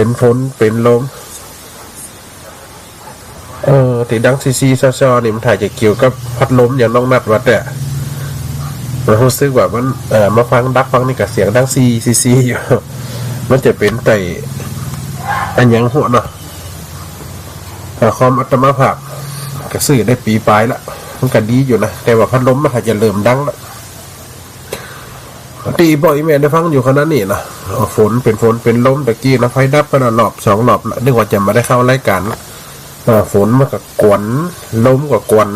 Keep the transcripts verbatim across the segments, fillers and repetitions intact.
เป็นฝนเป็นลม เออ ตี้ดังซี้ๆซ้อๆนี่มันถ้าจะเกี่ยวกับพัดลมอย่างน้องนัดว่าแต๊ มันฮู้สึกว่ามัน เอ่อ มาฟังดักฟังนี่ก็เสียงดังซี้ๆอยู่ มันจะเป๋นไต้อะหยังหั้นเนาะ เอ่อ คอมอาตมาภาพก็ซื้อได้ปี๋ป๋ายละ มันก็ดีอยู่นะ แต่ว่าพัดลมมันถ้าจะเริ่มดังละ ตี้ป้ออีแม่ได้ฟังอยู่ขณะนี้นะ เอ่อ ฝนเป๋นฝนเป๋นลมตะกี้นะ ไฟดับไปแล้วรอบสองรอบละ นึกว่าจะบ่ได้เข้ารายการละ เอ่อ ฝนมันก็กวน ลมก็กวน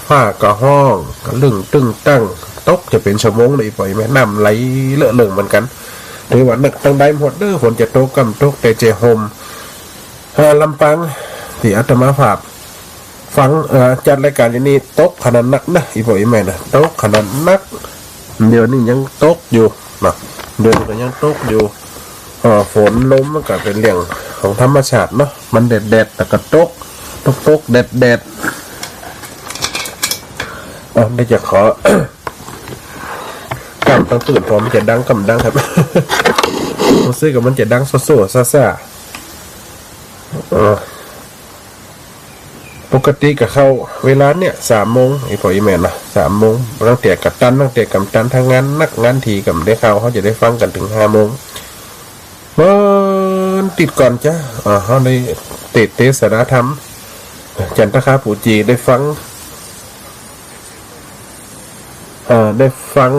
ฟ้าก็ฮ้อง กะลึ้งตึ้งตั้ง ตกจะเป๋นชั่วโมงเลย อีป้ออีแม่ น้ำไหลเลอะเลิ่งเหมือนกั๋น ถือว่านักตังใดหมดเด้อ ฝนจะตกก็บ่ตก แต่แจ่ฮ่ม เอ่อ ลำปาง ตี้อาตมาภาพฟัง เอ่อ จัดรายการอยู่นี่ตกขนาดนักนะ อีป้ออีแม่นะ ตกขนาดนัก เดี๋ยวนี้ยังตกอยู่นะ เดี๋ยวนี้ก็ยังตกอยู่ เอ่อ ฝนลมมันก็เป๋นเรื่องของธรรมชาติเนาะ มันแดดๆ แล้วก็ตก ตกๆ แดดๆ เอ่อ เดี๋ยวจะขอ ก้ำตังปื้น เพราะมันจะดังก้ำดังครับ ฮู้สึกว่ามันจะดังโซ่ๆซ่าๆ เอ่อ ปกติก็เข้าเวลาเนี่ย สามโมง อีป้ออีแม่นะ สามโมง ตั้งแต่กะตัน ตั้งแต่กำตัน ถ้างานนักงานถี่ก็บ่ได้เข้า เฮาจะได้ฟังกั๋นเถิงห้าโมง เปิ้นติดก่อนจ้ะ อ่า เฮาได้เตสน์เตสนาธรรม จันตคาปู๋จี่ ได้ฟัง เอ่อ ได้ฟัง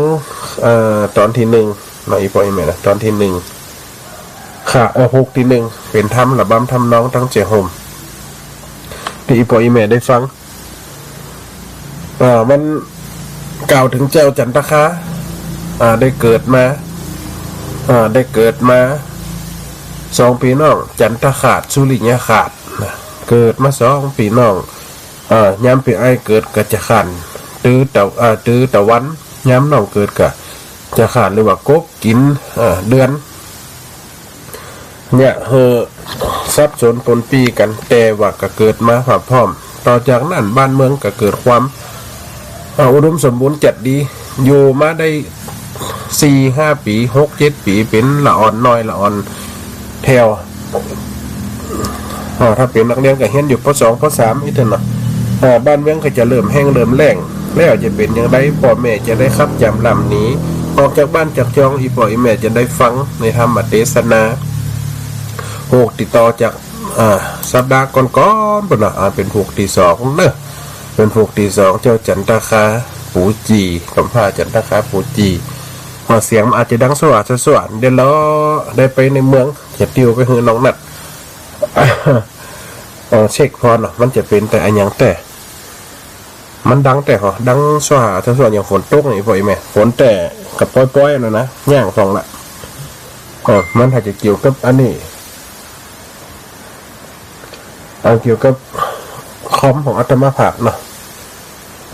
เอ่อ ต๋อนตี้หนึ่งเนาะ อีป้ออีแม่นะ ต๋อนตี้หนึ่ง ค่ะ เอ่อ ผูกตี้หนึ่ง เป๋นธรรม ระบำทำนอง ตังแจ่ฮ่ม ตี้อีป้ออีแม่ได้ฟัง เอ่อ มันกล่าวเถิงเจ้าจันตคา อ่า ได้เกิดมา อ่า ได้เกิดมา สองปี้น้อง จันตคาต สุริยคาตนะ เกิดมาสองปี้น้อง เอ่อ ยามปี้อ้ายเกิดก็จะขาน ตื้อตะ เอ่อ ตื้อตะวัน ยามน้องเกิดก็จะขาน หรือว่ากบกิ๋น เอ่อ เดือน เนี่ย หื้อสับสนปนปี้กั๋น แต่ว่าก็เกิดมาพร้อม ต่อจากนั้นบ้านเมืองก็เกิดความ เอ่อ อุดมสมบูรณ์จัดดี อยู่มาได้สี่ห้าปี๋ หกเจ็ดปี๋ เป๋นละอ่อนน้อยละอ่อนแถว อ่า ถ้าเป๋นนักเรียนก็เฮียนอยู่ ป.สอง ป.สาม อี้เถิงเนาะ อ่า บ้านเมืองก็จะเริ่มแห้งเริ่มแล้ง แล้วจะเป๋นอย่างใด ป้อแม่จะได้ขับจำล่ำหนีออกจากบ้านจากจอง อี่ป้ออี่แม่จะได้ฟังในธรรมเตสนา ผูกติดต่อจาก อ่า สัปดาห์ก่อนๆ ปู้นเนาะ อ่า เป๋นผูกตี้สองเนาะ เป๋นผูกตี้สอง เจ้าจันตคา ปู๋จี่ กำพร้าจันตคา ปู๋จี่ ว่าเสียงมันอาจจะดังสว่างสว่าง เดี๋ยวเลาะได้ไปในเมือง จะติวไปหื้อน้องนัด เอ่อ เช็คผ่อนเนาะ มันจะเป๋นแต่อะหยังแต๊ มันดังแต๊เหรอ ดังสว่างสว่างอย่างฝนตกนี่ ป้ออี่แม่ ฝนแต๊กับป๊อยๆ นั่นนะ ย่างส่องละ เออ มันอาจจะเกี่ยวกับอันนี้ เอาเกี่ยวกับคอมของอาตมาภาพเนาะ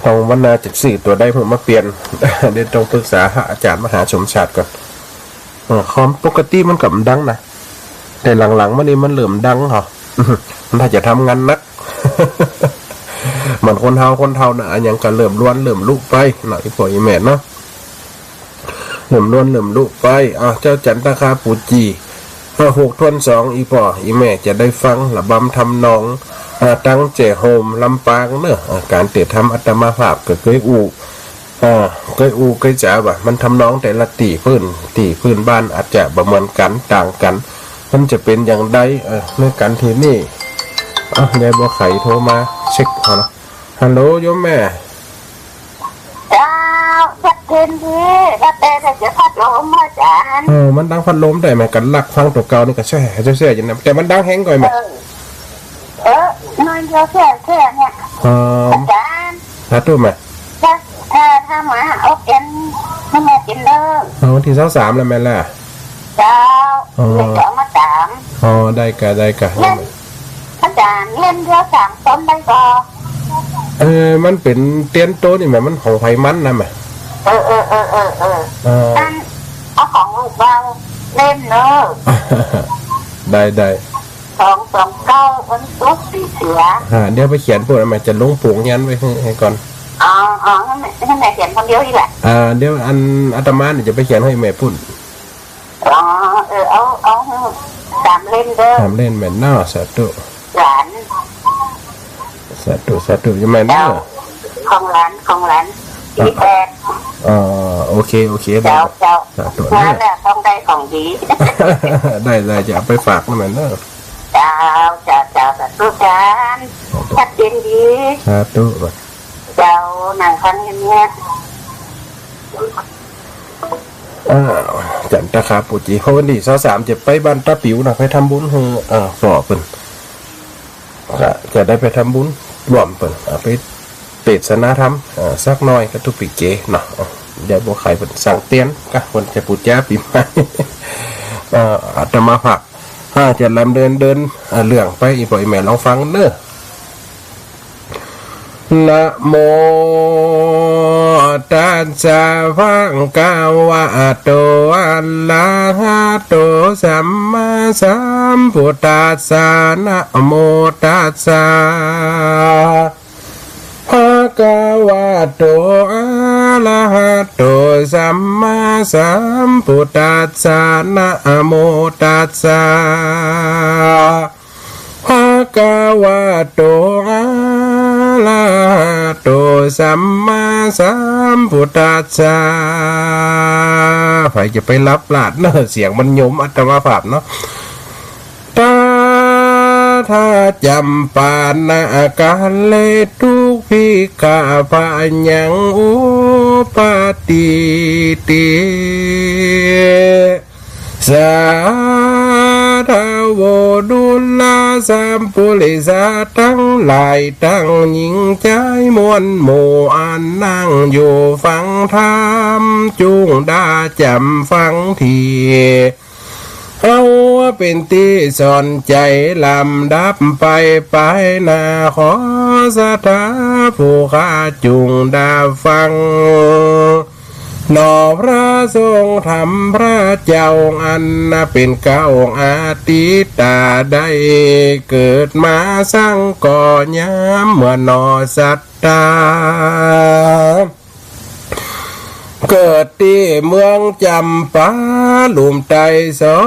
ต้องวันหน้าจะซื้อตั๋วใดเพื่อมาเปลี่ยน เดี๋ยวต้องปรึกษาหาอาจ๋ารย์มหาสมชาติก่อน เออ คอมปกติมันก็บ่ดังนะ แต่หลังๆ มานี่มันเริ่มดังเหรอ มันถ้าจะทำงานหนัก เหมือนคนเฒ่า คนเฒ่าน่ะ อะหยังก็เริ่มล้วน เริ่มลุไปเนาะ อี่ป้ออี่แม่เนาะ เริ่มล้วนเริ่มลุไป อ่ะ เจ้าจันตคาปู๋จี่ ห้าหกถ้วนสอง อี่ป้ออี่แม่จะได้ฟังระบำทำนอง อ่า ตังแจ่โฮมลำปางเนาะ อ่า ก๋านเตะธรรมอาตมาภาพก็เกยอู้ อ่า เกยอู้เกยจ๋าว่า มันทำนองแต่ละตี้พื้น ตี้พื้นบ้านอาจจะบ่เหมือนกั๋น ต่างกั๋น มันจะเป๋นอย่างใด เอ่อ ในก๋านตี้นี่ อ่ะ ยายบัวไขโทรมาเช็คเอาเนาะ ฮัลโหล โยมแม่ เจ้า ชัดเจนดี แล้วแต่จะพัดลม อาจ๋ารย์ เออ มันดังพัดลมได้ไหม กั๋นลักฟังตั๋วเก่านี่ก็แซ่ๆ อยู่นะ แต่มันดังแฮงก่อยไหม เออ เออ น้อยเดียวแซ่ๆ เนี่ย เออ อาจ๋ารย์ สาธุแม่ ถ้า ถ้า ถ้ามาเอาเป๋น ให้แม่เป๋นเด้อ เอาวันตี้ซาวสามแล้วแม่ล่ะ เจ้า อ๋อ แม่จะเอามาตาม อ๋อ ได้ก่ะ ได้ก่ะ เล่น อาจ๋ารย์ เล่นเดียวสามคนได้ก่อ เออ มันเป๋นเตียนโตนี่แหม มันของไผมันนะแหม เออ เออ เออ เออ เออ เออ อัน เอาของลูกบ่าวเล่นเนาะ ได้ ได้ สองสองเก้า วันศุกร์ ตี้เสีย อ่า เดี๋ยวไปเขียนปู๊นแหม จะลงปูงยันไว้หื้อ หื้อก่อน อ๋อ อ๋อ หื้อแม่ หื้อแม่เขียนคนเดียวนี่แหละ อ่า เดี๋ยวอันอาตมานี่จะไปเขียนหื้อแม่ปู๊น อ๋อ เออ เอา เอาหื้อสาม เล่นเด้อ ห้ามเล่นแม่นเนาะ สาธุ หลาน สาธุ สาธุ อย่าแม่นเนาะ เจ้า ของหลาน ของหลาน อ่ะ ปีแปด อ๋อ โอเค โอเค ได้ เจ้า เจ้า สาธุ นั่นแหละ ต้องได้ของดี ได้ ได้ จะเอาไปฝากนะแม่นเนาะ เจ้า เจ้า เจ้า สาธุ อาจ๋ารย์ สาธุ ชัดเจนดี สาธุ เจ้า นั่งฟังเงียบๆ อ้าว จันตะคาปูจี เพราะวันตี้ซาวสามจะไปบ้านตาปิ๋วนะ ไปทำบุญหื้อ อ่า ป้อเปิ้น ก็จะได้ไปทำบุญร่วมเปิ้น อ่า ไปเตสนาธรรม อ่า สักหน่อยกับตุ๊กปิเกเนาะ อ่า ยายบัวไข่เปิ้นสั่งเตียน ก็เปิ้นจะปู๋จาปี๋ใหม่ อ่า อาตมาภาพ อ่า จะลำเดินเดิน อ่า เรื่องไป อี่ป้ออี่แม่ลองฟังเน้อ นะโมตัสสะ ภะคะวะโต อะระหะโต สัมมาสัมพุทธัสสะ นะโมตัสสะ ภะคะวะโต อะระหะโต สัมมาสัมพุทธัสสะ นะโมตัสสะ ภะคะวะโต อะระหะโต สัมมาสัมพุทธัสสะ ใผจะไปหลับหลาดเนาะ เสียงมันหยมอาตมาภาพเนาะ ตถา จัมปา นะ กาเล ตุ๊กขิกะ พะยัง อุปาติติ สาธะโว ดูราสัปปุริสะตังหลาย ตังญิงจายมวลหมู่ อันนั่งอยู่ฟังธรรม จุ่งดาจ๋ำฟังที เอาเป๋นตี้สอนใจ๋ลำดับไป ไปหน้า ขอศรัทธาผู้ข้าจุ่งดาฟัง หนอพระทรงธรรมพระเจ้า อันเป๋นเกล้าอาทิตย์ ต๋าได้เกิดมาสังก่อยามเมื่อหนอศรัทธา เกิดตี้เมืองจ๋ำปา ลุ่มใต้สอ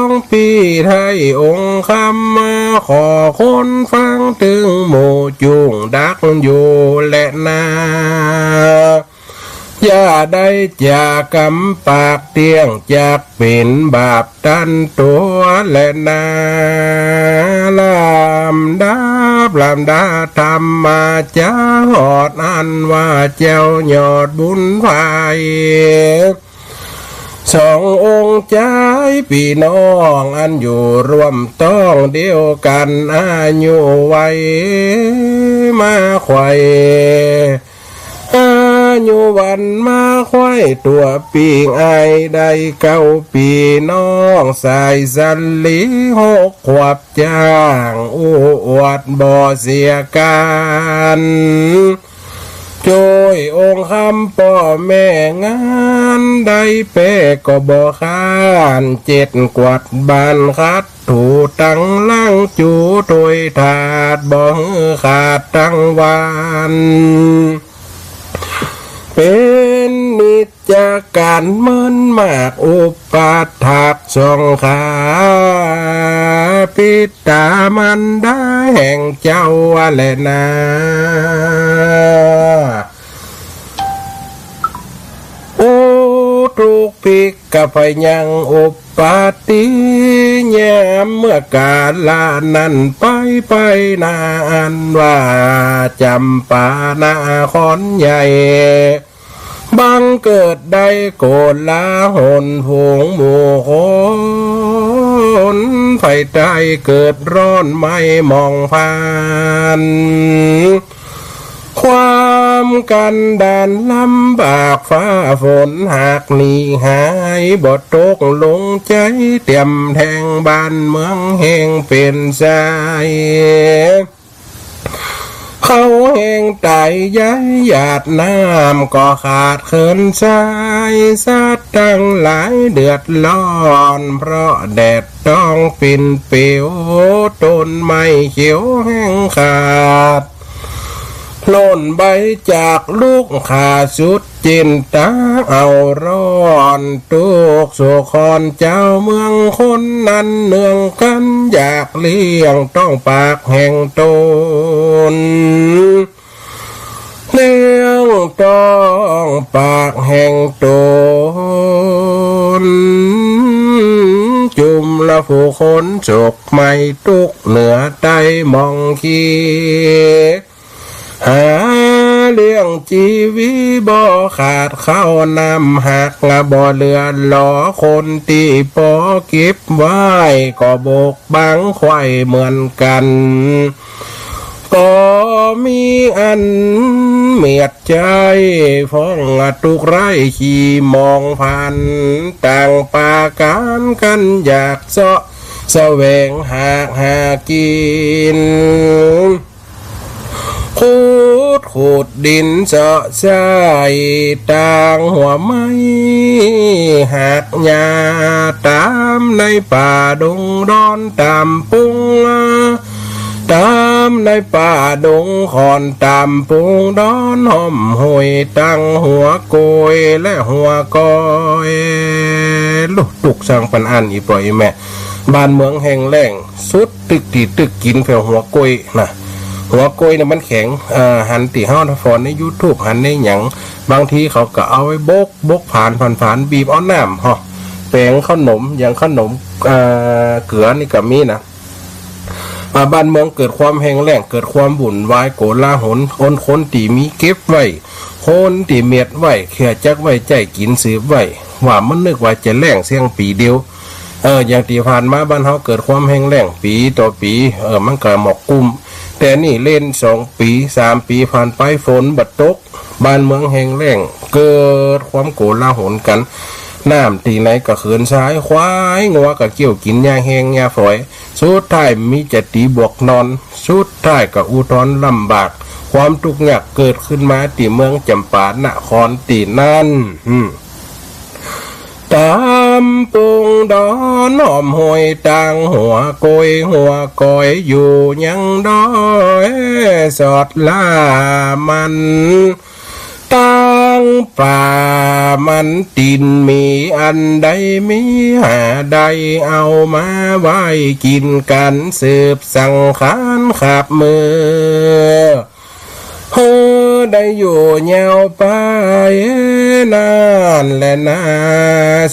งปี้ ไท้องค์คำมา ขอคนฟังเถิงหมู่จุ่งดักอยู่แลนา อย่าได้จ๋ากำปากเตี้ยง จักเป๋นบาปตันตั๋วแลนา ลำดับลำดาธรรมาจ๋า ฮอดอันว่าเจ้ายอดบุญไพร่ สององค์จายปี้น้อง อันอยู่ร่วมต้องเดียวกั๋น อายุวัยมาไขว่ อายุวันมาไขว่ ตั๋วปิ๊งอ้ายได้เก้าปี้ น้องสายสันหลีหกขวบ จ้างอู้อวดบ่เสียก๋าน จ้วยองค์คำป้อแม่งาน ได้แป๊ก็บ่ค้าน เจ็ดกวาดบ้านขัดถูตังหลัง จูถ้วยถาดบ่หื้อขาดตังวัน เป๋นนิจ จากก๋านเมินมากอุปาทากสองขา ปิดตามารดาแห่งเจ้าแลนา อุทุกข์พิกพยังอุปาทิ ยามเมื่อกาละนั้นไปไปนา อันว่าจ๋ำปานครใหญ่ บังเกิดได้โกลาหลฝูงหมู่คน ไฟใต้เกิดร้อนไหม้หมองพาน ความกันดารลำบากฟ้าฝนหากหนีหาย บ่ตกลงใจ๋เตรียมแทงบ้านเมืองแห่งเป๋นสาย เขาแห่งต๋ายใหญ่หยาดน้ำก็ขาดเขินสาย สัตว์ตังหลายเดือดร้อน เพราะแดดต้องปิ่นปิว ต้นไม้เขียวแห้งขาด ผ ล่นใบจากลูก ข้าสุดจินตาเอาร้อน ตุ๊กข์สุขอนเจ้าเมืองคน นั้นเนืองกันอยากเลี้ยงต้องปากแห่งตน เลี้ยงต้องปากแห่งตน จุมละผู้คนโศกไหม้ตุ๊กข์เหนือใต้หมองขี้ หาเลี้ยงจีวีบ่ขาดข้าวน้ำ หากบ่เหลือหลอคนตี้ปอเก็บไว้ ก็บกบังไขว่เหมือนกั๋น ก็มีอันเมียดใจ๋ฟ้องตุ๊กข์ร้ายขี้หมอง ผ่านต่างปาก๋านกั๋น อยากเซาะแสวงหา หากิ๋น ขุดขูดดินเซาะใส่ตางหัวไม้หากหญ้า ต๋ามในป่าดงดอนต๋ามปุง ต๋ามในป่าดงคอนต๋ามปุงดอน ฮ่อมห้วยตางหัวโกยและหัวก้อย ลุตุ๊กสร้างปันอันอีป่ออีแม่ บ้านเมืองแห้งแล้ง สุดตึกตี้ตึกกิ๋นแผวหัวโกยนะ หัวโกยเนี่ยมันแข็ง เอ่อ หันตี้เฮาฝนในยูทูบ หันในหยัง บางทีเขาก็เอาไว้บก บกผาน ผาน ผาน บีบเอาน้ำ ฮะ แป๋งเข้าหนม อย่างเข้าหนม เอ่อ เกลือนี่ก็มีนะ อ่า บ้านเมืองเกิดความแห้งแล้ง เกิดความวุ่นวายโกลาหล อนคนตี้มีเก็บไว้ คนตี้เมียดไว้ เขี่ยจักไว้ใจ๊กิ๋นสืบไว้ ว่ามันนึกว่าจะแล้งเสี้ยงปี๋เดียว เออ อย่างตี้ผ่านมาบ้านเฮาเกิดความแห้งแล้งปี๋ต่อปี๋ เออ มันก็หมอกกุ้ม แต่นี่เล่นสองปี๋สามปี๋ผ่านไปฝนบ่ตก บ้านเมืองแห้งแล้ง เกิดความโกลาหลกั๋น น้ำตี้ไหนก็เขินสาย ควายงัวก็เกี้ยวกิ๋นหญ้าแห้งหญ้าฝอย สุดท้ายมีจะตี๋บวกนอน สุดท้ายก็อุทธรณ์ลำบาก ความตุ๊กข์ยากเกิดขึ้นมาตี้เมืองจ๋ำปานครตี้นั้น อืม ต๋ามปุงดอนฮ่อมห้วยตางหัวโกยหัวก้อย อยู่ยังดอยสอดล่ามัน ตางป่ามัน ตี๋นมีอันใดมีหาได้ เอามาไว้กิ๋นกั๋นสืบสังขารขาบมือ หื้อได้อยู่ยาวไป นั้นแหละนา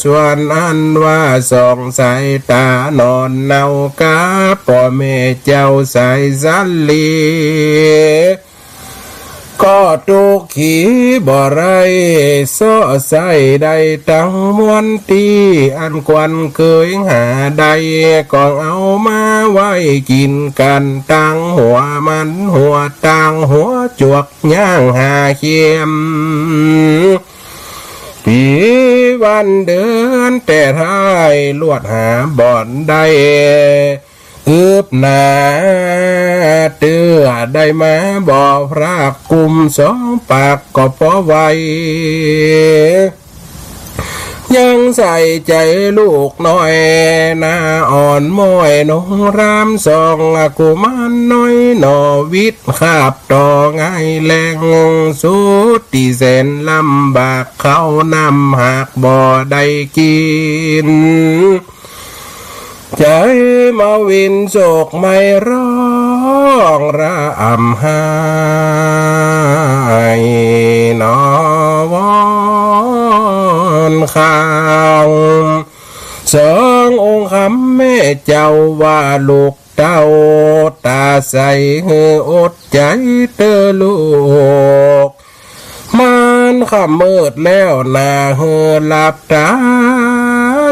ส่วนอันว่าส่องสายต๋านอนเนากับป้อแม่เจ้าสายสาลี ก็ตุ๊กข์ขี้บ่ได้เซาะใส่ได้ตังมวล ตี้อันควรเกยหาได้ ก็เอามาไว้กิ๋นกั๋น ตังหัวมันหัว ตังหัวจวก ย่างหาเขียม ปี๋วันเดือนแต่ท้าย ลวดหาบ่อนได้ อึบหนาเตื้อได้มาบ่พราก กุมสองปากก็ปอไหว ยังใส่ใจ๋ลูกน้อย หน้าอ่อนม้อยนงรามสอง กุมารน้อยหน่อวิทย์ ขาบต่อง่ายแรง สุดตี้แสนลำบาก ข้าวน้ำหากบ่ได้กิ๋น ใจ๋มาวินโศกไหม้ร้องระอ่ำไห้หนอวอนข้าง สององค์คำแม่เจ้าว่าลูกเต้า ต๋าใสหื้ออดใจ๋เต๊อะลูก มันค่ำมืดแล้วนา หื้อหลับต๋า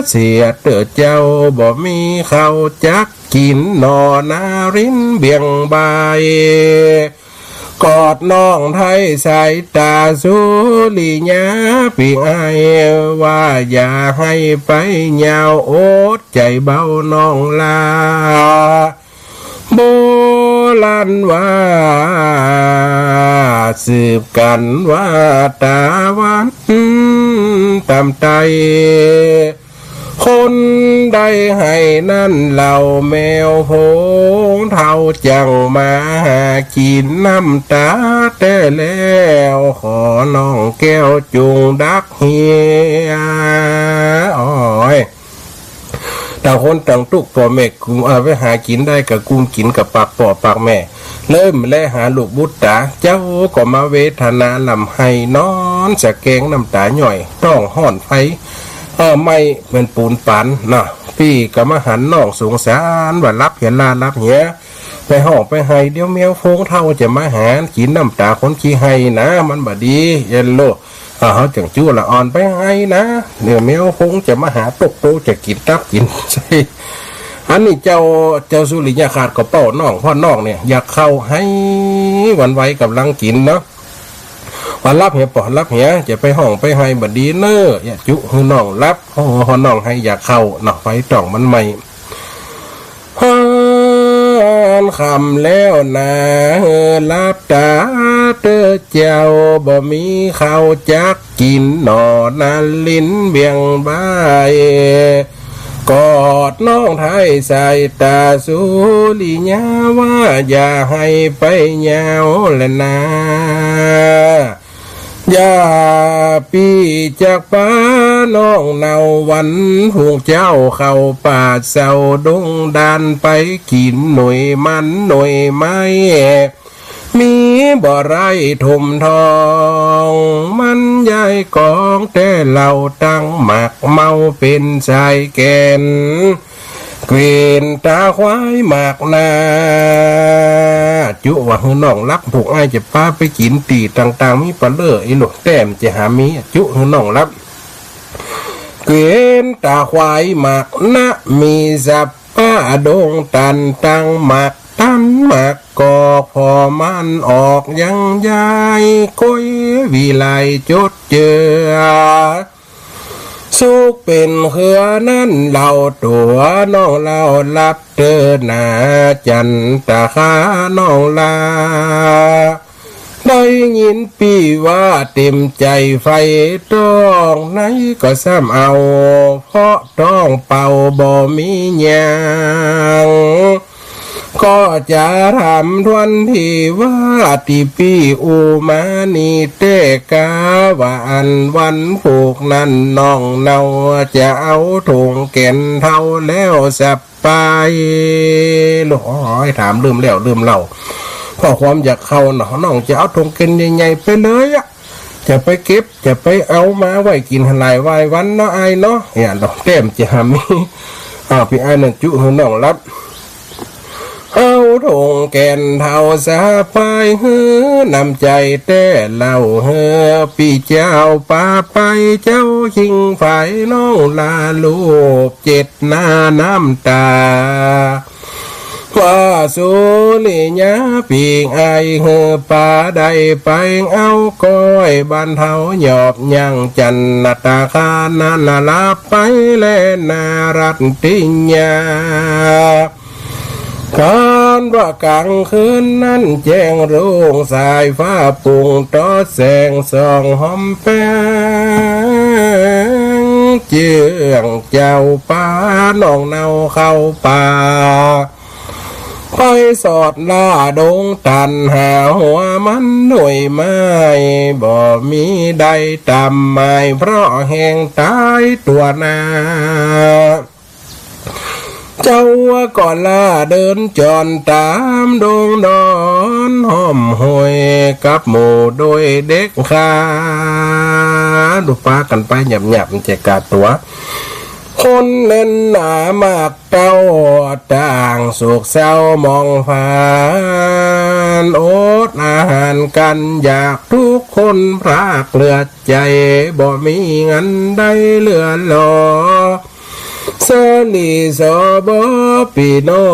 เสียเต๊อะเจ้า บ่มีข้าวจักกิ๋นหนอ นารินเบี่ยงบ่าย กอดน้องไท้สายต๋าสุริยาปิ่งอ้าย ว่าอย่าหื้อไปยาว อดใจ๋เบาน้องลา โบราณว่า สืบกั๋นว่าต๋าวันต๋ามไต้ คนได้ไห้นั้นเล่าแมวโพงเฒ่า จั้งมาหากิ๋นน้ำต๋าแต๊แล้ว ขอน้องแก้วจุ่งดักเฮีย โอ้ย ต่างคนต่างตุ๊กข์ ป้อแม่กุม เอ่อ ไปหากิ๋นได้ก็กุมกิ๋นกับปากป้อปากแม่ เริ่มแลหาลูกบุตรต๋า เจ้าก็มาเวทนาร่ำไห้ นอนสะแกงน้ำต๋าย่อย ต๊องฮ้อนไฟ เอ่อ ไหม้เหมือนปูนป๋านเนาะ ปี้ก็มาหันน้องสงสาร ว่าหลับเหียล่าหลับเหีย ไปฮ้องไปไห้ เดี๋ยวแมวโพงเฒ่าจะมาหากิ๋นน้ำต๋าคนขี้ไห้นะ มันบ่ดี เย็นโลก อ่า เฮาจั้งจั่วละอ่อนไปไห้นะ เดี๋ยวแมวโพงจะมาหาตกโตจะกิ๋นตับกิ๋นไส้ อันนี้เจ้า เจ้าสุริยคราสก็เป้าน้อง เพราะน้องเนี่ยอยากเข้า ไห้หวั่นไหวก่ำลังกิ๋นเนาะ ว่าหลับเหียป้อหลับเหีย จะไปฮ้องไปไห้บ่ดีเน่อ อย่าจุหื้อน้องหลับ โอ้โห น้องไห้อยากเข้าเนาะ ไฟต๊องมันไหม้ ฮ้อนค่ำแล้วนา เฮอหลับต๋าเต๊อะเจ้า บ่มีข้าวจักกิ๋นหนอ นารินเวียงบ่าย กอดน้องไถ่สายต๋า สุริยาว่าอย่าไห้ไปยาวแลนา ย่าปี้จักปาน้องเนา วันพุงเจ้าเข้าป่าเซาดงดาน ไปกิ๋นหน่วยมันหน่วยไม้ มีบ่ไร้ถมทอง มันยายกองแต๊เล่า ตั้งหมากเมาเป๋นสายแก่น เกวียนต๋าควายหมากนา จุว่าหื้อน้องหลับ พวกอ้ายจะปาไปกิ๋นตี้ต่างๆ มีปะเล่อ อีหลูแต้มจะหามี จุหื้อน้องหลับ เกวียนต๋าควายหมากนา มีสับปะดงตัน ตั้งหมากตันหมากกอก ผ่อมันออกยังยาย ก้อยวิไลจดเจือ สุขเป๋นเครือนั้นเล่า ตั๋วน้องเล่าหลับเต๊อะนา จันตะคาน้องลา ได้ยินปี้ว่าเต๋มใจ๋ใฝ่ต๊อง ไหนก็ซ้ำเอา เพราะต๊องเป่าบ่มีหยัง ก็จะถามทวนตี้ว่า ตี้ปี้อู้มานี่แต๊กา ว่าอันวันพุกนั้นน้องเนาจะเอาถงแก่นเฒ่าแล้วสับไป โอ้ย ถามลืมแล้วลืมเล่า เพราะความอยากเข้าเนาะ น้องจะเอาถงแก่นใหญ่ๆ ไปเลยอะ จะไปเก็บ จะไปเอามาไว้กิ๋นหลายวายวันเนาะอ้ายเนาะ เนี่ย ดอกแต้มจะหามี อ้าว ปี้อ้ายนั่นจุหื้อน้องหลับ เอาถงแก่นเฒ่าสะพาย หื้อน้ำใจ๋แต๊เล่า หื้อปี้เจ้าปาไป เจ้าคิงฝายน้องลาลูบเจ็ดหน้าน้ำต๋า ว่าสุริยาปี้อ้าย หื้อปาได้ไปเอาก้อย บ้านเฒ่าหยอบยังจันตะคานั้นหลับไปแลนา รัตติญา คานว่ากลางคืนนั้นแจ้งรุ่ง สายฟ้าปุงตอดแสงส่องหอมแปง เจื้องเจ้าปาน้องเนาเข้าป่า ไปสอดล่าดงตัน หาหัวมันหน่วยไม้ บ่มีได้ต๋ามหมาย เพราะแหงต๋ายตั๋วนา เจ้าก็ล่าเดินจ่อนต๋ามดงดอน ห้อมห้วยกับหมู่โดยเด็กข้า ดูปากั๋นไปหยับๆ มันจะกาตั๋ว คนแน่นหนามากเต้า ต่างโศกเศร้ามองผ่าน อดอาหารกั๋นอยากทุกคน พรากเหลือใจ๋ บ่มีอันใดเหลือหลอ สลีสบปี้น้อ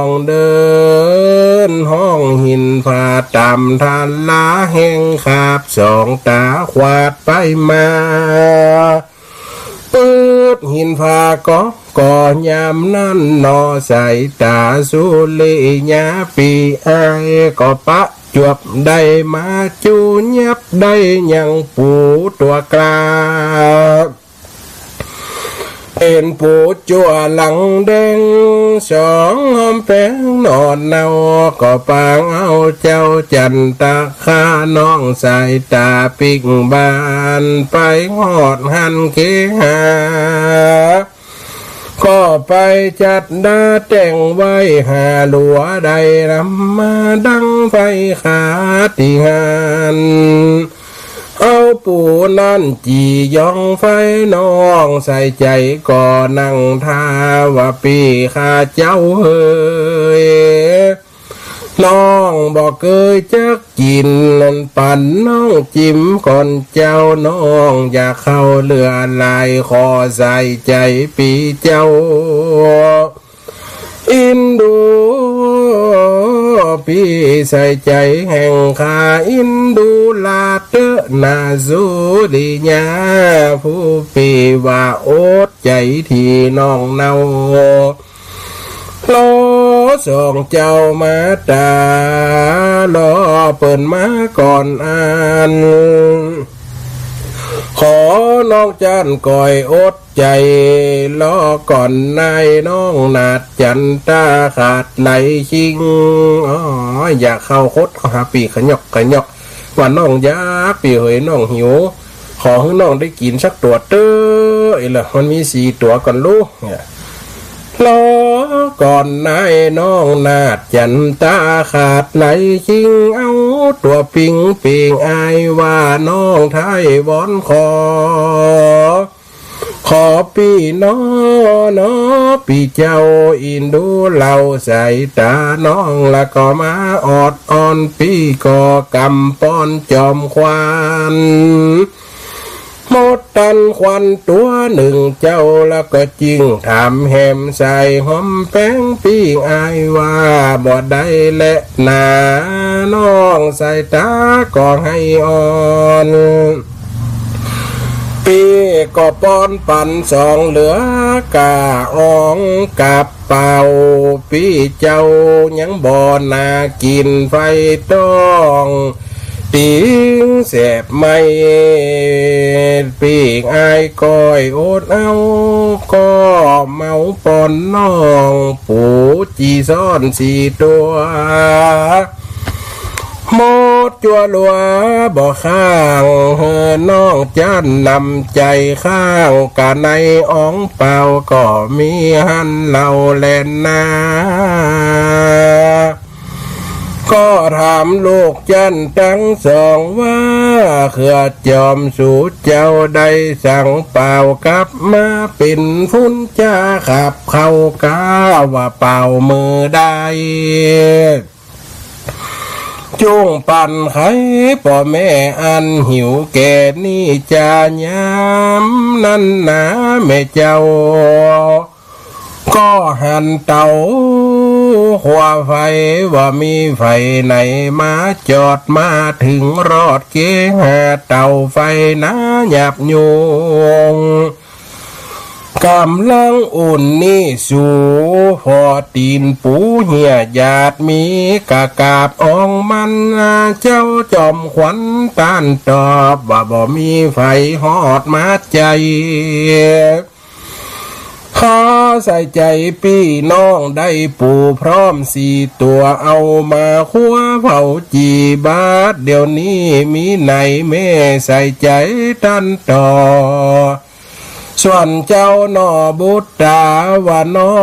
งเดิน ห้องหินผาต๋ามทารา แหงขาบสองต๋าขวาดไปมา ปื๊ดหินผาก็ ก็ยามนั้นหนอ สายต๋าสุริยาปี้อ้าย ก็ปะจวบได้มา จูยับได้ยังปูตั๋วกล้า เป๋นปูจั่วหลังแดง สองหอมแปงหนอนเนา ก็ปางเอาเจ้าจันตะคา น้องสายต๋าปิ๊กบาน ไปฮอดหั้นเคหา ก็ไปจัดดาแต่งไว้ หาหลัวได้นำมาดังไฟขาตี้หั้น เอาปูนั่นจี่ยองไฟ น้องใส่ใจ๋ก็นั่งท่าว่า ปี้ข้าเจ้าเฮย น้องบ่เกยจักกิ๋น ปั๋นน้องจิ๋มก่อนเจ้า น้องอย่าเข้าเหลือหลาย ขอใส่ใจ๋ปี้เจ้า อินดูปี้ใส่ใจ๋แห่งข้า อินดูลาเต๊อะนาสุริยา ผู้ปี้ว่าอดใจ๋ตี้น้องเนา รอสองเจ้ามาต๋า รอเปิ้นมาก่อนอัน ขอน้องจันก้อยอดใจ๋ รอก่อนนายน้องนาดจันตาขาดไหลคิง อ๋อ อย่าเข้าคดหาปี้ขะยอกขะยอก ว่าน้องอยากปี้เหย น้องหิว ขอหื้อน้องได้กิ๋นสักตั๋วเต๊อะ อีหละ มันมีสี่ตั๋วก่อนลูกเนี่ย รอก่อนนายน้องนาดจันตาขาดไหลคิง เอาตั๋วปิ๊งปิ๊งอ้ายว่าน้องไท้วอนขอ ขอปี้น้อ น้อปี้เจ้า อินดูเหล่าสายต๋าน้อง แล้วก็มาออดอ้อนปี้ก่อกำป้อนจอมขวัญ หมดตันขวัญตั๋วนึ่งเจ้า แล้วก็จึงถามแหมใส่หอมแปงปี้อ้ายว่า บ่ได้แลนา น้องสายต๋าก็หื้ออ่อน ปี้ก็ป้อนปั๋นสองเหลือกาอองกับเป๋า ปี้เจ้ายังบ่นากิ๋นไฟต้อง ติงแสบไหม้ ปี้อ้ายก้อยอดเอา ก็เมาป้อนน้องปูจี่ซ้อนสี่ตั๋ว หมดจั่วหลัวบ่ข้าง หื้อน้องจันนำใจ๋ข้าง กะในอองเป๋าก็มีหั้นเล่าแลนา ก็ถามลูกจันตังสองว่า เขือจอมสูเจ้าได้สังเป๋ากลับมาเป๋นፉ้นจ้าขับเข้าก้า ว่าเป๋าเมื่อใด จุ่งปั๋นไขป้อแม่อันหิวแก่นี้จายามนั้นนาแม่เจ้า ก็หันเต๋าขัวไฟว่ามีไฟไหนมาจอด มาเถิงรอดเกหาเต๋าไฟนาหยาบยุง ก๋ำลังอุ่นนี้สู ผ่อตี๋นปูเหียหยาดมีกะกาบอองมัน เจ้าจอมขวัญต้านตอบว่าบ่มีไฟฮอดมาใจ๋ ข้าใส่ใจ๋ปี้น้องได้ปูพร้อมสี่ตั๋ว เอามาขัวเผาจี่บาด เดี๋ยวนี้มีไหนแม่ใส่ใจ๋ต้านตอบ ส่วนเจ้าหน่อบุตราว่าน้อ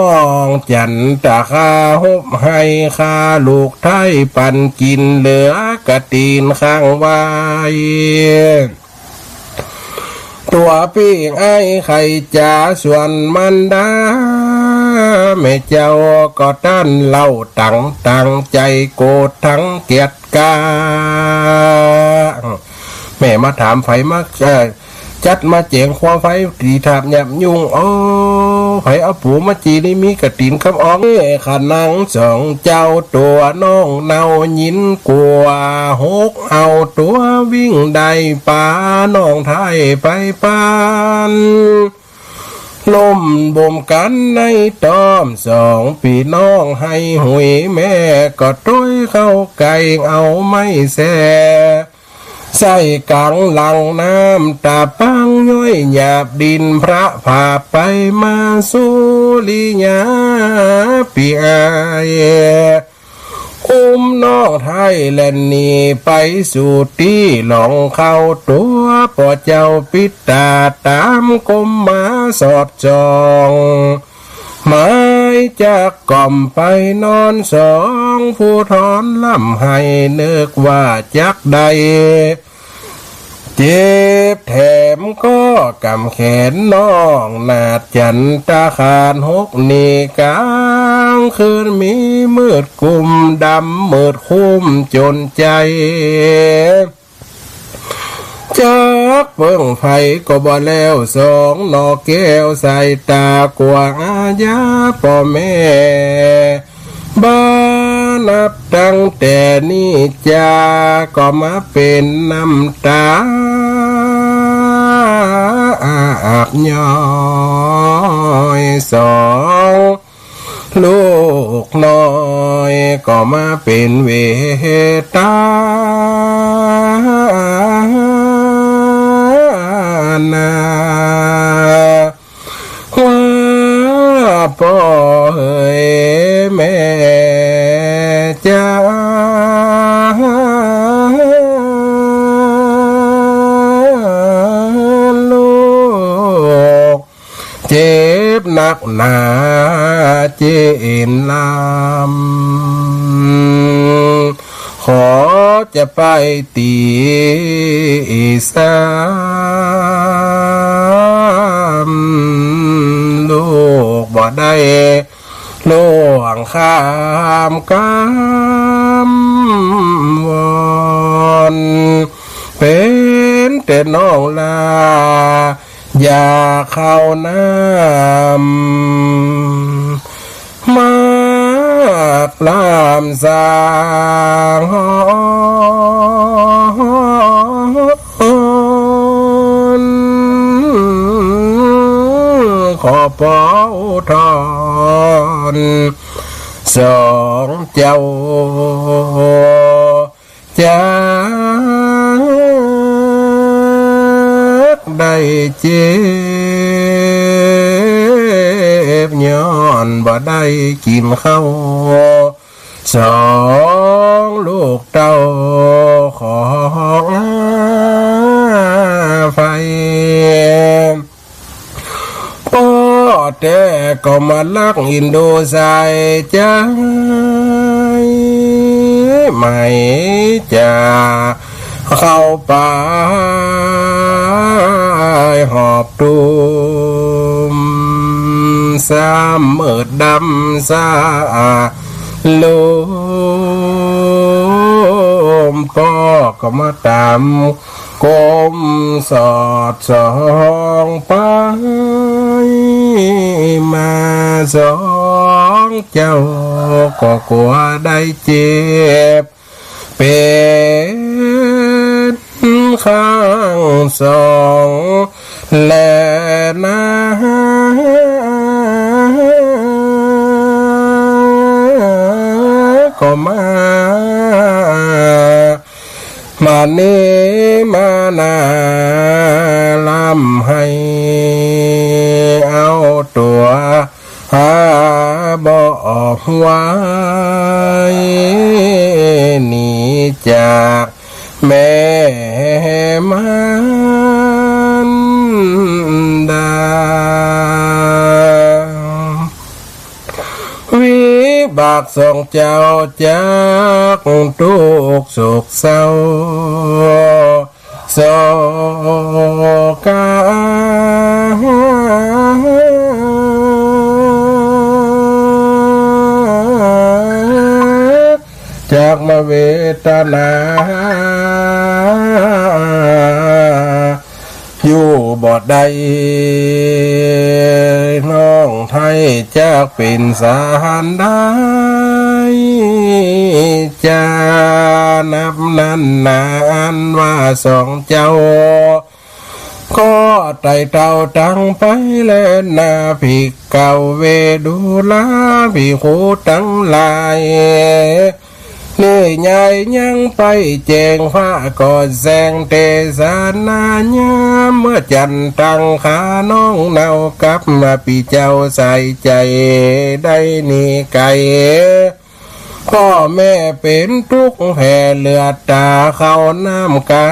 งจันตาข้าฮบให้ข้าลูกไท้ปั๋นกิ๋นเหลือกะตี๋นข้างไว้ ตั๋วปี้อ้ายไขจ๋า ส่วนมารดาแม่เจ้าก็ต้านเล่าตังตังใจ๋โกรธตังเกียจ ก้า แม่มาถามไผมา เอ่อ จัดมาแจ๋งขัวไฟตี้ถาบหยาบยุง โอ้ ไผเอาปูมาจี่นี่มีกะตี๋นคำออง เอ้ย ขะนังสองเจ้าตั๋วน้องเนายินกั๋ว หกเอาตั๋ววิ่งได้ปาน้องไท้ไปปั๋น ล่มบ่มกั๋นในต้อมสองปี้น้องให้หุย แม่ก็ตวยเข้าใก้เอาไม้แส่ ใส่ก๋างหลังน้ำต๋าปังย้อยหยาบดินพระผาไปมาสุริยาปิอาย อุ้มน้องไท้แล่นหนีไปสู่ตี้หลองเข้าตั๋ว ป้อเจ้าปิดต๋าต๋ามก้มมาสอดส่อง หมายจักก่อมไปนอนสอง ผู้ถอนร่ำไห้นึกว่าจักได้ เจ็บแถมก็กำแขนน้อง หนาดจั๋นตะขาดหก นี่ก๋างคืนมีมืดกุม ดำมืดคุ้มจ๋นใจ๋ จักเปิ้งใผก็บ่แล้วสอง หน่อแก้วสายต๋ากั๋วอาญาป้อแม่ บ่านับตั้งแต่นี้จา ก็มาเป๋นน้ำต๋าอาบย้อยสอง ลูกน้อยก็มาเป๋นเวตนา ว่าป้อเหยแม่จ๋า ลูกเจ็บนักหนาเจนลำ ขอจะไปตี้ซ้ำ ลูกบ่ได้ล่วงข้ามกำวอน เป๋นแต่น้องลา อย่าเข้าน้ำ มากล้ามสางหอน ขอป้ออุทธรณ์สองเจ้า จักได้เจ็บ ย้อนบ่ได้กิ๋นข้าว สองลูกเต้าของอาไฟ ป้อแต๊ก็มาลักอินดูใส่ใจ๋ ไหมจะเข้าไปหอบตุ้ม ซ้ำมืดดำสาลม ป้อก็มาต๋าม ก้มสอดส่องไปมา สองเจ้าก็กั๋วได้เจ็บ เป๋นข้างสองแลนา ก็มา มาเนมานา ร่ำไห้เอาตั๋วหาบ่ไหว หนีจากแม่มารดา วิบากสองเจ้าจักตุ๊กข์โศกเศร้าโศกา จักมาเวทนา อยู่บ่ได้ น้องไท้จักเป๋นสารใด จะนับนั้นนาอันว่าสองเจ้า ก็ไต่เต้าตังไปแลนา ภิกขเวดูราภิกขุตังหลาย เน่ยายยังไปแจ้งพระก็แสดงเตสนายาม เมื่อจันตังขาน้องเนากับมาปี้เจ้าใส่ใจ๋ได้หนีไก๋ พ่อแม่เป๋นตุ๊กข์แผ่เลือดต๋าเข้าน้ำกา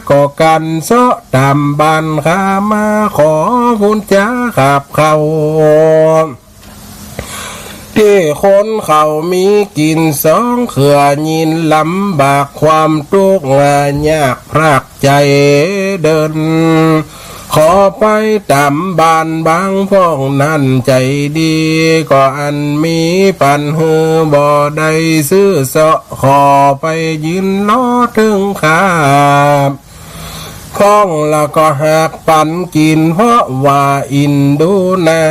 ก็กั๋นเซาะต๋ามบ้านข้ามาขอบุญจ๋าขับเข้า ตี้คนเขามีกิ๋นสองเขือ ยินลำบากความตุ๊กข์ยากพรากใจ๋เดิน ขอไปต๋ามบ้านบางพ่องนั้น ใจ๋ดีก็อันมีปั๋นหื้อบ่ได้ซื่อเซาะ ขอไปยืนรอเถิงขับ พ่องละก็หากปั๋นกิ๋น เพราะว่าอินดูนา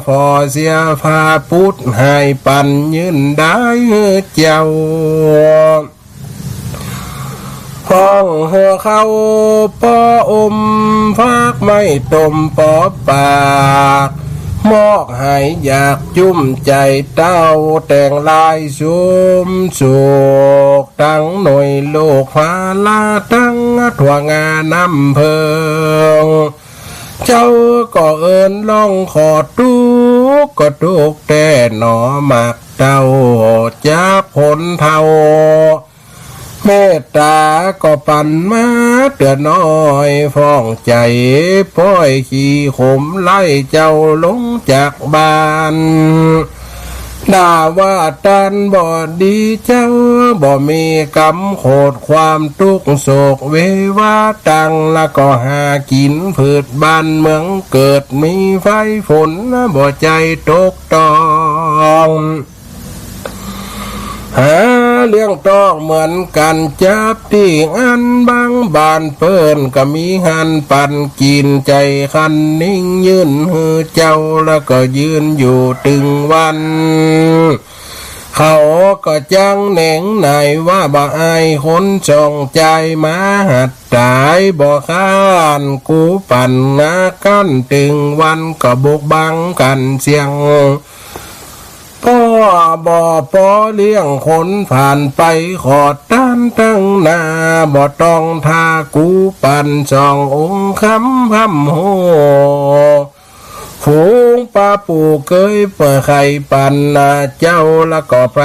ผ่อเสียผ้าปุดหายปั๋นยืนได้หื้อเจ้า พ่องหื้อเข้าปออม ฟากไม้ต้มปอปาก มอกหายอยากจุ้มใจ๋เต้า แต่งลายสุมสุข ตังหน่วยลูกภาระตังทั่วงานอำเภอ เจ้าก็เอิ้นร้องขอตุ๊กข์ก็ตุ๊กข์แต๊หนอ มักเต้าจากคนเฒ่า เมตต๋าก็ปั๋นมาเตื้อน้อย ฟ้องใจ๋ป้อยขี้ขมไล่เจ้าลงจากบ้าน ด่าว่าต้านบ่ดีเจ้า บ่มีกำโขดความตุ๊กข์โศกเววาตัง ละก็หากิ๋นพืชบ้านเมืองเกิด มีไฟฝนบ่ใจ้ตกต้อง หาเลี้ยงตอกเหมือนกั๋น จับตี้อันบางบ้านเปิ้นก็มีหันปั๋นกิ๋น ใจ๋คันนิ่งยื่นหื้อเจ้า ละก็ยืนอยู่ตึงวัน เขาก็จั้งแหนงไหนว่าบ่อายคนส่องจ่ายมาหัดต๋าย บ่ค้านกู้ปั๋นนากั้น ตึงวันก็บุกบังกั๋นเสี้ยง ป้อบ่ปอเลี้ยงคนผ่านไป ขอต้านตังหน้า บ่ต้องถ้ากู้ปั๋นสององค์คำพร่ำโฮ ฝูงปาปู่เกยเปื้อไข่ปั๋นนาเจ้า ละก็ไป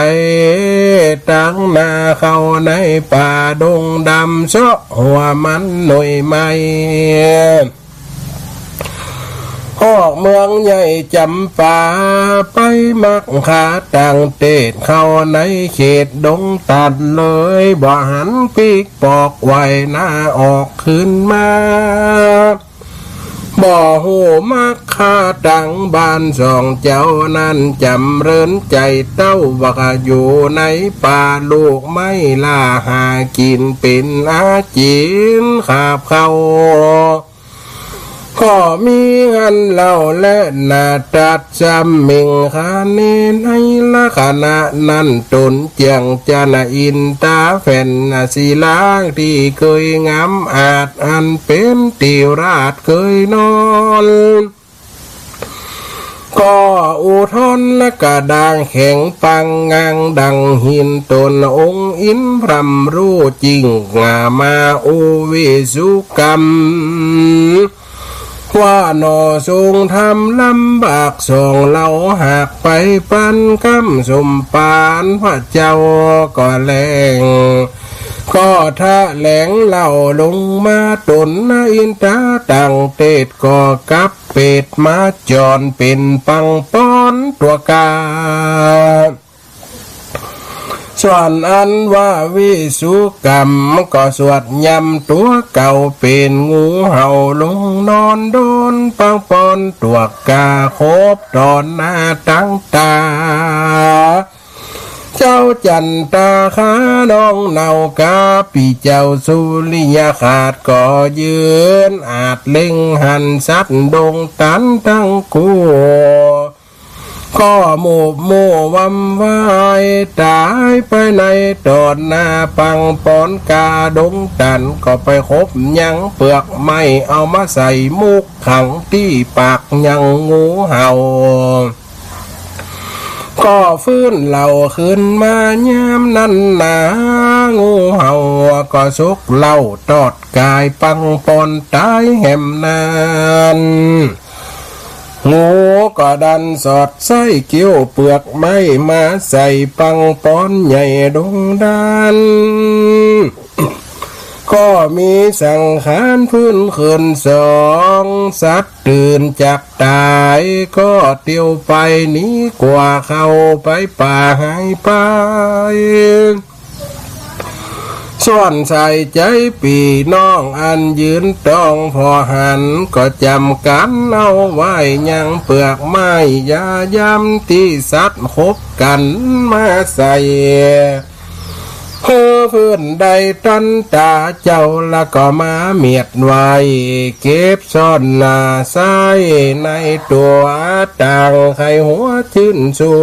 ตังหน้าเข้าในป่าดงดำ เซาะหัวมันหน่วยไม้ ออกเมืองใหญ่จ๋ำปา ไปมักขาต่างเตศ เข้าในเขตดงตัดเลย บ่หันปิ๊กปอกไหวหน้าออกคืนมา บ่ฮู้มักขาต่างบ้านสองเจ้านั้น จ๋ำเริญใจ๋เต้าว่าอยู่ในป่า ลูกไม้ล่าหากิ๋นเป๋นอาจีนขาบเข้า ก็มีหันเล่าและนาตรัสสำเม็งคาเน ในลักษณะนั้นต๋นเจียงจนะอินตาแผ่นศิลาตี้เกยงามอาจ อันเป๋นตี้ราชเกยนอน ก็อุทธรณ์และกระด้างแข็งปังงังดังหิน ต๋นองค์อินพร่ำรู้จริง มาอุวิสุกรรม ว่าหนอทรงทำลำบากสองเล่า หากไปปันกำสมปานพระเจ้าก็แลง ก็ถะแหลงเล่าลงมาต๋นอินตาต่างเตศ ก็กลับเปรตมาจรเป๋นปังปอนตั๋วกา ส่วนอันว่าวิสุกรรมก็สวดยำตั๋วเก่าเป๋นงูเห่าลงนอนโดนปังปอนตั๋วกา ครบต่อหน้าตังต๋า เจ้าจันตาขาน้องเนากับปี้เจ้าสุริยคราสก็ยืนอาจเล็งหันสัตว์ดงตันตังกู้ ก็หมู่หมู่วำวายต๋ายไปในต่อหน้าปังปอนกา ดงตันก็ไปขบยังเปือกไม้เอามาใส่มุกขังตี้ปากยังงูเห่า ก็ฟื้นเล่าคืนมายามนั้นนา งูเห่าก็สกเหล้าตอดก๋าย ปังปอนต๋ายแหมนั้น งูก็ดันสอดไส้เกี้ยวเปลือกไม้มาใส่ ปังปอนใหญ่ดงดัน ก็มีสังขารฟื้นคืนสอง สัตว์ตื่นจากต๋าย ก็เตียวไปหนีกั๋ว เข้าไปป่าหายไป ซ่อนใส่ใจ๋ปี้น้องอันยืนต้อง ผ่อหันก็จ๋ำกั๋นเอาไว้ ยังเปลือกไม้ยายำตี้สัตว์ขบกั๋นมาใส่ เฮอเปิ้นได้ตันต๋าเจ้า ละก็มาเมียดไว้ เก็บซ่อนหน้าใส่ในตั๋ว ต่างใค่หัวจื้นสู้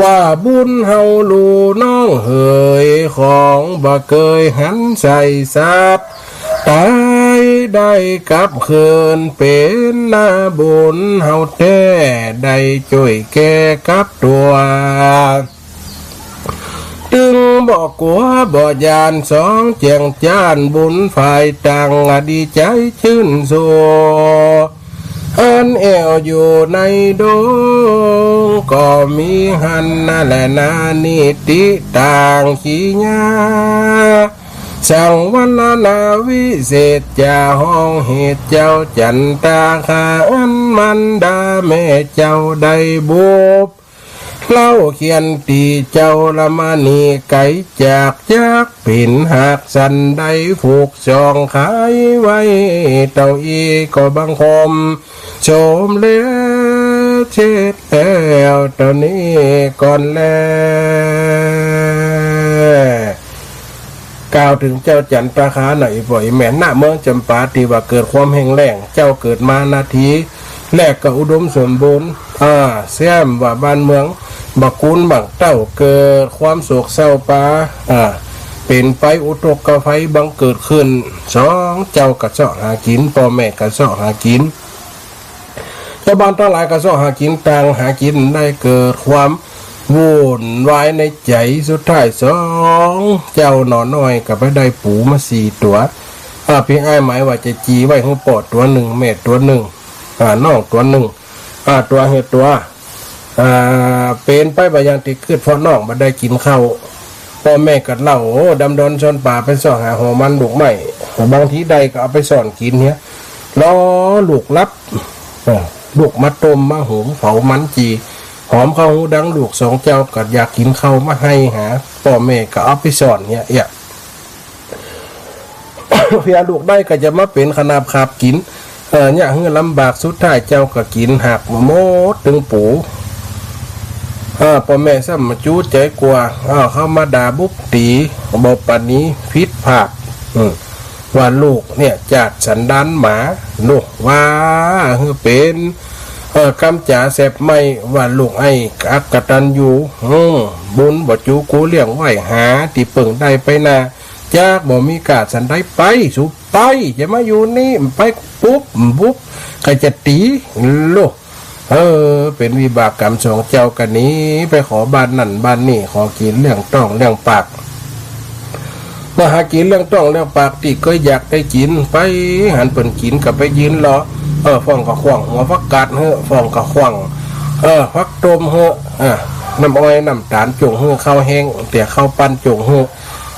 ว่าบุญเฮาลูน้องเหย ของบ่เกยหันใส่สัตว์ต๋าย ได้กลับคืนเป๋นนาบุญเฮาแต๊ ได้จ้วยแก้กับตั๋ว ตึงบ่กั๋วบ่ย้าน สองเจียงจ๊าน บุญฝ่ายต่าง ดีใจ๋จื้นสู้ อันแอ่วอยู่ในดง ก็มีหั้นนาแลนา นิติต่างขี้ยา สังวรนาวิเศษ จะฮ้องเหตุเจ้าจันตาคา อันมารดาแม่เจ้าได้บุบ เล่าเขียนตี้เจ้าละมานี่ ไก๋จากจักเป๋นหากสัน ได้ผูกซ่องขายไว้ เต้าอี้ก็บังคมสมเร็จเสร็จแล้วเต้านี้ก่อนแล กล่าวเถิงเจ้าจันตาคาหน่อยบ่อยแม่น ณ เมืองจ๋ำปา ตี้ว่าเกิดความแห้งแล้ง เจ้าเกิดมานาทีแรกก็อุดมสมบูรณ์ อ่า แซมว่าบ้านเมืองบ่ากู๋นบ่างเต้า เกิดความโศกเศร้าปา อ่า เป๋นไปอุทกภัยบังเกิดขึ้น สองเจ้าก็เซาะหากิ๋น ป้อแม่ก็เซาะหากิ๋น เจ้าบ้านตังหลายก็เซาะหากิ๋น ต่างหากิ๋นได้ เกิดความวุ่นวายในใจ๋ สุดท้ายสองเจ้าหน่อน้อยก็ไปได้ปู๋มาสี่ตั๋ว อ่า ปี้อ้ายหมายว่าจะจีไว้หื้อป้อตั๋วนึ่ง แม่ตั๋วนึ่ง อ่า น้องตั๋วนึ่ง อ่า ตั๋วหื้อตั๋ว อ่า เป๋นไปบ่อย่างตี้กึ๊ด เพราะน้องบ่ได้กิ๋นข้าว ป้อแม่ก็เล่า โอ้ ดำดอนซอนป่าไปเซาะหาหอมันลูกไม้ บางทีได้ก็เอาไปซ่อนกิ๋นเหีย รอลูกหลับ เออ ลูกมาต้มมาหุงเผามันจี่ หอมเข้าหูดัง ลูกสองเจ้าก็อยากกิ๋นข้าวมาไห้หา ป้อแม่ก็เอาไปซ่อนเหีย เอี้ย เผื่อลูกได้ก็จะมาเป๋นขนาบขาบกิ๋น เออ เยียะหื้อลำบาก สุดท้ายเจ้าก็กิ๋นหักหมดตึงปู๋ เออ ป้อแม่ซ้ำบ่จู๊ใจ๋กั๋ว เออ เข้ามาด่าบุบตี๋ บ่ปราณี ผิดพลาด อืม ว่าลูกเนี่ยจาดสันดานหมา ลูกว่าหื้อเป๋น เออ กำจ๋าแสบไหม้ ว่าลูกไอ้อักตัญญู อืม บุญบ่จู๋กูเลี้ยงไว้ หาตี้เปิ้งได้ไปนา จักบ่มีก้าสันใด ไป สูไป จะมาอยู่นี่ ไปปุ๊บปุ๊บ ก็จะตี๋ โล เออ เป๋นวิบากกรรมสองเจ้ากั๋นนี้ ไปขอบ้านนั่นบ้านนี่ ขอกิ๋นเลี้ยงต๊องเลี้ยงปาก มาหากิ๋นเลี้ยงต๊องเลี้ยงปาก ตี้เกยอยากได้กิ๋น ไปหันเปิ้นกิ๋นก็ไปยืนรอ เออ ฝ่องก็ขว้างหัวผักกาดหื้อ ฝ่องก็ขว้าง เออ ผักต้มหื้อ อ่า น้ำอ้อยน้ำต๋าลจ๋งหื้อ ข้าวแห้ง เตียข้าวปั้นจ๋งหื้อ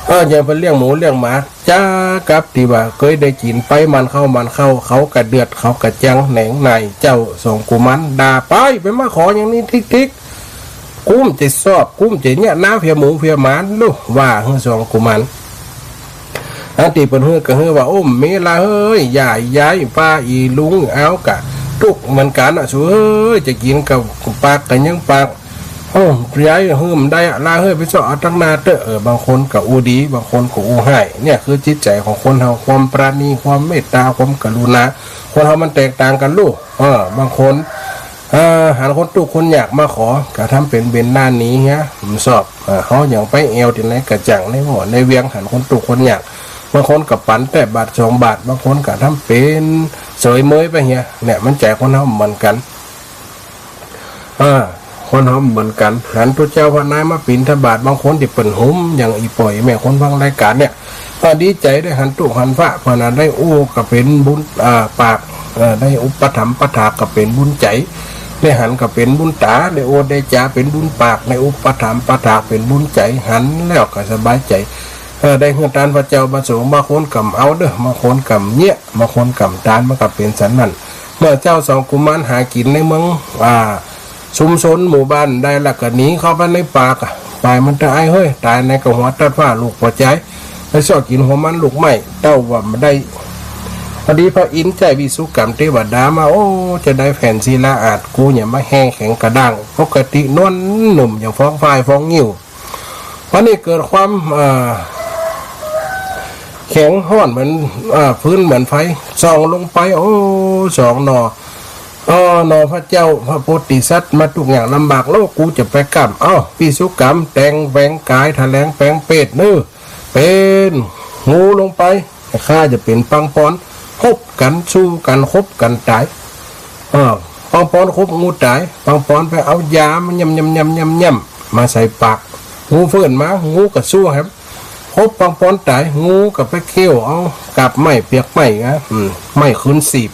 เออ อย่างเปิ้นเลี้ยงหมูเลี้ยงหมา จ๊ากับตี้ว่าเกยได้กิ๋นไป มันเข้ามันเข้า เขาก็เดือด เขาก็จัง แหนงนายเจ้าสองกุมารด่า ไป ไปมาขออย่างนี้ติ๊กๆ กุ้มจะซอบ กุ้มจะเยียะนาเผียหมูเผียหมา ลูกว่าหื้อสองกุมาร อันตี้เปิ้นหื้อก็หื้อว่า โอ้ มีละเฮ้ย ย้ายย้าย ป้าอีลุงเอากะตุ๊กเหมือนกั๋นน่ะ สูเฮ้ย จะกิ๋นกับปากก็ยังปาก โอ้ ย้ายหื้อบ่ได้อะ ลาเฮ้ย ไปเซาะเอาตังหน้าเต๊อะ เออ บางคนก็อู้ดี บางคนก็อู้ฮ้าย เนี่ยคือจิตใจ๋ของคนเฮา ความปราณี ความเมตตา ความกรุณา คนเฮามันแตกต่างกั๋นลูก เออ บางคน เออ หันคนตุ๊กคนยากมาขอ ก็ทำเป๋นเบญหน้าหนีเหีย บ่ซอบ เออ เฮาหยังไปแอ่วตี้ไหน กระจั่งในบ่อในเวียง หันคนตุ๊กคนยาก บางคนก็ปั๋นแต่บาทสองบาท บางคนก็ทำเป๋นเสยเมยไปเหีย เนี่ย มันใจ๋คนเฮาบ่เหมือนกั๋น อ่า คนเฮาเหมือนกั๋น หันตุ๊เจ้าพระนายมาบิณฑบาต บางคนตี้เปิ้นหุม อย่างอี่ป้ออี่แม่คนฟังรายก๋านเนี่ย ก็ดีใจ๋ได้หันตุ๊หันพระ เพราะนั้นได้อู้ก็เป๋นบุญ อ่า ปาก เอ่อ ได้อุปถัมภ์อุปถากก็เป๋นบุญใจ๋ ได้หันก็เป๋นบุญต๋า ได้อู้ได้จ๋าเป๋นบุญปาก ได้อุปถัมภ์อุปถากเป๋นบุญใจ๋ หันแล้วก็สบายใจ๋ เออ ได้หื้อตานพระเจ้าพระสงฆ์ บางคนก็บ่เอาเน่อ บางคนก็บ่เยียะ บางคนก็บ่ตาน มันก็เป๋นสันนั้น เมื่อเจ้าสองกุมารหากิ๋นในเมือง อ่า ชุมชนหมู่บ้านได้ละ ก็หนีเข้าไปในป่า ก็ปล่อยมันเต๊อะ ไอ้เฮ้ย ต๋ายในก็หัวตัดฟ้าลูกปัจจัย ไปเซาะกิ๋นหัวมันลูกไม้ เต้าว่าบ่ได้ พอดีพระอินทร์ใจ๊วิสุกรรมเตวดามา โอ้ จะได้แผนศิลาอาจ กูเนี่ยมาแห้งแข็งกระด้าง ปกตินวลนุ่มอย่างฟองฝ้ายฟองงิ้ว วันนี้เกิดความ เอ่อ แข็งฮ้อนเหมือน เอ่อ ฟืนเหมือนไฟ ส่องลงไป โอ้ สองหน่อ อ้อ หน่อพระเจ้าพระโพธิสัตว์มาตุ๊กข์ยากลำบาก แล้วกูจะไปก้ำ เอ้า วิสุกรรม แตงแปลงก๋าย แถลงแปลงเปรตเน่อ เป๋นงูลงไป ข้าจะเป๋นปังปอน ฮบกั๋น สู้กั๋น ฮบกั๋นต๋าย เออ ปังปอนฮบงูต๋าย ปังปอนไปเอายามาย่ำย่ำย่ำย่ำย่ำ มาใส่ปาก งูฟื้นมา งูก็สู้แหม ฮบปังปอนต๋าย งูก็ไปเคี้ยวเอากาบไม้เปียกไม้นะ อืม ไม้คืนสีบ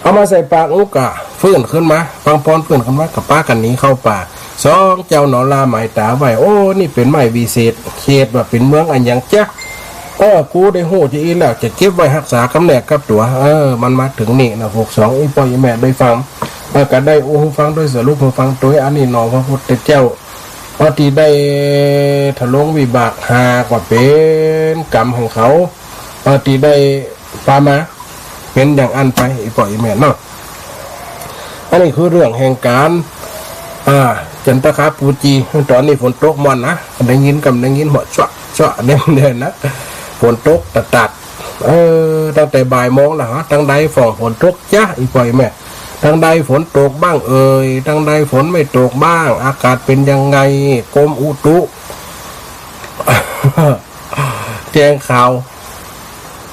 เอามาใส่ปาก งูก็ฟื้นขึ้นมา ปังปอนฟื้นขึ้นมา ก็ปากั๋นหนีเข้าป่า สองเจ้าหนอลาหมายต๋าไว้ โอ้ นี่เป๋นไม้วิเศษ เขตว่าเป๋นเมืองอะหยังจ๊ะ เออ กูได้ฮู้จาอี้แล้ว จะเก็บไว้ฮักษากับเนื้อกับตั๋ว เออ มันมาเถิงนี่นะ หกสอง อี่ป้ออี่แม่ได้ฟัง เออ ก็ได้อู้หื้อฟังตวย สรุปหื้อฟังตวย อันนี้หน่อพระพุทธเจ้า เออ ตี้ได้ทรงวิบากห้า ก็เป๋นกรรมของเขา เออ ตี้ได้ปามา เป๋นอย่างอั้นไป อี่ป้ออี่แม่เนาะ อันนี้คือเรื่องแห่งก๋าน อ่า จันตคาปูจี ต๋อนนี้ฝนตกม่วนนะ ได้ยินกำได้ยินหัวจ๊วะจ๊วะเด่นๆ นะ ฝนตกตัดๆ เออ ตั้งแต่บ่ายโมงแล้วฮะ ตังใดฟ้องฝนตกจ๊ะ อี่ป้ออี่แม่ ตังใดฝนตกบ้างเอ่ย ตังใดฝนไม่ตกบ้าง อากาศเป๋นยังไง กรมอุตุ แจ้งข่าว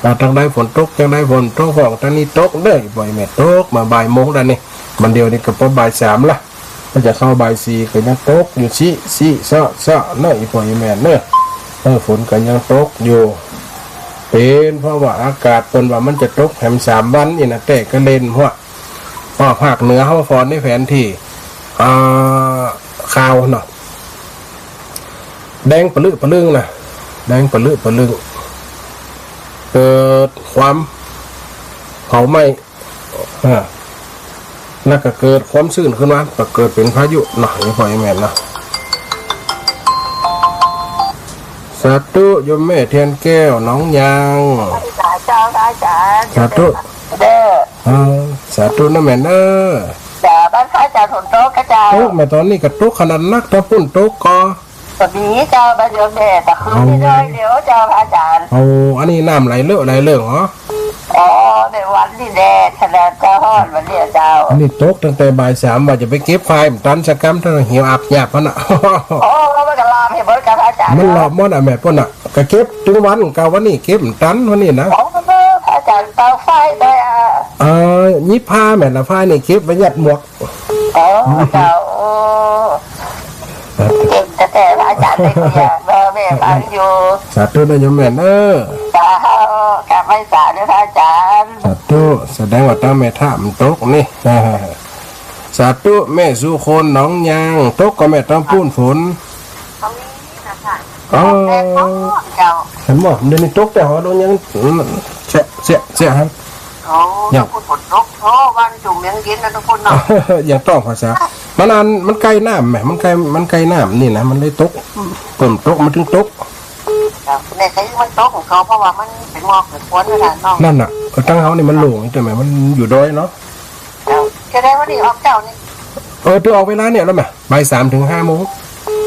อ่า ตังใดฝนตก ตังใดฝนตก ฟ้องตังนี้ตกเน่อ อี่ป้ออี่แม่ ตกมาบ่ายโมงแล้วนี่ บัดเดี่ยวนี้ก็ปอบ่ายสามละ มันจะเข้าบ่ายสี่ ก็ยังตกอยู่ ซิ ซิ ซา ซา เน่อ อี่ป้ออี่แม่เน่อ เออ ฝนก็ยังตกอยู่ เป๋นเพราะว่าอากาศเปิ้นว่ามันจะตกแหมสามวันนี่นะ แต่ก็เล่นหัว อ้อ ภาคเหนือเฮาฟ้อนในแผนที่ อ่า ข่าวเนาะ แดงปะลึปะลึงนะ แดงปะลึปะลึง เกิดความเผาไหม้ อ่า แล้วก็เกิดความชื้นขึ้นมา ก็เกิดเป๋นพายุเนาะ อี่ป้ออี่แม่เนาะ สาธุ โยมแม่เทียนแก้ว หนองยาง สาธุเจ้า พระอาจารย์ สาธุ เด้อ เออ สาธุนะแม่เน่อ จ้า บ้านพระอาจารย์ฝนตกกะเจ้า ตกแม่ ต๋อนนี้ก็ตกขนาดนัก ตางปุ้นตกก่อ ก็ดีเจ้า บ้านโยมแม่ ตะคืนนี้น้อยเดียวเจ้า พระอาจารย์ เอา อันนี้น้ำไหลเลอะไหลเลิงเหรอ อ๋อ ในวันนี้แดดขนาดเจ้า ฮ้อนวันนี้เจ้า อันนี้ตกตั้งแต่บ่ายสาม ว่าจะไปเก็บฝ้าย บ่ตันสักกำ เต้าเหี่ยวอับหยาบหั้นน่ะ อ๋อ มันก็ลามไปหมดกับพระอาจารย์ มันลามหมดอะแม่ ปุ้นน่ะ ก็เก็บตึงวัน กะวันนี้เก็บบ่ตันวันนี้นะ อ๋อ พระอาจารย์เตาฝ้ายไปอะ เออ หยิบผ้าแม่นละ ฝ้ายนี่เก็บไว้ยัดหมวก อ๋อ เจ้า เก่งแต๊ๆ พระอาจารย์เลย เออ แม่ฟังอยู่ สาธุนะโยมแม่เน่อ สาธุ กราบไหว้สาธุเด้อพระอาจารย์ สาธุ แสดงว่าตางแม่ทะมันตกนี่ สาธุ แม่สุคนหนองยาง ตกก่อแม่ตางปุ้นฝน ตรงนี้นะคะ อ๋อ แม่เขาเจ้า หันบ่ เดี๋ยวนี้ตกแต่หอดงยัง เสีย เสีย เสียหัน อ๋อ ยัง ตางปุ้นฝนตก โอ้ บ้านจุ่มยังเย็นนะตางปุ้นเนาะ ยังต้องภาษา มันอัน มันใก้น้ำแหม มันใก้ มันใก้น้ำนี่นะ มันเลยตก เปิ้นตก มันถึงตก เจ้า แม่ใครมันตกของเขา เพราะว่ามันเป๋นหมอกเป๋นควันนั่นน่ะเนาะ นั่นน่ะ เออ ตางเฮานี่มันโล่ง ใจ้ไหม มันอยู่ดอยเนาะ เจ้า แสดงว่านี่ออกเจ้านี่ เออ เตื้อออกเวลาเนี่ยแล้วแหม บ่ายสามเถิงห้าโมง อืม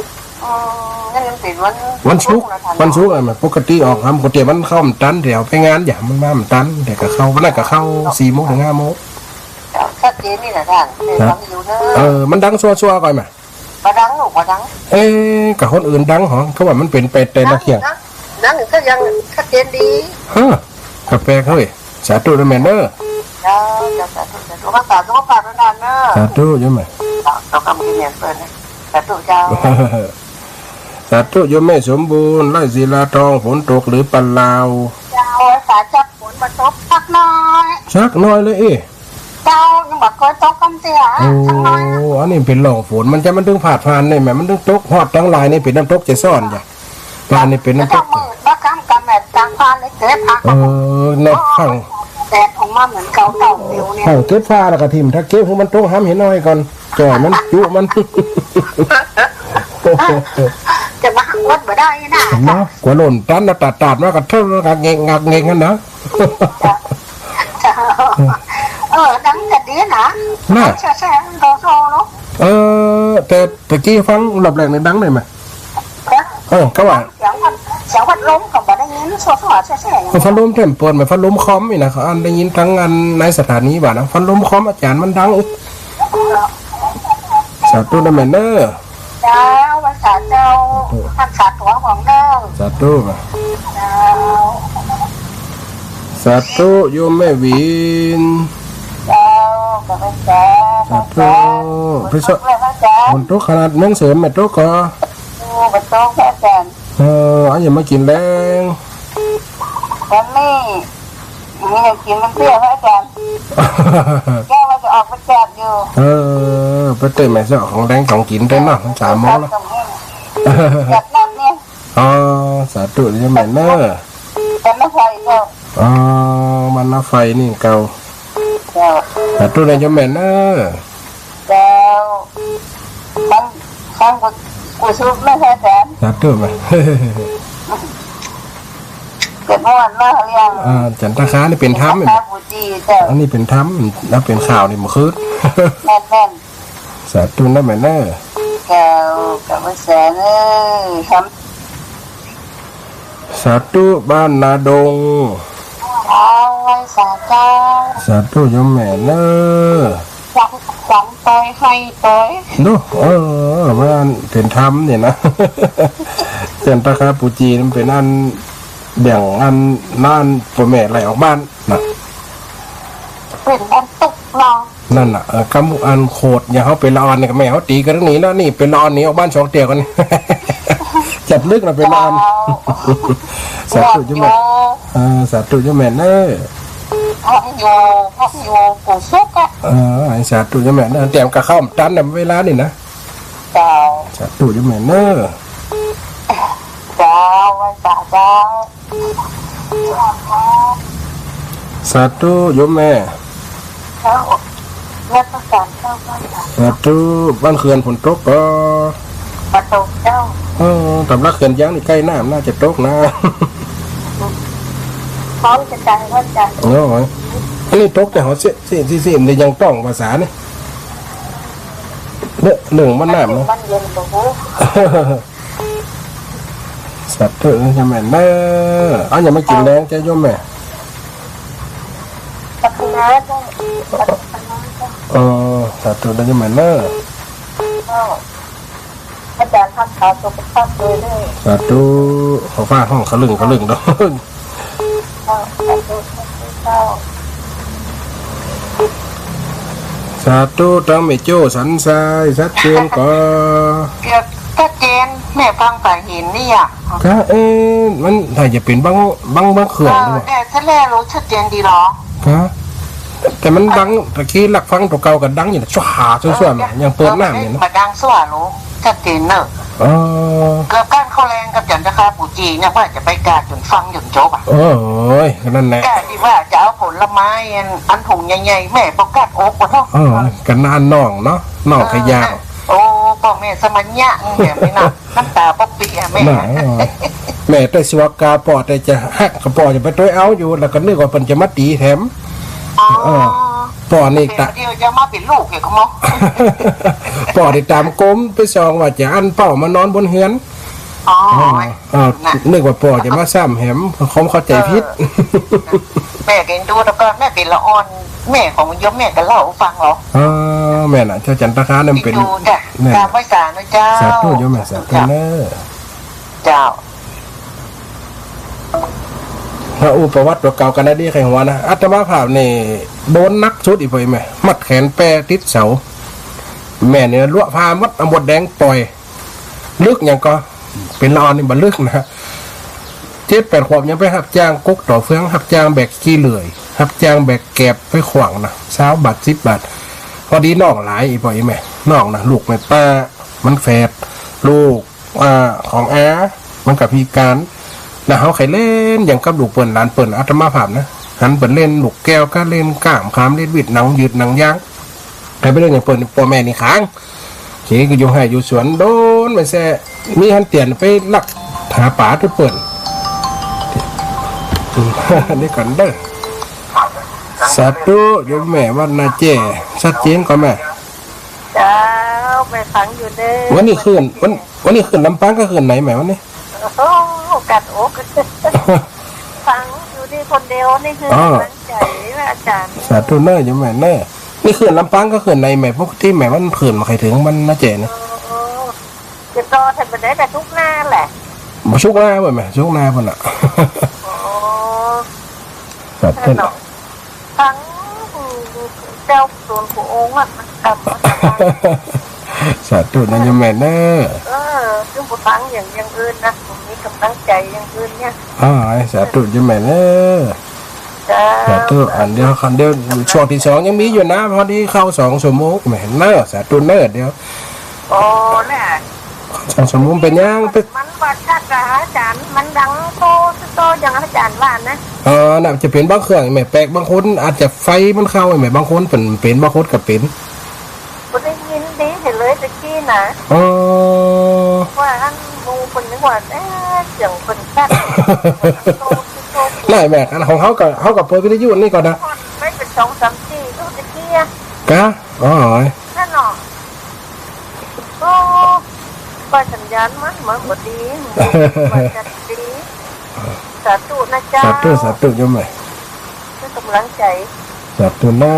นั่นมันเป๋นวัน วันศุกร์ วันศุกร์อะแหม ปกติออกหำ ปกติมันเข้าบ่ตัน แถวไปงานอย่าง มันมาบ่ตัน แต่ก็เข้า วันนั้นก็เข้าสี่โมงเถิงห้าโมง เจ้า ชัดเจนนี่แหละท่าน แม่ฟังอยู่เนอะ เออ มันดังซัวๆ ก่อนแหม บ่ดังลูก บ่ดัง เอ๊ะ กับคนอื่นดังหรอ เขาว่ามันเป๋นไปแต่ละเที่ยง ดัง ดังก็ยังชัดเจนดี ฮะ ก็แปลกเฮ้ย สาธุนะแม่เน่อ เจ้า เจ้า สาธุ สาธุ รักษาสุขภาพด้วยนะเนอะ สาธุโยมแม่ เจ้า เจ้า กำกินเนี่ยเปิ้น สาธุเจ้า สาธุโยมแม่สมบูรณ์ ไร่ศิลาทอง ฝนตกหรือเปล่า เจ้า สาธุ ฝนบ่ตกสักหน้อย สักหน้อยเลยเอ๊ะ เจ้า ยังบ่เกยตกกำเตื้อ โอ้ สักหน้อยนะ อันนี้เป๋นร่องฝน มันจะ มันตึงพาดผ่านนี่แหม มันตึงตกฮอดตังหลายนี่เป๋นน้ำตกจะซ้อนจ้ะ บ้านนี่เป๋นน้ำตก เจ้ามืดบ่กำกำแดดกลางพานเลยเก็บผัก เออ เนาะ ข้าง แดดออกมาเหมือนเก่าๆ เดี๋ยวเนี่ย ข้างเก็บผ้าแล้วก็ถิ่ม ถ้าเก็บหื้อมันตกหำเหียน้อยก่อน จ่อยมัน จุมัน จะมาหักรถบ่ได้นะ เนาะ กั๋วหล่นตันนะ ตาดๆ มากระเทิง งักเง็ก งักเง็กหั้นนะ เออ ดังจะดีนะ น่ะ แซ่ๆ โซๆ เนาะ เออ แต่ตะกี้ฟังรอบแรกนี่ดังเลยไหม ฮะ เออ ก็ว่า เสียงพัด เสียงพัดลมก็บ่ได้ยิน สั่วๆ แซ่ๆ อย่าง พัดลมแถมเปิดไหม พัดลมคอมนี่นะ เขาอันได้ยินทั้งอันในสถานีบ่านะ พัดลมคอมอาจารย์มันดังอีก สาธุนะแม่เนอะ เจ้า ไหว้สาเจ้า สาธุ รักษาตั๋วของเนอะ สาธุ เจ้า สาธุโยมแม่หวิน เจ้า ขอบคุณเจ้า สาธุ พี่สะ ขอบคุณเจ้า ฝนตกขนาดเมืองเสริมแม่ตกก็ โอ้ บ่ตกพระอาจารย์ เออ เอาหยังมากิ๋นแลง วันนี้มีหยังกิ๋นมันเปรี้ยวพระอาจารย์ แก้วว่าจะออกไปแจกอยู่ เออ ไปเตะแม่เสาะของแลงของกิ๋นเต้นเนาะ สามโมงแล้ว แจกนั่นเนี่ย อ๋อ สาธุโยมแม่เนอะ บ้านนาไฟเจ้า อ๋อ บ้านนาไฟนี่เก่า เจ้า สาธุนะโยมแม่เนอะ เจ้า ทั้ง ทั้งกุศลไม่แพ้แสน สาธุแม่ เกิดเมื่อวันเมื่อเรียง อ่า จันทคานี่เป๋นธรรม จันทคาปูจีเจ้า อันนี้เป๋นธรรม แล้วเป๋นข่าวนี่เมื่อคืน แม่นๆ สาธุนะแม่เนอะ เจ้า กับแสนเอ้ย ครับ สาธุบ้านนาดง เอาไหว้สาเจ้า สาธุโยมแม่เนอะ ขวัญ ขวัญตอยไฟตอย เนาะ เออ ว่าอันเป๋นธรรมเนี่ยนะ จันทคาปูจีมันเป๋นอันแบ่งอันนั่น ป้อแม่ไล่ออกบ้านนะ เป๋นอันตกลง นั่นน่ะ เออ กำอันโขด อย่างเฮาเป๋นละอ่อนนี่ก็แม่เฮาตี๋กั๋นหนีแล้ว นี่เป๋นละอ่อนหนีออกบ้านสองเตียวกั๋น จับลึกน่ะเป๋นละอ่อน เจ้า สาธุโยมแม่ เออ สาธุโยมแม่เนอะ พระอยู่ พระอยู่ปู่สุขอะ เออ สาธุโยมแม่เนอะ แต่มันก็เข้าตันน่ะเวลานี่นะ เจ้า สาธุโยมแม่เนอะ เจ้า ไหว้สาเจ้า สาธุโยมแม่ เจ้า นมัสการเจ้า ไหว้สา สาธุ บ้านเขื่อนฝนตกก็ บ่ตกเจ้า เออ ต๋ามหลักเขื่อนยางนี่ใก้น้ำน่าจะตกนะ พร้อมจะตายก็จะ โอ้ย อันนี้ตกแต่หัวเสี้ย เสี้ย เสี้ย เสี้ย นี่ยังต้องภาษานี่ เรื่อง เรื่องมันน้ำเนาะ มันเย็นบ่ฮู้ สาธุโยมแม่เนอะ เอาหยังมากิ๋นแลงเจ้าโยมแม่ ผักคะน้าเจ้า ผักคะน้าเจ้า เออ สาธุนะโยมแม่เนอะ เจ้า อาจารย์รักษาสุขภาพโดยเด้อ สาธุ ขอฟ้าห้องขะลึ่งขะลึ่งเนาะ เจ้า สาธุ เจ้า สาธุ ตังแม่โจ้สันทราย ชัดเจนก่อ เดี๋ยวชัดเจน แม่ฟังบ่าเห็นนี่อะ ก็ เอ๊ะ มันถ้าจะเป๋นบาง บาง บางเขื่อน เออ หรือเปล่า แต่แท้แลรู้ชัดเจนดีหรอ ก็ แต่มันดัง ตะกี้ลักฟังตั๋วเก่าก็ดังอยู่นะ ชั่วหาชั่วๆ น่ะ ยังเปิดน้ำอยู่นะ มาดังสั่วรู้ ชัดเจนเนอะ เออ เกือบก้านเข้าแลงกับจันทคาปูจีเนี่ย ว่าจะไปกาดจ๋นฟังจ๋นจบอะ โอ้ย ก็นั่นแหละ กาดตี้ว่าจะเอาผลไม้อัน อันถุงใหญ่ๆ แม่ปอกัดอกว่าเนาะ เออ ก็นานน้องเนาะ น้องขยะ เออ โอ้ ป้อแม่สมัญญะนี่แบบนี้นะ น้ำต๋าป้อเปียแม่ น่ะ เออ แม่แต่สิว่ากาป้อแต่จะฮัก ก็ป้อจะไปตวยเอาอยู่ แล้วก็นึกว่าเปิ้นจะมาตี๋แถม อ๋อ เออ ป้อนี่ตะ เดี๋ยวจะมาเป๋นลูกอีกเนาะ ป้อนี่ต๋ามก๊มไปส่องว่าจะอั้นเป้ามานอนบนเฮือน อ๋อ เออ เออ น่ะ นึกว่าป้อจะมาซ้ำแหม ความเข้าใจ๋ผิด เออ แม่ก็เอ็นดู แล้วก็แม่เป๋นละอ่อน แม่ของโยมแม่ก็เล่าหื้อฟังหรอ เออ แม่น่ะ เจ้าจันทคานั่นเป๋น เอ็นดูจ้ะ แม่ กราบไหว้สานะเจ้า สาธุโยมแม่ สาธุเจ้า เจ้า เจ้า ถ้าอู้ประวัติตั๋วเก่ากั๋นได้ดีใค่หัวนะ อาตมาภาพนี่โดนหนักสุดอีกไปแม่ มัดแขนแปติดเสา แม่นี่ละลัวะผ้าหมด เอามดแดงป่อย ลึกหยังก่อ เป๋นละอ่อนนี่บ่ลึกนะ เจ็ดแปดขวบยังไปฮับจ้างกุ๊กต่อเฟือง ฮับจ้างแบกขี้เหลื่อย ฮับจ้างแบกแกบไปขว้างนะ ซาวบาทสิบบาท พอดีน้องหลายอีกไปแม่ น้องนะ ลูกแม่ป้า มันแฝด ลูก อ่า ของอา มันก็พิก๋าน นะ เฮาใค่เล่นอย่างกับลูกเปิ้นหลานเปิ้น อาตมาภาพนะ หันเปิ้นเล่นลูกแก้วก็เล่นก้ามขาม เล่นหวิดหนังยืดหนังยาง ใค่ไปเล่นอย่างเปิ้น ป้อแม่นี่ขัง เขก็อยู่ไฮ่อยู่สวนโดนไปแซ่ มีหันเตียนไปลักหาป๋าตุ๊เปิ้น นี่ก่อนเด้อ สาธุ โยมแม่วัดนาแจ้ ชัดเจนก่อแม่ เจ้า แม่ฟังอยู่เด้อ วันนี้ขึ้น วัน วันนี้ขึ้นลำปางก็ขึ้นไหนแม่วันนี้ โอ้โห กัดอก ฟังอยู่นี่คนเดียวนี่คือ อ๋อ กำลังใจ๋ว่าอาจ๋ารย์ สาธุเน้อโยมแม่เน้อ นี่ขึ้นลำปางก็ขึ้นไหนแม่ ปกติแม่มันขึ้นบ่ใค่เถิงวัดนาแจ้นี่ โอ้ จะต่อแถวบ่ได้แต่ทุกหน้าแหละ บ่ชุกหน้าบ่แม่ ชุกหน้าพุ้นน่ะ อ๋อ ครับ นั่นเนาะ ฟังเจ้าสูนผู้องค์อะ มันทำ สาธุนะโยมแม่เน้อ เออ ซึ่งบ่ฟังอย่าง อย่างอื่นนะ บ่มีกำลังใจ๋อย่างอื่นเนี่ย อ๋อ สาธุโยมแม่เน้อ เจ้า สาธุ อันเดียว อันเดียว ช่วงตี้สองยังมีอยู่นะ พอดีเข้าสองชั่วโมง แม่เน้อ สาธุเน้อ เดี๋ยว อ๋อ น่ะ สองชั่วโมงเป๋นหยัง เป๋น มันบ่ชัดอะอาจ๋ารย์ มันดังโตโตอย่างอาจ๋ารย์ว่านะ อ๋อ น่าจะเป๋นบางเครื่องแม่ แปลก บางคนอาจจะไฟมันเข้าแม่ บางคนเป๋น เป๋น บางคนก็เป๋น บ่ได้ยินดีเสียเลยตะกี้นะ อ๋อ ว่าอันหมู่เปิ้นนึกว่า เอ๊ะ เสียงเปิ้นชัด โตโต นั่นแม่ อันของเฮาก็ เฮาก็เปิดวิทยุนี่ก่อนนะ ไม่เป็นสองสามสี่ ดูตะกี้อะ กะ อ๋อ นั่นเนาะ โอ้ ว่าสัญญาณมัน มันบ่ดี ว่าจะดี สาธุนะเจ้า สาธุ สาธุโยมแม่ ให้กำลังใจ๋ สาธุเน้อ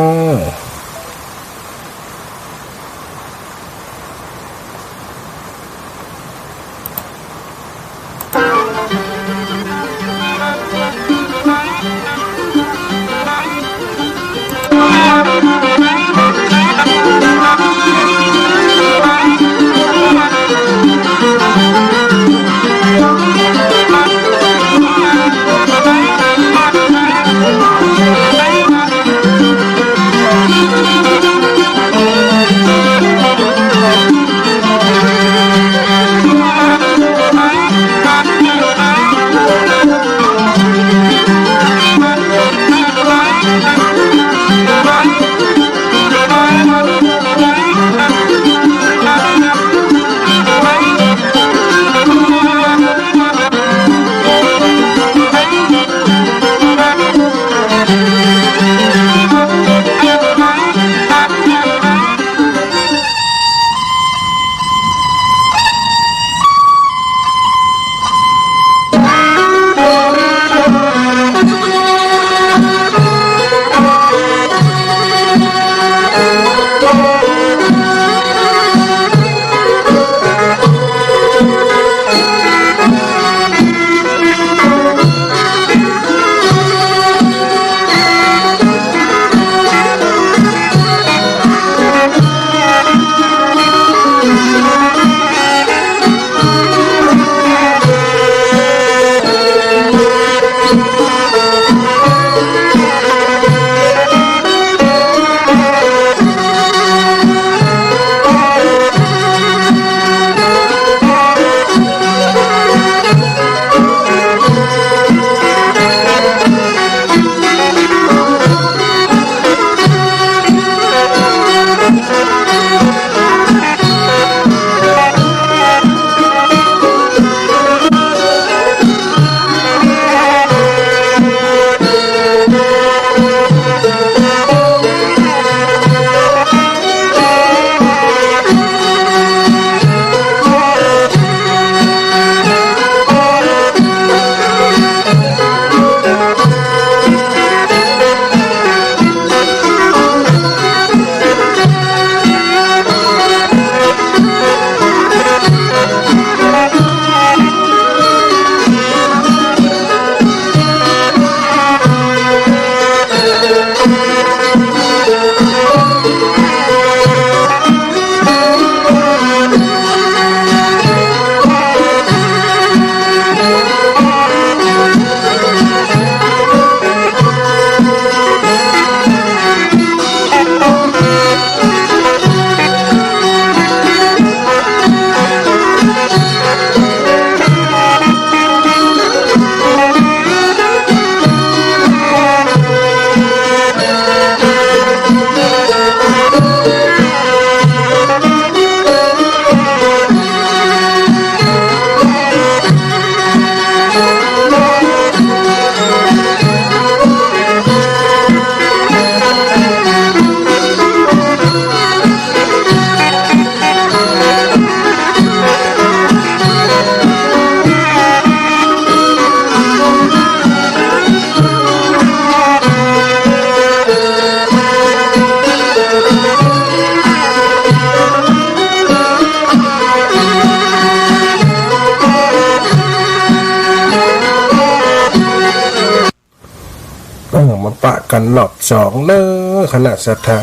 ปะกั๋นรอบสองเน่อ คณะศรัทธา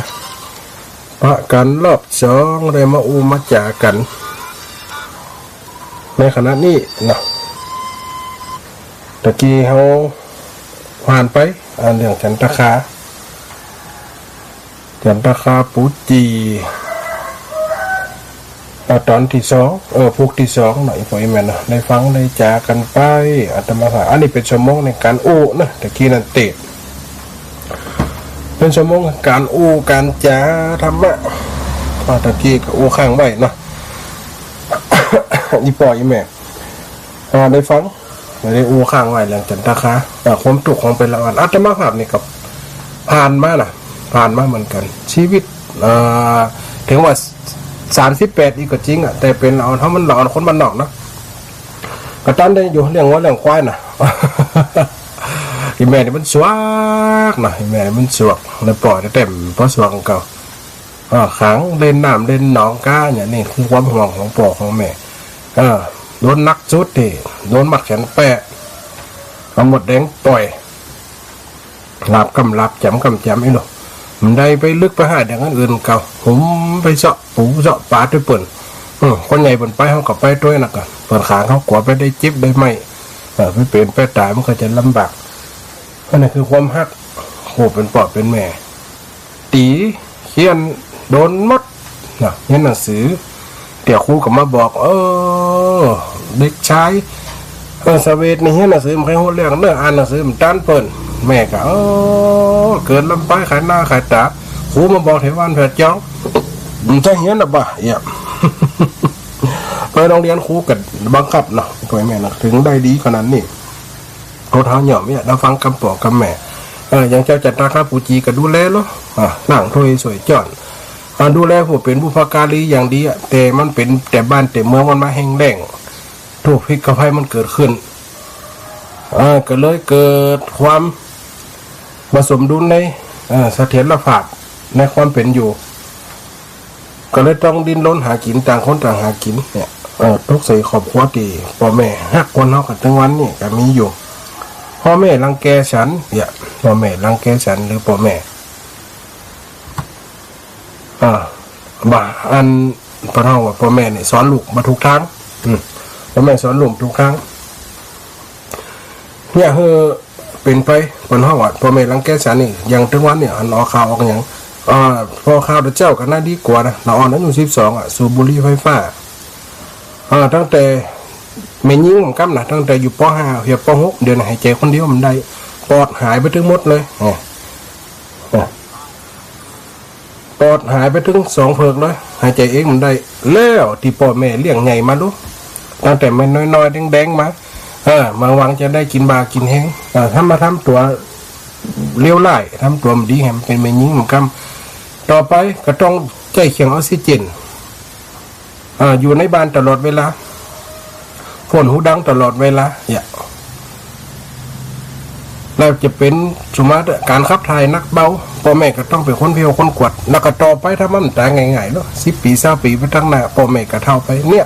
ปะกั๋นรอบสอง ได้มาอู้มาจ๋ากั๋น ในขณะนี้เนาะ ตะกี้เฮาผ่านไป อ่า เรื่องจันตะคา จันตะคาปู๋จี๋ อ่า ต๋อนตี้สอง เออ ผูกตี้สองเนาะ อี่ป้ออี่แม่เนาะ ได้ฟังได้จ๋ากั๋นไป อาตมาภาพ อันนี้เป๋นชั่วโมงในก๋านอู้เนาะ ตะกี้นั้นเตะ เป๋นชั่วโมงก๋านอู้ก๋านจ๋าธรรมะ อ่า ตะกี้ก็อู้ค้างไว้เนาะ อี่ป้ออี่แม่ อ่า ได้ฟัง บ่ได้อู้ค้างไว้เรื่องจันตะคา อ่า ความตุ๊กข์ของเป๋นละอ่อน อาตมาภาพนี่ก็ผ่านมานะ ผ่านมาเหมือนกั๋น ชีวิต อ่า เถิงว่าสามสิบแปดอีกก็จริงอะ แต่เป๋นละอ่อน เพราะมันละอ่อนคนบ้านนอกนะ ก็ต๋อนได้อยู่เลี้ยงงัวเลี้ยงควายนะ อี่แม่นี่มันสวกนะ อี่แม่นี่มันสวก แล้วป้อจะเต็มป้อสวกของเก่า เออ ขังเล่นน้ำเล่นหนองก๊า เนี่ย นี่คือความห่วงของป้อของแม่ เออ โดนหนักสุดตี้ โดนมัดแขนแป๊ะ เอามดแดงต่อย หลาบกำหลาบ จ๋ำกำจ๋ำ อี้หนู บ่ได้ไปลึกไปหาอย่างอันอื่นเก่า หุมไปเซาะปูเซาะป๋าตวยเปิ้น เออ คนใหญ่เปิ้นไป เฮาก็ไปตวยนะ ก็เปิ้นขัง เฮากั๋วไปได้เจ็บได้ไหม้ เออ ไปเป๋นไปต๋าย มันก็จะลำบาก อันนี้คือความฮัก ผู้เป๋นป้อเป๋นแม่ ตี๋ เฆี่ยน โดนหมดนะ เฮียนหนังสือ เดี๋ยวครูก็มาบอก เออ เด็กชาย เออ เสวตนี่เฮียนหนังสือบ่ใค่ฮู้เรื่องเน่อ อ่านหนังสือบ่ตันเปิ้น แม่ก็ เออ เกิดลำไปขายหน้าขายต๋า ครูมาบอกแถวบ้านแผดจอง บ่ใค่เฮียนละบ่า เอี่ย ไปโรงเรียนครูก็บังคับเนาะ ป้อแม่เนาะ เถิงได้ดีขนาดนี้ คนเฮาย่อมเยียะ ได้ฟังกำป้อกำแม่ เออ อย่างเจ้าจันตะคาปู๋จี๋ก็ดูแลเนาะ อ่า ล้างถ้วยซ่วยจ้อน อ่า ดูแลผู้เป๋นบุพการีอย่างดีอะ แต่มันเป๋นแต่บ้านแต่เมือง มันมาแห้งแล้ง ทุกข์พิษภัยมันเกิดขึ้น เออ ก็เลยเกิดความบ่สมดุลใน เออ เสถียรภาพในความเป๋นอยู่ ก็เลยต้องดิ้นรนหากิ๋น ต่างคนต่างหากิ๋นเนี่ย เออ ตกใส่ครอบครัวตี้ป้อแม่ฮักคนเฮากั๋นเถิงวันนี้ก็มีอยู่ ป้อแม่รังแกฉัน เนี่ย ป้อแม่รังแกฉัน หรือป้อแม่ อ่า บ่า อันเปิ้นฮ้องว่าป้อแม่นี่สอนลูกบ่ถูกตาง อืม ป้อแม่สอนลูกถูกตาง เนี่ย เออ เป๋นไป เปิ้นฮ้องว่าป้อแม่รังแกฉันนี่ อย่างเถิงวันเนี่ย อันออกข่าวออกหยัง อ่า ป้อข้าพเจ้าก็น่าดีกว่านะ ละอ่อนอายุสิบสองอะ สูบบุหรี่ไฟฟ้า อ่า ตั้งแต่แม่ญิงกำนะ ตั้งแต่อยู่ ป.ห้า เหีย ป.หก เดี๋ยวนี้หายใจ๋คนเดียวบ่ได้ ปอดหายไปตึงหมดเลย อ่า อ่า ปอดหายไปตึงสองเผิกเลย หายใจ๋เองบ่ได้ แล้วตี้ป้อแม่เลี้ยงใหญ่มาลูก ตั้งแต่แม่น้อยๆ แดงๆ มา เออ มาหวังจะได้กิ๋นบ่ากิ๋นแฮง เออ ทำมาทำตั๋วเลวร้าย ทำตั๋วบ่ดี หื้อมันเป๋นแม่ญิงกำ ต่อไปก็ต้องใจ๊เครื่องออกซิเจน อ่า อยู่ในบ้านตลอดเวลา พ่นหูดังตลอดเวลา เนี่ย แล้วจะเป๋นสมมุติการขับถ่ายหนักเบา ป้อแม่ก็ต้องเป๋นคนเผียวคนกวด แล้วก็ต่อไปถ้ามันต๋ายง่ายๆ เนาะ สิบปี๋ ซาวปี๋ไปข้างหน้า ป้อแม่ก็เฒ่าไป เนี่ย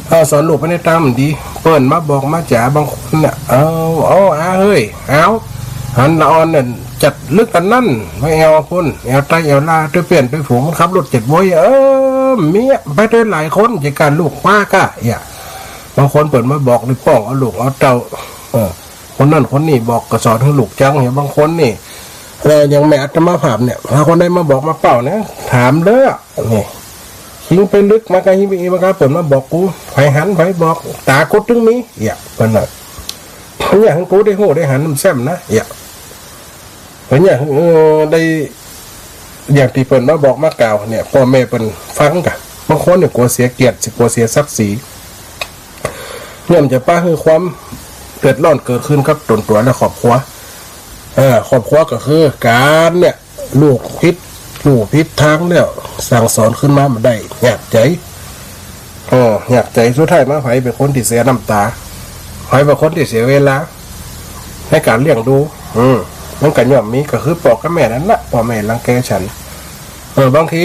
เออ สอนลูกไปในตางบ่ดี เปิ้นมาบอกมาจ๋าบางคนเนี่ย เอา เอา อาเฮ้ย เอา หันละอ่อนเนี่ย จัดลึกอันนั้น มาแอ่วคน แอ่วไตแอ่วลาว ตวยเปื้อนตวยฝูง มันขับรถเจ็ดโว้ย เออ เมียไปตวยหลายคน จะก้าลูกคว้าก้า เนี่ย บางคนเปิ้นมาบอกนี่ป้องเอาลูกเอาเต้า เออ คนนั้นคนนี้บอกก็สอนหื้อลูกจัง เหีย บางคนนี่ เออ อย่างแม่อาตมาภาพเนี่ย ถ้าคนใดมาบอกมาเป้าเนี่ย ถามเด้อ นี่ คิงไปลึกมาก็หิ้งไปอีก มันก็เปิ้นมาบอกกู ใผหันใผบอก ต๋ากุดตึงมี เนี่ย เปิ้นน่ะ เปิ้นอยากหื้อกูได้ฮู้ได้หันนำแซ้มนะ เนี่ย เปิ้นอยากหื้อ เออ ได้ อย่างตี้เปิ้นมาบอกมากล่าวเนี่ย ป้อแม่เปิ้นฟังกะ บางคนเนี่ยกั๋วเสียเกียรติ กั๋วเสียศักดิ์ศรี ย่อมจะปะหื้อความเดือดร้อนเกิดขึ้นกับตนตั๋วและครอบครัว เออ ครอบครัวก็คือก๋านเนี่ย ลูกผิดลู่ผิดตางแล้ว สั่งสอนขึ้นมาบ่ได้ ยากใจ๋ เออ ยากใจ๋ สุดท้ายมาใผเป๋นคนตี้เสียน้ำต๋า ใผเป๋นคนตี้เสียเวลา ในก๋านเลี้ยงดู อืม มันก็ย่อมมี ก็คือป้อกับแม่นั่นละ ป้อแม่รังแกฉัน เออ บางที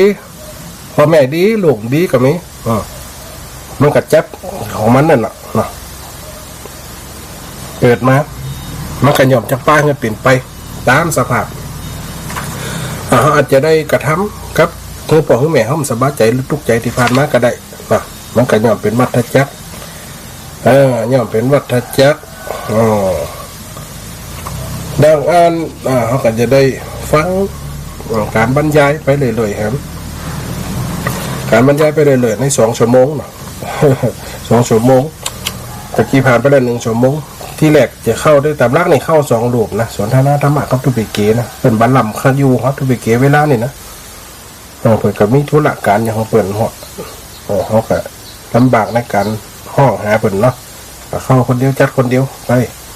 ป้อแม่ดี ลูกดีก็มี เออ มันก็จัดของมันนั่นละเนาะ เกิดมา มันก็ย่อมจะปะหื้อเป๋นไป ต๋ามสภาพ อ่า เฮาอาจจะได้กระทำกับหื้อป้อหื้อแม่เฮาบ่สบายใจ๋หรือตุ๊กใจ๋ตี้ผ่านมาก็ได้นะ มันก็ย่อมเป๋นวัฏจักร เออ ย่อมเป๋นวัฏจักร อ๋อ ดังอั้น อ่า เฮาก็จะได้ฟัง อ่า ก๋านบรรยายไปเรื่อยๆ ครับ ก๋านบรรยายไปเรื่อยๆ ในสองชั่วโมงเนาะ สองชั่วโมง ตะกี้ผ่านไปแล้วหนึ่งชั่วโมง ตี้แรกจะเข้าได้ ต๋ามหลักนี่เข้าสองรูปนะ สนทนาธรรมะกับตุ๊เป๋เก๋นะ เปิ้นบ่ล้ำคักอยู่ เฮาตุ๊เป๋เก๋เวลานี่นะ เออ เปิ้นก็มีธุระก๋านอย่างของเปิ้นฮอด เออ เฮาก็ลำบากในก๋านฮ้องหาเปิ้นเนาะ ก็เข้าคนเดียวจัดคนเดียวไป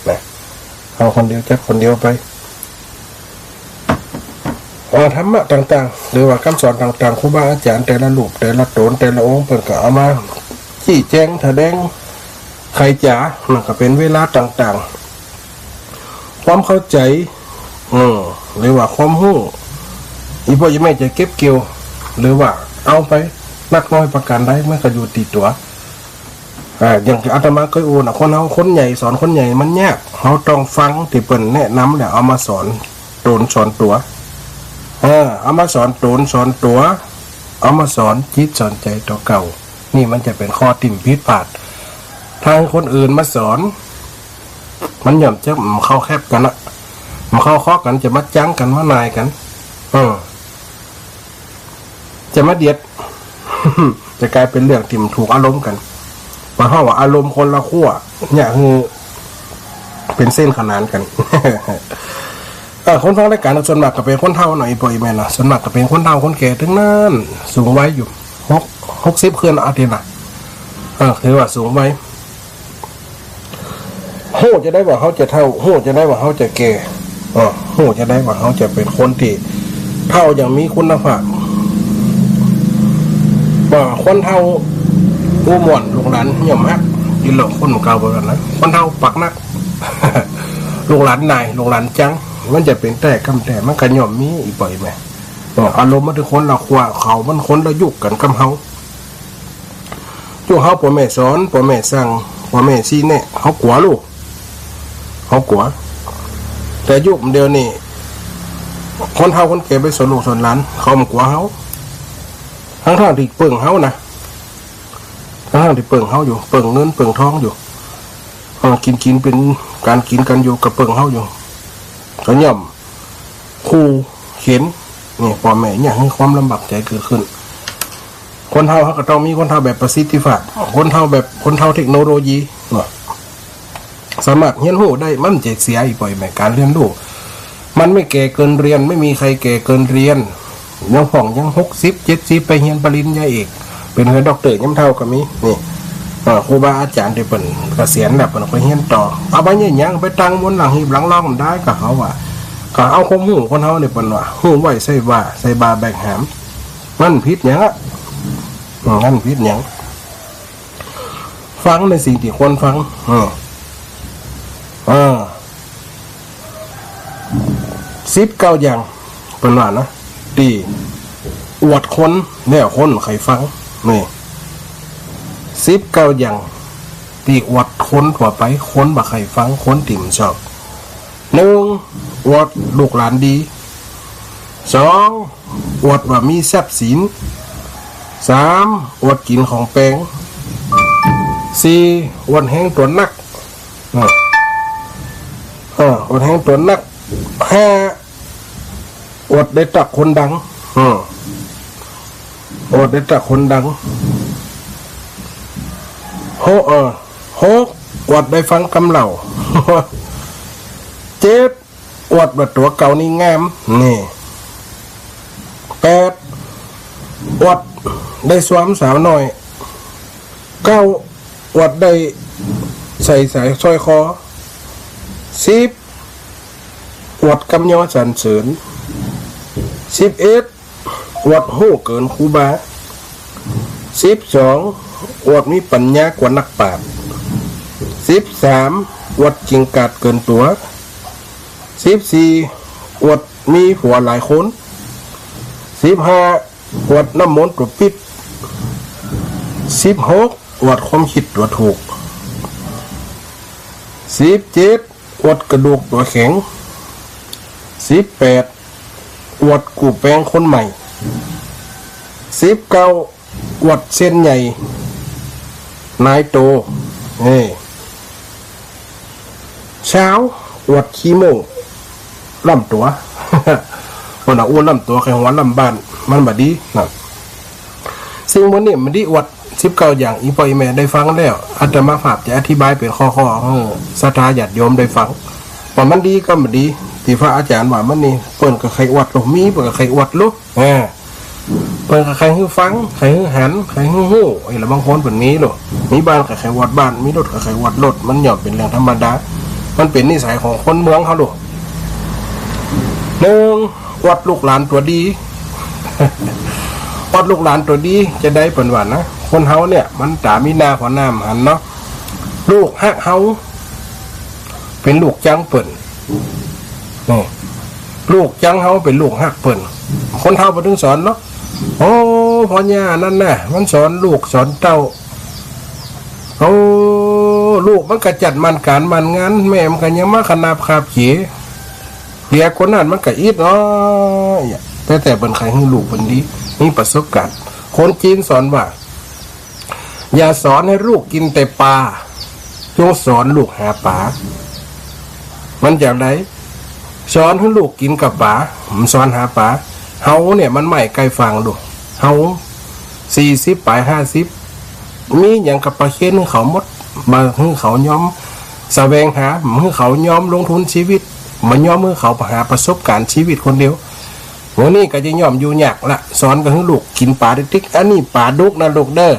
นะ เข้าคนเดียวจัดคนเดียวไป เอ่อ ธรรมะต่างๆ หรือว่ากำสอนต่างๆ ครูบาอาจ๋ารย์แต่ละรูป แต่ละต๋น แต่ละองค์ เปิ้นก็เอามา ชี้แจ๋ง แสดง ไขจ๋า มันก็เป๋นเวลาต่างๆ ความเข้าใจ๋ อืม หรือว่าความฮู้ อี่ป้ออี่แม่จะเก็บเกี่ยว หรือว่าเอาไปนักน้อยประก๋านใด มันก็อยู่ตี้ตั๋ว อ่า อย่างอาตมาเกยอู้นะ คนเฮา คนใหญ่สอนคนใหญ่มันยาก เฮาต้องฟังตี้เปิ้นแนะนำแล้วเอามาสอนต๋นสอนตั๋ว เออ เอามาสอนต๋นสอนตั๋ว เอามาสอนจิตสอนใจ๋ตั๋วเก่า นี่มันจะเป๋นข้อตี้ผิดพลาด ถ้าหื้อคนอื่นมาสอน มันย่อมจะ อืม เข้าแคบกั๋นนะ มันเข้าคอกั๋น จะมาจังกั๋น มาหน่ายกั๋น เออ จะมาเดียด จะก๋ายเป๋นเรื่องตี้บ่ถูกอารมณ์กั๋น บ่าฮ้องว่าอารมณ์คนละขั้ว เนี่ยคือเป๋นเส้นขนานกั๋น เออ คนฟังรายก๋านส่วนมากก็เป๋นคนเฒ่าเนาะ อี่ป้ออี่แม่เนาะ ส่วนมากก็เป๋นคนเฒ่าคนแก่ตึงนั้น สูงวัยอยู่ หก หกสิบขึ้นเอาตี้นะ เออ ถือว่าสูงวัย ฮู้จะได้ว่าเฮาจะเฒ่า ฮู้จะได้ว่าเฮาจะแก่ เออ ฮู้จะได้ว่าเฮาจะเป๋นคนตี้เฒ่าอย่างมีคุณภาพ ว่าคนเฒ่าอู้ม่วน ลูกหลานย่อมฮัก กินเหล้าคนเก่าเปิ้นว่านะ คนเฒ่าปากหนัก ลูกหลานหน่าย ลูกหลานจัง มันจะเป๋นแต๊ก้ำแต๊ มันก็ย่อมมี อี่ป้ออี่แม่ เออ อารมณ์มันคนละขั้ว เข้ามันคนละยุคกั๋นกับเฮา ยุคเฮาป้อแม่สอน ป้อแม่สั่ง ป้อแม่ซี้แนะ เฮากั๋วลูก เฮากั๋ว แต่ยุคเดี๋ยวนี้ คนเฒ่าคนแก่ไปสอนลูกสอนหลาน เขาบ่กั๋วเฮา ทั้งๆ ตี้เปิ้งเฮานะ ทั้งๆ ตี้เปิ้งเฮาอยู่ เปิ้งเงินเปิ้งทองอยู่ เออ กิ๋นกิ๋นเป๋นก๋านกิ๋นกั๋นอยู่ ก็เปิ้งเฮาอยู่ ก็ย่อม คู่เข็ญ นี่ ป้อแม่เนี่ยหื้อความลำบากใจ๋เกิดขึ้น คนเฒ่าเฮาก็ต้องมีคนเฒ่าแบบประสิทธิภาพ คนเฒ่าแบบคนเฒ่าเทคโนโลยีเนาะ สามารถเฮียนฮู้ได้ มันจะเสีย อี่ป้ออี่แม่ ก๋านเฮียนฮู้ มันไม่แก่เกินเรียน ไม่มีใครแก่เกินเรียน ยังพ่องยังหกสิบ เจ็ดสิบ ไปเฮียนปริญญาเอก เป๋นเฮือด็อกเตอร์ยามเฒ่าก็มี นี่ เอ่อ ครูบาอาจ๋ารย์ตี้เปิ้นเกษียณแล้ว เปิ้นก็เฮียนต่อ เอาไปเยียะหยัง ไปตั้งบนหลังหีบหลังร่องบ่ได้ ก็เขาว่า ก็เอาความฮู้คนเฮานี่ เปิ้นว่า ฮู้ไว้ใส่บ่า ใส่บ่าแบกหาม มันผิดหยังอะ อืม มันผิดหยัง ฟังในสิ่งตี้ควรฟัง เออ เออ สิบเก้าอย่าง เปิ้นว่านะ ตี้อวดคน แล้วคนบ่ใค่ฟัง นี่ สิบเก้าอย่าง ตี้อวดคนทั่วไป คนบ่ใค่ฟัง คนตี้บ่ชอบ หนึ่ง อวดลูกหลานดี สอง อวดว่ามีทรัพย์สิน สาม อวดกิ๋นของแปง สี่ อวดแฮงตั๋วนัก เออ เออ อวดแฮงตั๋วนัก ห้า อวดได้ตักคนดัง เออ อวดได้ตักคนดัง หก เออ หก อวดได้ฟังกำเหล้า เจ็ด อวดว่าตั๋วเก่านี่งาม นี่ แปด อวดได้ซวมสาวน้อย เก้า อวดได้ใส่สร้อยสร้อยคอ สิบ อวดกำยอสรรเสริญ สิบเอ็ด อวดฮู้เกินครูบา สิบสอง อวดมีปัญญากว่านักปราชญ์ สิบสาม อวดเก่งกาจเกินตั๋ว สิบสี่ อวดมีผัวหลายคน สิบห้า อวดน้ำมนต์ตั๋วปิ๊ด สิบหก อวดความคิดตั๋วถูก สิบเจ็ด อวดกระดูกตั๋วแข็ง สิบแปด อวดกู้แปงคนใหม่ สิบเก้า อวดเส้นใหญ่นายโต เอ้ ซาว อวดขี้โม้ล้ำตั๋ว เปิ้นว่าอู้ล้ำตั๋ว ใค่หัวล้ำบ้าน มันบ่ดีนะ สิ่งหมู่นี้มันดีอวด สิบเก้า อย่าง อี่ป้ออี่แม่ได้ฟังแล้ว อาตมาภาพจะอธิบายเป๋นข้อๆ หื้อศรัทธาญาติโยมได้ฟัง ว่ามันดีกับบ่ดี ตี้พระอาจ๋ารย์ว่ามานี่ เปิ้นก็ใค่อวดลู มีเปิ้นก็ใค่อวดลู อ่า เปิ้นก็ใค่หื้อฟัง ใค่หื้อหัน ใค่หื้อฮู้ ไอ้ละบางคนเปิ้นมีลู มีบ้านก็ใค่อวดบ้าน มีรถก็ใค่อวดรถ มันย่อมเป๋นเรื่องธรรมดา มันเป๋นนิสัยของคนเมืองเฮาลู หนึ่ง อวดลูกหลานตั๋วดี อวดลูกหลานตั๋วดี จะใดเปิ้นว่านะ คนเฮาเนี่ย มันต๋ามีหน้าผ่อหน้าบ่หันเนาะ ลูกฮักเฮา เป๋นลูกจั๊งเปิ้น นี่ ลูกจั๊งเฮาเป๋นลูกฮักเปิ้น คนเฒ่าบ่ตึงสอนเนาะ โอ้ พ่อย่านั้นน่ะ มันสอนลูกสอนเต้า โอ้ ลูกมันก็จัดมั่นก๋านมั่นงาน แม่มันก็ยังมาขนาบขาบเขว เดียคนนั้นมันก็อิดอ้อย แต่ แต่เปิ้นใค่หื้อลูกเปิ้นดี มีประสบก๋ารณ์ คนจีนสอนว่า อย่าสอนหื้อลูกกิ๋นแต่ป๋า จงสอนลูกหาป๋า มันจะใด สอนหื้อลูกกิ๋นกับป๋า บ่สอนหาป๋า เฮาเนี่ยมันใหม่ใก้ฝั่งลู เฮา สี่สิบป๋าย ห้าสิบ มีหยังก็ประเคนหื้อเขาหมด บ่หื้อเขายอมแสวงหา บ่หื้อเขายอมลงทุนชีวิต บ่ยอมหื้อเขาหาประสบก๋ารณ์ชีวิตคนเดียว หมู่นี้ก็จะย่อมอยู่ยากละ สอนก็หื้อลูกกิ๋นป๋าติ๊กๆ อันนี้ป๋าดุกนะลูกเด้อ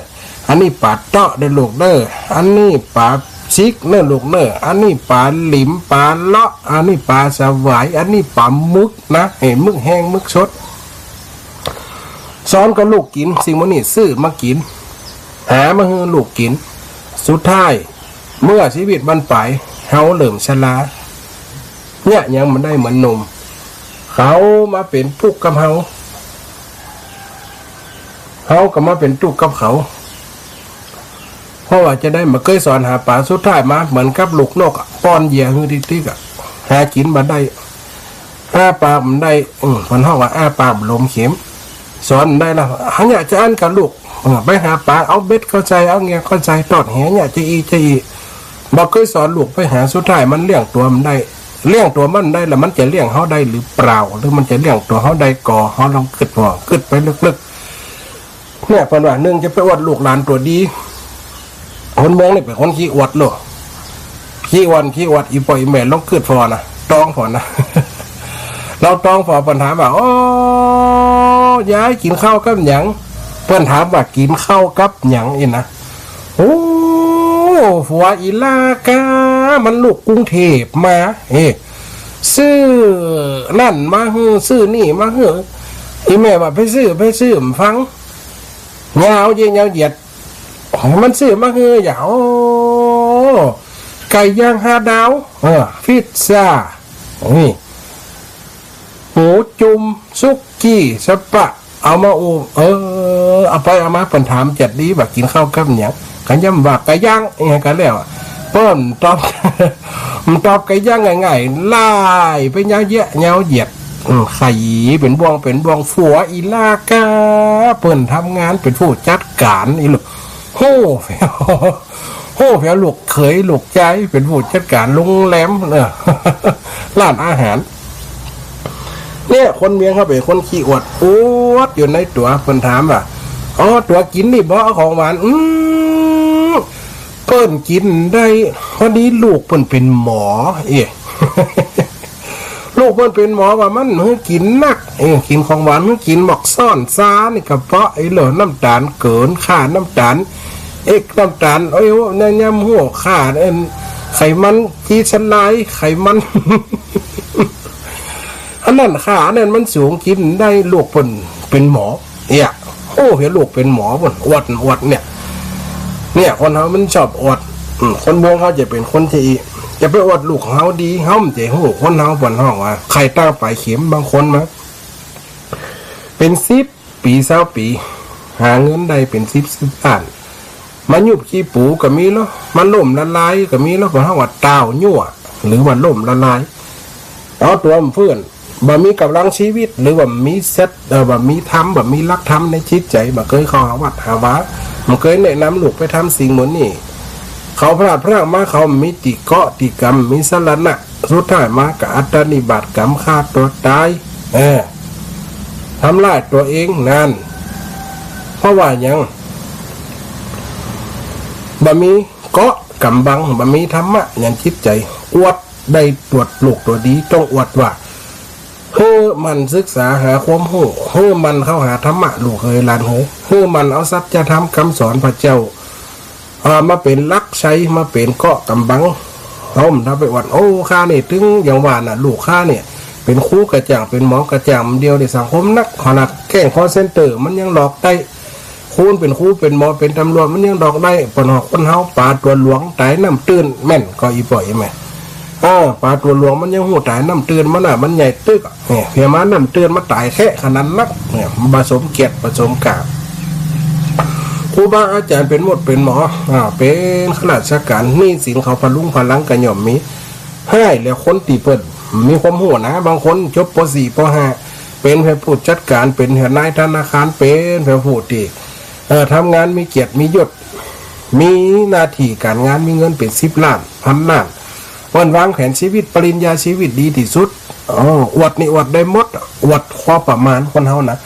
อันนี้ป๋าเต๊าะเด้อลูกเด้อ อันนี้ป๋าซิกเน้อลูกเน้อ อันนี้ป๋าหลิมป๋าเลาะ อันนี้ป๋าสวาย อันนี้ป๋าหมึกนะ เอ้ย หมึกแห้งหมึกสด สอนก็ลูกกิ๋น สิ่งหมู่นี้ซื้อมากิ๋น หามาหื้อลูกกิ๋น สุดท้าย เมื่อชีวิตมันไป เฮาเริ่มชรา เยียะหยังบ่ได้เหมือนหนุ่ม เขามาเป๋นตุ๊กข์กับเฮา เฮาก็มาเป๋นตุ๊กข์กับเขา เพราะว่าจะใด บ่เกยสอนหาป๋า สุดท้ายมาเหมือนกับลูกนกอะ ป้อนเหยื่อหื้อติ๊กๆ อะ หากิ๋นบ่ได้ อ้าปากบ่ได้ อืม เปิ้นฮ้องว่าอ้าปากบ่หลมเข็ม สอนบ่ได้ละ หาเยียะจะอั้นกับลูก เออ ไปหาป๋า เอาเบ็ดเข้าใส่ เอาเหยื่อเข้าใส่ ตอดแหเยียะจะอี้จะอี้ บ่เกยสอนลูกไปหา สุดท้ายมันเลี้ยงตั๋วบ่ได้ เลี้ยงตั๋วมันได้แล้ว มันจะเลี้ยงเฮาได้หรือเปล่า หรือมันจะเลี้ยงตั๋วเฮาได้ก่อ เฮาลองกึ๊ดผ่อ กึ๊ดไปลึกๆ เนี่ย เปิ้นว่า หนึ่ง จะไปอวดลูกหลานตั๋วดี คนเมืองนี่เป๋นคนขี้อวดโลด ขี้อวด ขี้อวด อี่ป้ออี่แม่ลองกึ๊ดผ่อนะ ต้องผ่อนะ ลองต้องผ่อ เปิ้นถามว่า โอ้ ยายกิ๋นข้าวกับหยัง เปิ้นถามว่ากิ๋นข้าวกับหยังอี้นะ โอ้ ผัวอี่ลากา มันลูกกรุงเทพฯมา เอ้ ซื้อนั่นมาหื้อ ซื้อนี่มาหื้อ อี่แม่ว่าไปซื้อ ไปซื้อ บ่ฟัง ยาวเหยียด ยาวเหยียด มันซื้อมาหื้อหยัง โอ้ ไก่ย่างห้าดาว เออ พิซซ่า นี่ หมูจุ่ม สุกี้ สปา เอามาอู้ เออ เอาไปเอามา เปิ้นถามจัดดีว่ากิ๋นข้าวกับหยัง ก็ย่ำว่าไก่ย่าง อะหยังก็แล้ว เปิ้นตอบ มันตอบไก่ย่างง่ายๆ ไล่ไปยาวเหยียด ยาวเหยียด อืม ไขเป๋นบ่วงเป๋นบ่วง ผัวอี่ลากา เปิ้นทำงานเป๋นผู้จัดก๋าน อี่ลูก โฮ้ โฮ้ แผวลูกเขยลูกใจ๊เป๋นผู้จัดก๋านโรงแรมเนาะ ร้านอาหาร เนี่ย คนเมืองเฮาเป๋นคนขี้อวด อวดอยู่ในตั๋ว เปิ้นถามว่า อ๋อ ตั๋วกิ๋นนี่บ่ เอาของหวาน อืม เปิ้นกิ๋นได้ พอดีลูกเปิ้นเป๋นหมอ เอ้ ลูกเปิ้นเป๋นหมอว่ามันหื้อกิ๋นนัก เอ้ กิ๋นของหวาน หื้อกิ๋นหมากซ้อนซานี่กระเพาะ ไอ้เหล่าน้ำต๋าลเกิ๋น ค่าน้ำต๋าล เอ็ก น้ำต๋าล โอ้ย ในยามหัวค่า เอิ้น ไขมันทริกสะไลด์ ไขมัน อันนั้นค่า อันนั้นมันสูง กิ๋นได้ ลูกเปิ้นเป๋นหมอ เนี่ย โอ้ เห็นลูกเป๋นหมอเปิ้นอวด อวดเนี่ย เนี่ย คนเฮามันชอบอวด อืม คนเมืองเฮาจะเป๋นคนจะอี้ จะไปอวดลูกของเฮาดี เฮาบ่จะฮู้ คนเฮาเปิ้นฮ้องว่า ไข่ตางป๋ายเข็ม บางคนมา เป๋นสิบปี๋ ซาวปี๋ หาเงินได้เป๋นสิบ สิบล้าน มายุบขี้ปู๋ก็มีลอ มาล้มละลายก็มีลอ เปิ้นฮ้องว่าต้าวยั่ว หรือว่าล้มละลาย เอาตั๋วบ่เฟื่อน บ่มีก๋ำลังชีวิต หรือบ่มีเซต เอ่อ บ่มีธรรม บ่มีหลักธรรมในจิตใจ๋ บ่เกยเข้าหาวัดหาวา บ่เกยแนะนำลูกไปทำสิ่งเหมือนนี้ เขาพลาดพลั้งมา เขาบ่มีตี้เกาะตี้กำ บ่มีสรณะ สุดท้ายมาก็อัตตานิบาตกรรม ฆ่าตั๋วต๋าย เออ ทำร้ายตั๋วเองนั้น เพราะว่าหยัง บ่มีเกาะกำบัง บ่มีธรรมะหยันจิตใจ๋ อวด ได้ตั๋วลูกตั๋วดี ต้องอวดว่า หื้อหมั่นศึกษาหาความฮู้ หื้อหมั่นเข้าหาธรรมะ ลูกเหยหลานเหย หื้อหมั่นเอาสัจธรรมกำสอนพระเจ้า อ่า มาเป๋นหลักชัย มาเป๋นเกาะกำบัง เฮาบ่ต้องไปอวด โอ้ ข้านี่ ตึงอย่างว่าน่ะ ลูกข้าเนี่ย เป๋นครูกระจ่าง เป๋นหมอกระจ่าง เดี๋ยวนี้สังคมนัก ขนาดแก๊งคอลเซ็นเตอร์ มันยังหลอกได้ คนเป๋นครู เป๋นหมอ เป๋นตำรวจ มันยังหลอกได้ ปะหนอ คนเฮา ป๋าตั๋วหลวงต๋ายน้ำตื้น แม่นก่อ อี่ป้ออี่แม่ เออ ป๋าตั๋วหลวงมันยังฮู้ต๋ายน้ำตื้น มันน่ะ มันใหญ่ตึกอะ เนี่ย เพียงมาน้ำตื้นมาต๋ายแคะขนาดนัก เนี่ย บ่สมเกียรติ บ่สมก๋าบ ครูบาอาจ๋ารย์เป๋นหมดเป๋นหมอ อ่า เป๋นข้าราชก๋าน หนี้สินเขาพะลุงพะลังก็ย่อมมี ฮ้าย แล้วคนตี้เปิ้นมีความฮู้นะ บางคนจบ ป.สี่ ป.ห้า เป๋นแผนกผู้จัดก๋าน เป๋นหัวนายธนาคาร เป๋นแผนกผู้ตี้ เอ่อ ทำงานมีเกียรติมียศ มีหน้าตี้ก๋านงาน มีเงินเป๋นสิบล้าน พันล้าน เปิ้นวางแผนชีวิต ปริญญาชีวิตดีตี้สุด เออ อวดนี่อวดได้หมด อวดพอประมาณ คนเฮานะ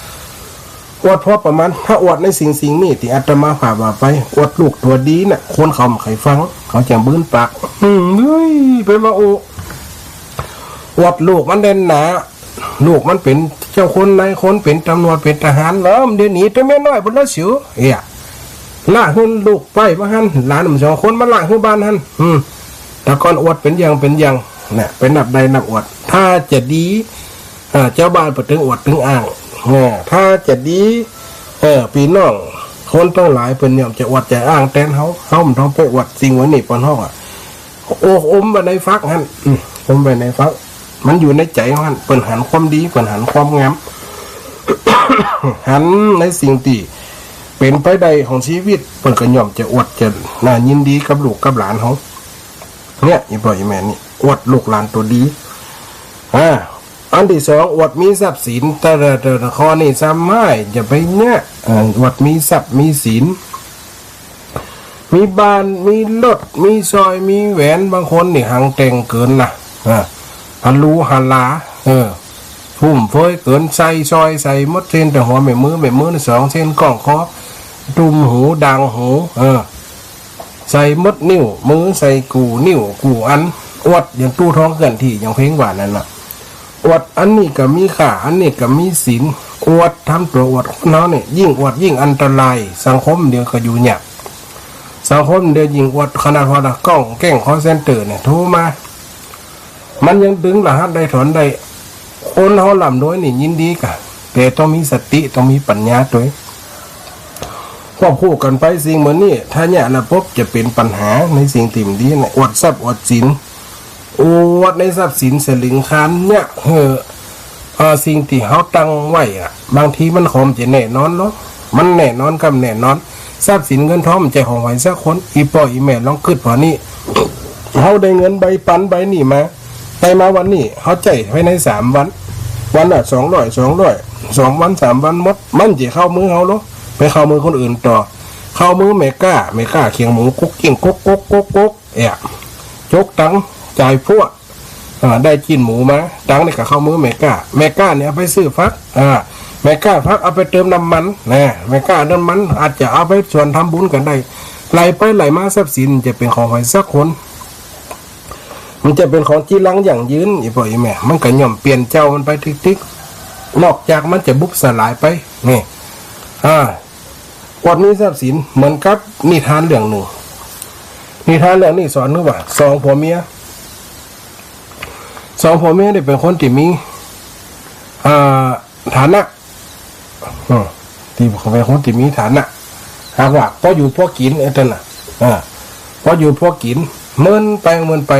อวดพอประมาณ ถ้าอวดในสิ่งสิ่งนี้ตี้อาตมาภาพว่าไป อวดลูกตั๋วดีน่ะ คนเขาบ่ใค่ฟัง เขาจะบืนปาก อืม เฮ้ย ไปมาโอ อวดลูกมันเด่นหนา ลูกมันเป๋นเจ้าคนนายคน เป๋นตำรวจ เป๋นทหาร แล้วมันเดี๋ยวนี้แต่เมียน้อยพุ้นแล้วสิว เอ้ย ละหื้อลูกไปบ่าหั้น หลานมันสองคนมาละหื้อบ้านหั้น อืม แต่ก่อนอวดเป๋นอย่างเป๋นอย่าง น่ะ ไปนับได้นับอวด ถ้าจะดี เอ่อ เจ้าบ้านเปิ้นตึงอวดตึงอ้าง เออ ถ้าจะดี เออ ปี้น้องคนตังหลายเปิ้นย่อมจะอวดจะอ้างแตนเฮา เฮาบ่ต้องไปอวดสิ่งเหล่านี้ปะเนาะ โอ้ อมไว้ในฝักหั้น อืม อมไว้ในฝัก มันอยู่ในใจ๋หั้น เปิ้นหันความดี เปิ้นหันความงาม หันในสิ่งตี้เป๋นไปได้ของชีวิต เปิ้นก็ย่อมจะอวดจะน่ายินดีกับลูกกับหลานเฮา เนี่ย อี่ป้ออี่แม่นี่ อวดลูกหลานตั๋วดี อ่า อันตี้สอง อวดมีทรัพย์สิน แต่ละ แต่ละข้อนี่ซ้ำฮ้าย อย่าไปเนี่ย เอ่อ อวดมีทรัพย์มีสิน มีบ้าน มีรถ มีสร้อย มีแหวน บางคนนี่หังแต่งเกินนะ อ่า หรูหรา เออ ฟุ่มเฟือยเกิน ใส่สร้อย ใส่หมดเส้นแต่หัวแม่มือ แม่มือนี่สองเส้น ก้องคอ ตุ้มหู ด่างหู เออ ใส่หมดนิ้วมือ ใส่กู้นิ้วกู้อัน อวดอย่างตู้ทองเคลื่อนที่ อย่างเพลงว่านั่นน่ะ อวดอันนี้ก็มีค่า อันนี้ก็มีสิน อวดทำตั๋วอวด คนเฮานี่ยิ่งอวดยิ่งอันตราย สังคมเดี๋ยวก็อยู่ยาก สังคมเดี๋ยวยิ่งอวด ขนาดว่าละก้องแก๊งคอลเซ็นเตอร์เนี่ยโทรมา มันยังดึงรหัสได้ถอนได้ คนเฮาร่ำรวยนี่ยินดีก่ะ แต่ต้องมีสติ ต้องมีปัญญาตวย ควบคู่กั๋นไปสิ่งเหมือนนี้ ถ้าเนี่ยละปุ๊บจะเป๋นปัญหาในสิ่งตี้บ่ดีนะ อวดทรัพย์อวดสิน อวดในทรัพย์สินสลึงคานเนี่ย เออ เอ่อ สิ่งตี้เฮาตั้งไว้อะ บางทีมันก็บ่จะแน่นอนเนาะ มันแน่นอนก็บ่แน่นอน ทรัพย์สินเงินทองมันบ่ใจ้ของใผสักคน อี่ป้ออี่แม่ลองกึ๊ดผ่อนี้ เฮาได้เงินใบปันใบนี้มา ได้มาวันนี้ เฮาใจ๊ภายในสามวัน วันละสองร้อย สองร้อย สองวันสามวันหมด มันจะเข้ามือเฮาเหรอ ไปเข้ามือคนอื่นต่อ เข้ามือแม่ก๊า แม่ก๊าเขียงหมูกุ๊กกิ้งกุ๊กกุ๊กกุ๊กกุ๊ก เอะ จกตังค์จ่ายพั่ว เอ่อ ได้จีนหมูมา ตังค์นี่ก็เข้ามือแม่ก๊า แม่ก๊าเนี่ยเอาไปซื้อฟัก อ่า แม่ก๊าฟักเอาไปเติมน้ำมัน นะ แม่ก๊าน้ำมันอาจจะเอาไปส่วนทำบุญก็ได้ ไหลไปไหลมาทรัพย์สินจะเป๋นของใผสักคน มันจะเป๋นของจีรังยั่งยืน อี่ป้ออี่แม่ มันก็ย่อมเปลี่ยนเจ้ามันไปติ๊กๆ นอกจากมันจะบุบสลายไป นี่ อ่า อวดมีทรัพย์สินเหมือนกับนิทานเรื่องนึ่ง นิทานเรื่องนี้สอนหื้อว่า สองผัวเมีย สองผัวเมียนี่เป๋นคนตี้มี อ่า ฐานะ อืม ตี้เป๋นคนตี้มีฐานะ หากว่าพออยู่พอกิ๋น ไอ้ตันน่ะ อ่า พออยู่พอกิ๋น เมินไปเมินไป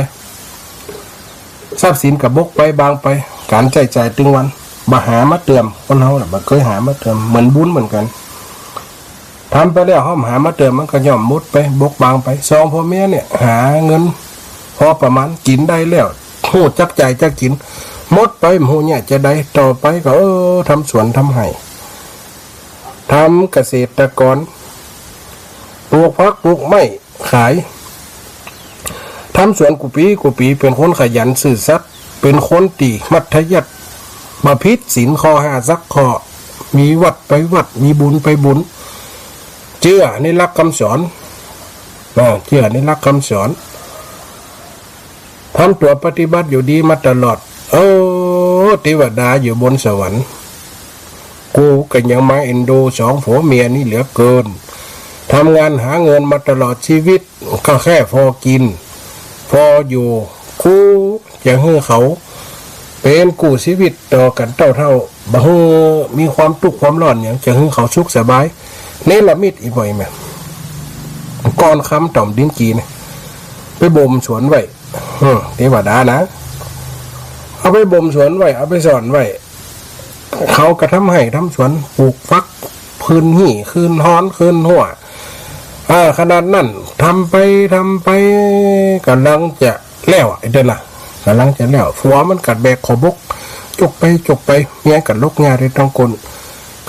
ทรัพย์สินก็บกไปบางไป ก๋านใจ๊จ่ายตึงวัน บ่หามาเติม คนเฮาน่ะ บ่เกยหามาเติม เหมือนบุญเหมือนกั๋น ทำไปแล้ว เฮาบ่หามาเติม มันก็ย่อมหมดไป บกบางไป สองผัวเมียเนี่ย หาเงินพอประมาณ กิ๋นได้แล้ว ฮู้จักจ่ายจักกิ๋น หมดไป บ่ฮู้เยียะจาใด ต่อไปก็ เออ ทำสวนทำไฮ่ ทำเกษตรกร ปลูกผักปลูกไม้ขาย ทำสวนกู้ปี๋กู้ปี๋ เป๋นคนขยันซื่อสัตย์ เป๋นคนตี้มัธยัสถ์ บ่ผิดศีลข้อห้าสักข้อ มีวัดไปวัด มีบุญไปบุญ เจื้อในหลักกำสอน อ่า เจื้อในหลักกำสอน ทำตั๋วปฏิบัติอยู่ดีมาตลอด เออ เตวดาอยู่บนสวรรค์ กูก็ยังมาเอ็นดูสองผัวเมียนี้เหลือเกิน ทำงานหาเงินมาตลอดชีวิต ก็แค่พอกิ๋น พออยู่ กูจะหื้อเขาเป๋นกู้ชีวิตต่อกั๋นเต้าเท่า บ่หื้อมีความตุ๊กข์ความร้อนหยัง จะหื้อเขาสุขสบาย เนรมิตอีบ่อยแม่ ก้อนคำต่อมดินจีนะ ไปบ่มสวนไว้ อืม เตวดานะ เอาไปบ่มสวนไว้ เอาไปซ่อนไว้ เขาก็ทำไฮ่ทำสวน ปลูกฝัก คืนฮี้ คืนฮ้อน คืนฮั้ว อ่า ขนาดนั้น ทำไป ทำไป ก่ำลังจะแล้วอะ ไอ้เด้อนะ ก่ำลังจะแล้ว ผัวมันก็แบกข้าวบก จกไป จกไป เมียก็ลกยาได้ต้องก้น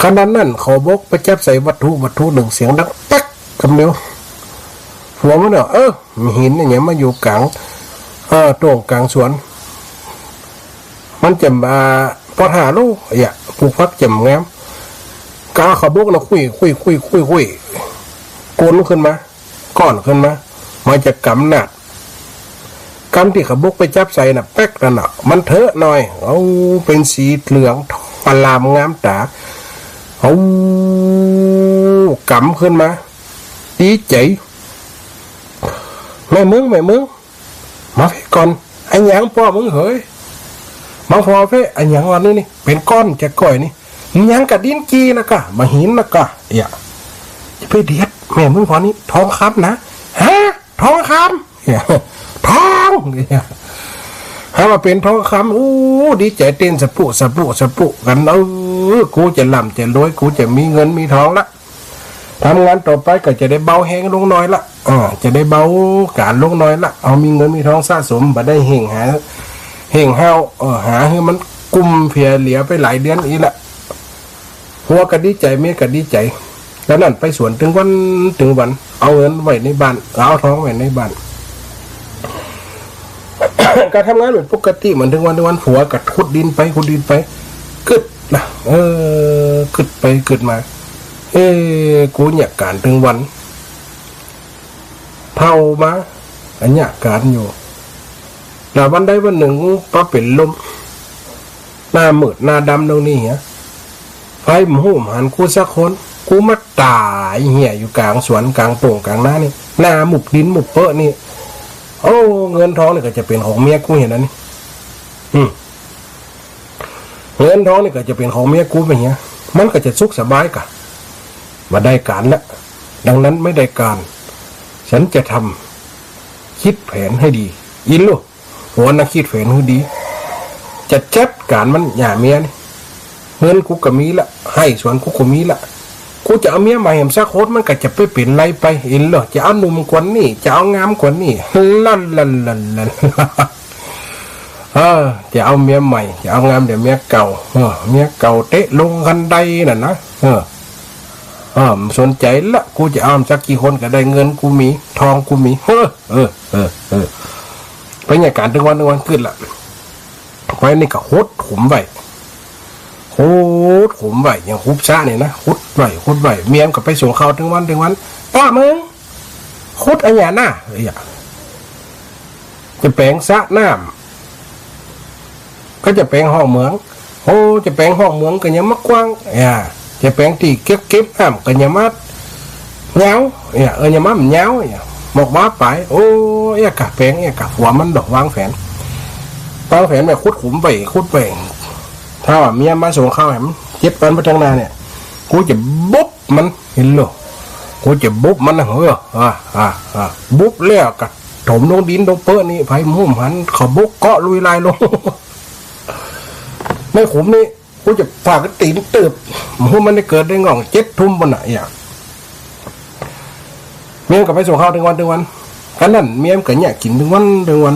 ขนาดนั้น ข้าวบกไปจับใส่วัตถุ วัตถุนึ่ง เสียงดังแป๊ก กำเดียว ผัวมันว่า เออ มีหินเนี่ยมาอยู่ก๋าง เออ โต้งก๋างสวน มันจะมาปอดหาลูก เยียะ ปลูกผักจะบ่งาม กาข้าวบกนะ คุ้ย คุ้ย คุ้ย คุ้ย คุ้ย ก้นขึ้นมา ก้อนขึ้นมา มันจะกำหนัก กำตี้ข้าวบกไปจับใส่น่ะ แป๊กนั่นน่ะ มันเถอะหน่อย เอา เป๋นสีเหลืองทองอลามงามต๋า เอา กำขึ้นมา ดีใจ๋ แม่มึง แม่มึง มาเพ่ก่อน อะหยังป้อมึงเหย มาผ่อเพ่ อะหยังวะนี่ นี่ เป๋นก้อนจะก้อยนี่ อะหยังกะดินจีนะกะ บ่าหินนะกะ เยียะ จะไปเดียด แม่มึงผ่อนี่ ทองคำนะ ฮะ ทองคำ เยียะ ทอง เยียะ หาว่าเป๋นทองคำ อู้ ดีใจ๋เต้นสะปุ สะปุ สะปุกั๋น เออ กูจะร่ำจะรวย กูจะมีเงินมีทองละ ทำงานต่อไปก็จะได้เบาแฮงลงหน่อยละ อ่า จะได้เบาก๋านลงหน่อยละ เอามีเงินมีทองสะสม บ่ได้เฮ่งหา เฮ่งห้าว เออ หาหื้อมันกุ้มเพลียเหลียไปหลายเดือนอี้ละ ผัวก็ดีใจ๋ เมียก็ดีใจ๋ แล้วนั้นไปสวนตึงวันตึงวัน เอาเงินไว้ในบ้าน เอาทองไว้ในบ้าน ก็ทำงานเหมือนปกติเหมือนตึงวันตึงวัน ผัวก็ขุดดินไป ขุดดินไป กึ๊ดนะ เออ กึ๊ดไปกึ๊ดมา เอ้ กูเยียะก๋านตึงวัน เฒ่ามา อะเยียะก๋านอยู่ แล้ววันใดวันนึ่ง ปะเป๋นลม หน้ามืดหน้าดำตรงนี้เหีย ใผบ่ฮู้บ่หันกูสักคน กูมาต๋ายเหี่ยอยู่ก๋างสวนก๋างโป่งก๋างนานี่ หน้ามุบดินมุบเป๊อะนี่ โอ้ เงินทองนี่ก็จะเป๋นของเมียกูเหียนะนี่ อืม เงินทองนี่ก็จะเป๋นของเมียกูไปเหีย มันก็จะสุขสบายกะ บ่ได้ก๋านละ ดังนั้นไม่ได้ก๋าน ฉันจะทำ คิดแผนให้ดี อินลูก ผัวนะ คิดแผนหื้อดี จะจัดก๋านมัน เยียะ เมียนี่ เงินกูก็มีละ ไฮ่สวนกูก็มีละ กูจะเอาเมียใหม่แหมสักคน มันก็จะไปเป๋นไรไป อินลูก จะเอาหนุ่มกว่านี้ จะเอางามกว่านี้ ลันลันลันลัน เออ จะเอาเมียใหม่ จะเอางามเดี๋ยวเมียเก่า เออ เมียเก่าเตะลงคันไดนั่นนะ เออ เออ บ่สนใจ๋ละ กูจะเอาสักกี่คนก็ได้ เงินกูมี ทองกูมี เออ เออ เออ เออ ไปเยียะก๋านตึงวันตึงวันกึ๊ดละ ไปนี่ก็ขุดขุมไว้ ขุดขุมไว้ อย่างขุดสระนี่นะ ขุดไว้ ขุดไว้ เมียมันก็ไปส่งข่าวตึงวันตึงวัน ป้อมึง ขุดอะหยังน่ะ เยียะ จะแป๋งสระน้ำ ก็จะแป๋งห้องเหมือง โอ้ จะแป๋งห้องเหมืองก็ยังบ่กว้าง เยียะ จะแป๋งตี้เก็บ เก็บน้ำก็ยังบ่ยาว เยียะ เออ ยังบ่ยาว เยียะ บอกว่าไป โอ้ เยียะกะแป๋ง เยียะกะ ผัวมันดอกวางแผน วางแผนไว้ ขุดขุมไว้ ขุดไว้ ถ้าว่าเมียมาส่งข่าวแหม เจ็ดวันไปตังหน้าเนี่ย กูจะบุบมัน อินลูก กูจะบุบมันนะ เออ อ่า อ่า อ่า บุบแล้วก็ถมลงดินลงเป๊อะนี่ ใผบ่ฮู้บ่หัน ข้าวบกเกาะลุยลายลง ในขุมนี่ กูจะผ่ากับตี๋นเติบ บ่ฮู้มันได้เกิดได้ง่อง เจ็ดทุ่มปุ้นน่ะ เยียะ เมียมันก็ไปส่งข่าวตึงวันตึงวัน อันนั้นเมียมันก็เยียะกิ๋นตึงวันตึงวัน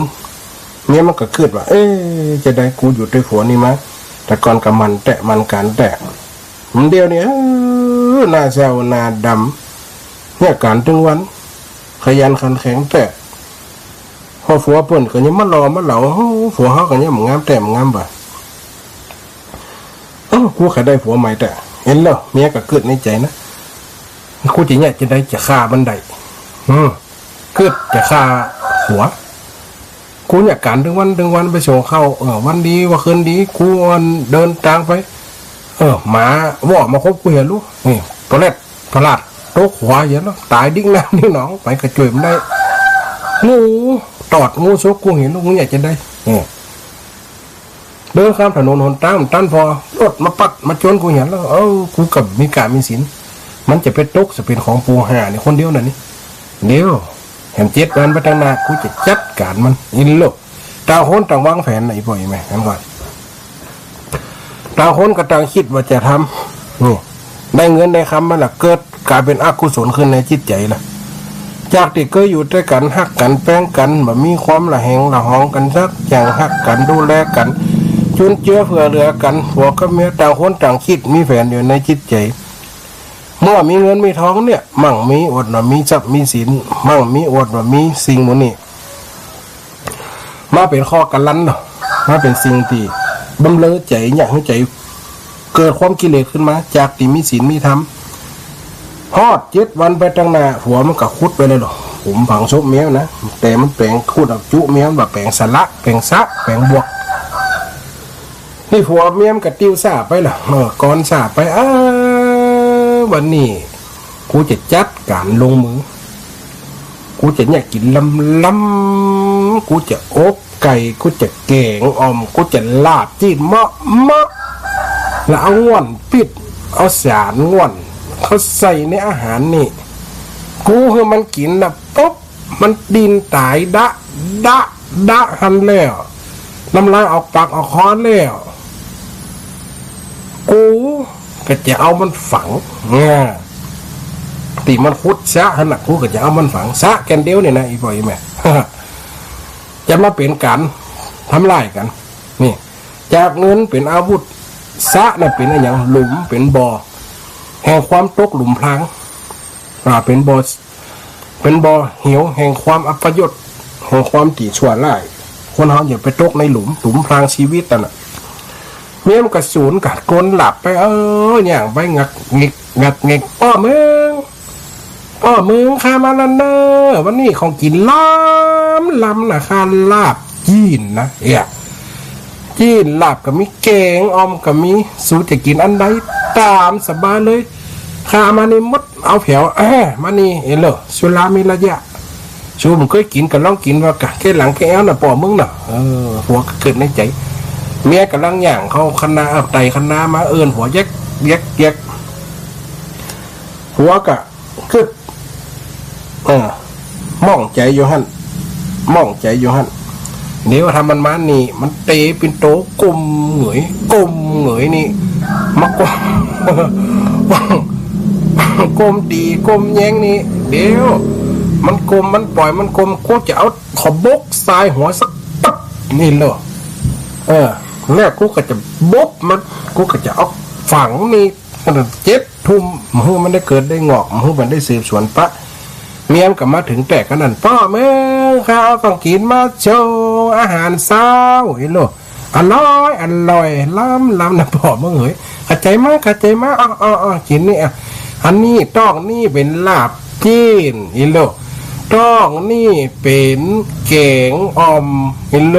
เมียมันก็กึ๊ดว่า เอ๊ะ จาใดกูอยู่ตวยผัวนี่มา แต่ก่อนก็หมั่นแต๊ หมั่นก๋านแต๊ เดี๋ยวนี้ เออ หน้าเศร้าหน้าดำ เยียะก๋านตึงวัน ขยันขันแข็งแต๊ พอผัวเปิ้นก็ยังมาหล่อมาเหลา โอ้ ผัวเฮาก็ยังบ่งามแต๊บ่งามบ่า เอ้า กูใค่ได้ผัวใหม่แต๊ หันแล้ว เมียก็กึ๊ดในใจ๋นะ กูจะเยียะจาใดจะฆ่ามันได้ อืม กึ๊ดจะฆ่าผัว กูเยียะก๋านตึงวันตึงวันไปส่งข้าว เออ วันดีว่าคืนดี กูอันเดินตางไป เออ หมาว่อมาคบกูเหียลูก นี่ ปลาแร็ด ปลาลาด ตกหัวเหียแล้ว ต๋ายติ๊กน้ำติ๊กหนอง ไปก็จ้วยบ่ได้ งูตอด งูสกกูเหียลูก เยียะจาใด นี่ เดินข้ามถนนหนตางตัน ผ่อรถมาปัดมาจนกูเหียแล้ว เออ กูก็มีก๋านมีศีล มันจะไปตกจะเป๋นของปูห่านี่คนเดียวน่ะนี่ เดี๋ยว แหมเจ็ดวันไปตางหน้า กูจะจัดก๋านมัน อินโลก ต่างคนต่างวางแผนนะ อีพ่ออีแม่ หันก่อน ต่างคนก็ต่างกึ๊ดว่าจะทำ นี่ ได้เงินได้คำมาละ เกิดก๋ายเป๋นอกุศลขึ้นในจิตใจ๋ละ จากตี้เกยอยู่ตวยกั๋น ฮักกั๋น แปงกั๋น บ่มีความหละแหงหละหองกั๋นสักอย่าง ฮักกั๋น ดูแลกั๋น จุนเจือเผื่อเหลือกั๋น ผัวกับเมีย ต่างคนต่างกึ๊ด มีแผนอยู่ในจิตใจ๋ เมื่อมีเงินมีทองเนี่ย มั่งมีอวดว่ามีทรัพย์มีสิน มั่งมีอวดว่ามีสิ่งหมู่นี้ มาเป๋นข้อกัลลันเนาะ มาเป๋นสิ่งตี้บำเรอใจ๋ เยียะหื้อใจ๋เกิดความกิเลสขึ้นมา จากตี้มีศีลมีธรรม ฮอดเจ็ดวันไปตางหน้า ผัวมันก็ขุดไปเลยเนาะ ขุมฝังศพเมียนะ แต่มันแป๋งขุดเอาจุเมีย มันว่าแป๋งสระ แป๋งสระ แป๋งบวก นี่ผัวเมียมันก็ติ้วสระไปละ เออ ก่อนสระไป เออ วันนี้ กูจะจัดก๋านลงมือ กูจะเยียะกิ๋นลำๆ กูจะอบไก่ กูจะแก๋งอ่อม กูจะลาบจี๊นเมาะๆ แล้วเอาง่วนปิ๊ด เอาสานง่วน เข้าใส่ในอาหารนี่ กูหื้อมันกิ๋นนะปุ๊บ มันดิ้นต๋ายดะ ดะ ดะ หั้นแล้ว น้ำลายออกปากออกคอแล้ว กูก็จะเอามันฝัง เนี่ย ตี้มันขุดสระหั้นน่ะ กูก็จะเอามันฝัง สระแก่นเดียวนี่นะ อีพ่ออีแม่ จะมาเป๋นก๋านทำร้ายกั๋น นี่ จากเงินเป๋นอาวุธ สระน่ะเป๋นอะหยัง หลุม เป๋นบ่อ แห่งความตกหลุมพราง อ่า เป๋นบ่อ เป๋นบ่อเหวแห่งความอัปยศ แห่งความตี้ชั่วร้าย คนเฮาอย่าไปตกในหลุม หลุมพรางชีวิตนั่นน่ะ เมียมันก็สูนกั๋น กรนหลับไป เออ ย่างไป งักงิก งักงิก ป้อเมือง ป้อเมือง ข้ามาละเน่อ วันนี้ของกิ๋นล้ำล้ำนะ ข้าลาบจี๊นนะ เอ๊ะ จี๊นลาบก็มี แก๋งอ่อมก็มี สูจะกิ๋นอันใดต๋ามสบายเลย ข้ามานี่หมด เอาแผว เอ้อ มานี่ เออ เลอ สุราเมรยะ สูบ่เกยกิ๋นก็ลองกิ๋นว่ากะ แก้หลังแก้แอ้วน่ะ ป้อเมืองน่ะ เออ ผัวก็กึ๊ดในใจ๋ เมียก่ำลังย่างเข้าคันนา เอาไต่คันนามา เอิ้นผัวแยก แยก แยก ผัวก็กึ๊ด เออ หมองใจ๋อยู่หั้น หมองใจ๋อยู่หั้น เดี๋ยวถ้ามันมานี่ มันเต๋ปิ่นโตก้มเหงย ก้มเหงยนี่ มาก้ม ก้มตี๋ ก้มแย้งนี่ เดี๋ยว มันก้ม มันป่อย มันก้ม กูจะเอาขอบบกสายหัวสักตับนี่เลย เออ แล้วกูก็จะบกมัน กูก็จะเอาฝังนี่ เจ็ดทุ่ม บ่ฮู้มันได้เกิดได้งอก บ่ฮู้มันได้สืบสวนปะ เมียมันก็มาเถิงแต่กะนั้น ป้อเมือง ข้าเอาของกิ๋นมาโชว์ อาหารเช้า เห็นโล อร่อย อร่อย ล้ำ ล้ำนะ ป้อเมืองเอ๋ย ขอบใจ๋มาก ขอบใจ๋มาก อ้อ อ้อ อ้อ กิ๋นนี่ อ่ะ อันนี้ ต๊อกนี่เป๋นลาบจี๊น เห็นโล ต๊อกนี่เป๋นแก๋งอ่อม เห็นโล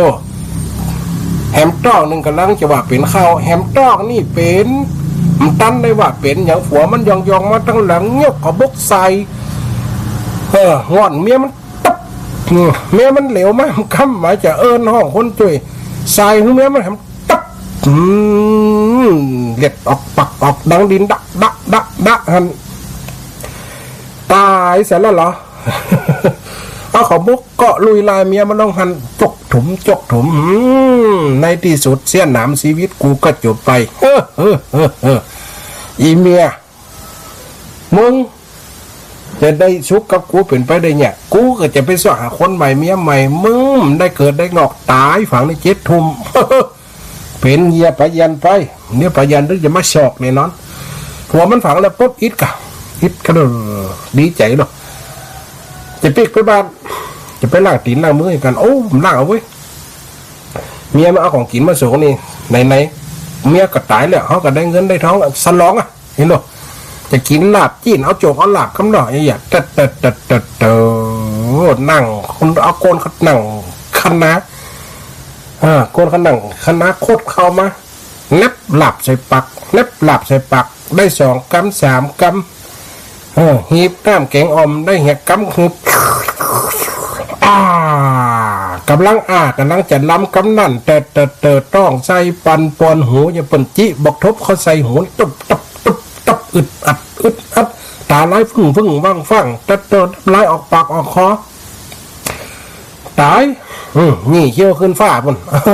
แหมต๊อกนึ่งก่ำลังจะว่าเป๋นข้าว แหมต๊อกนี่เป๋น บ่ตันได้ว่าเป๋นหยัง ผัวมันย่องๆ มาตังหลัง ยกขอบบกใส่ เออ ง่อนเมียมันตับ อืม เมียมันเหลียวมา มันกำมาจะเอิ้นฮ้องคนจ้วย ใส่หื้อเมียมันแหมตับ อืม เลือดออกปากออกดังดิน ดะ ดะ ดะ ดะ หั้น ต๋ายเสียแล้วเหรอ เอาขอบบกเกาะลุยลายเมียมันลงหั้น จกถุม จกถุม อืม ในตี้สุดเสี้ยหนามชีวิตกูก็จบไป เฮ้อ เฮ้อ เฮ้อ เฮ้อ อีเมีย มึง จะได้สุขกับกูเป๋นไปได้เนี่ย กูก็จะไปเซาะหาคนใหม่เมียใหม่ มึงได้เกิดได้งอกต๋าย ฝังในเจ็ดทุ่ม เป๋นเยียป๋าเยียนไป เดี๋ยวป๋าเยียนตึงจะมาซอกแน่นอน ผัวมันฝังแล้วปุ๊บ อิดก่ะ อิดก็เลยดีใจ๋เนาะ จะปิ๊กไปบ้าน จะไปล้างตี๋นล้างมือกั๋น โอ้ ล้างเอาเว้ย เมียมาเอาของกิ๋นมาส่งนี่ ไหนๆ เมียก็ต๋ายแล้ว เฮาก็ได้เงินได้ทองแล้ว สลองอะ หันก่อ จะกิ๋นลาบจี้น เอาโจกเอาลาบกำเนาะ ไอ้เยียะ เต๊อะเต๊อะเต๊อะเต๊อะเต๊อะ นั่ง คนเอาโกนเขานั่งคะนา อ่า โกนเขานั่งคะนา คดเข้ามา แนบลาบใส่ปาก แนบลาบใส่ปาก ได้สองกำสามกำ เออ หีบน้ำแก๋งอ่อม ได้เหียกกำ คือ อ่า ก่ำลังอ้า ก่ำลังจะลำกำนั้น เต๊อะเต๊อะเต๊อะ ต้องใส่ปันปอนหู อย่าเปิ้นจิ บักทบเข้าใส่หู ตุ๊บตุ๊บตุ๊บตุ๊บ อึดอัด อึดอัด ต๋าไหลฟึ่งฟึ่งฟั่งฟั่ง เต๊อะเต๊อะ ไหลออกปากออกคอ ต๋าย อืม หยี่เขี้ยวขึ้นฟ้าปุ้น เอ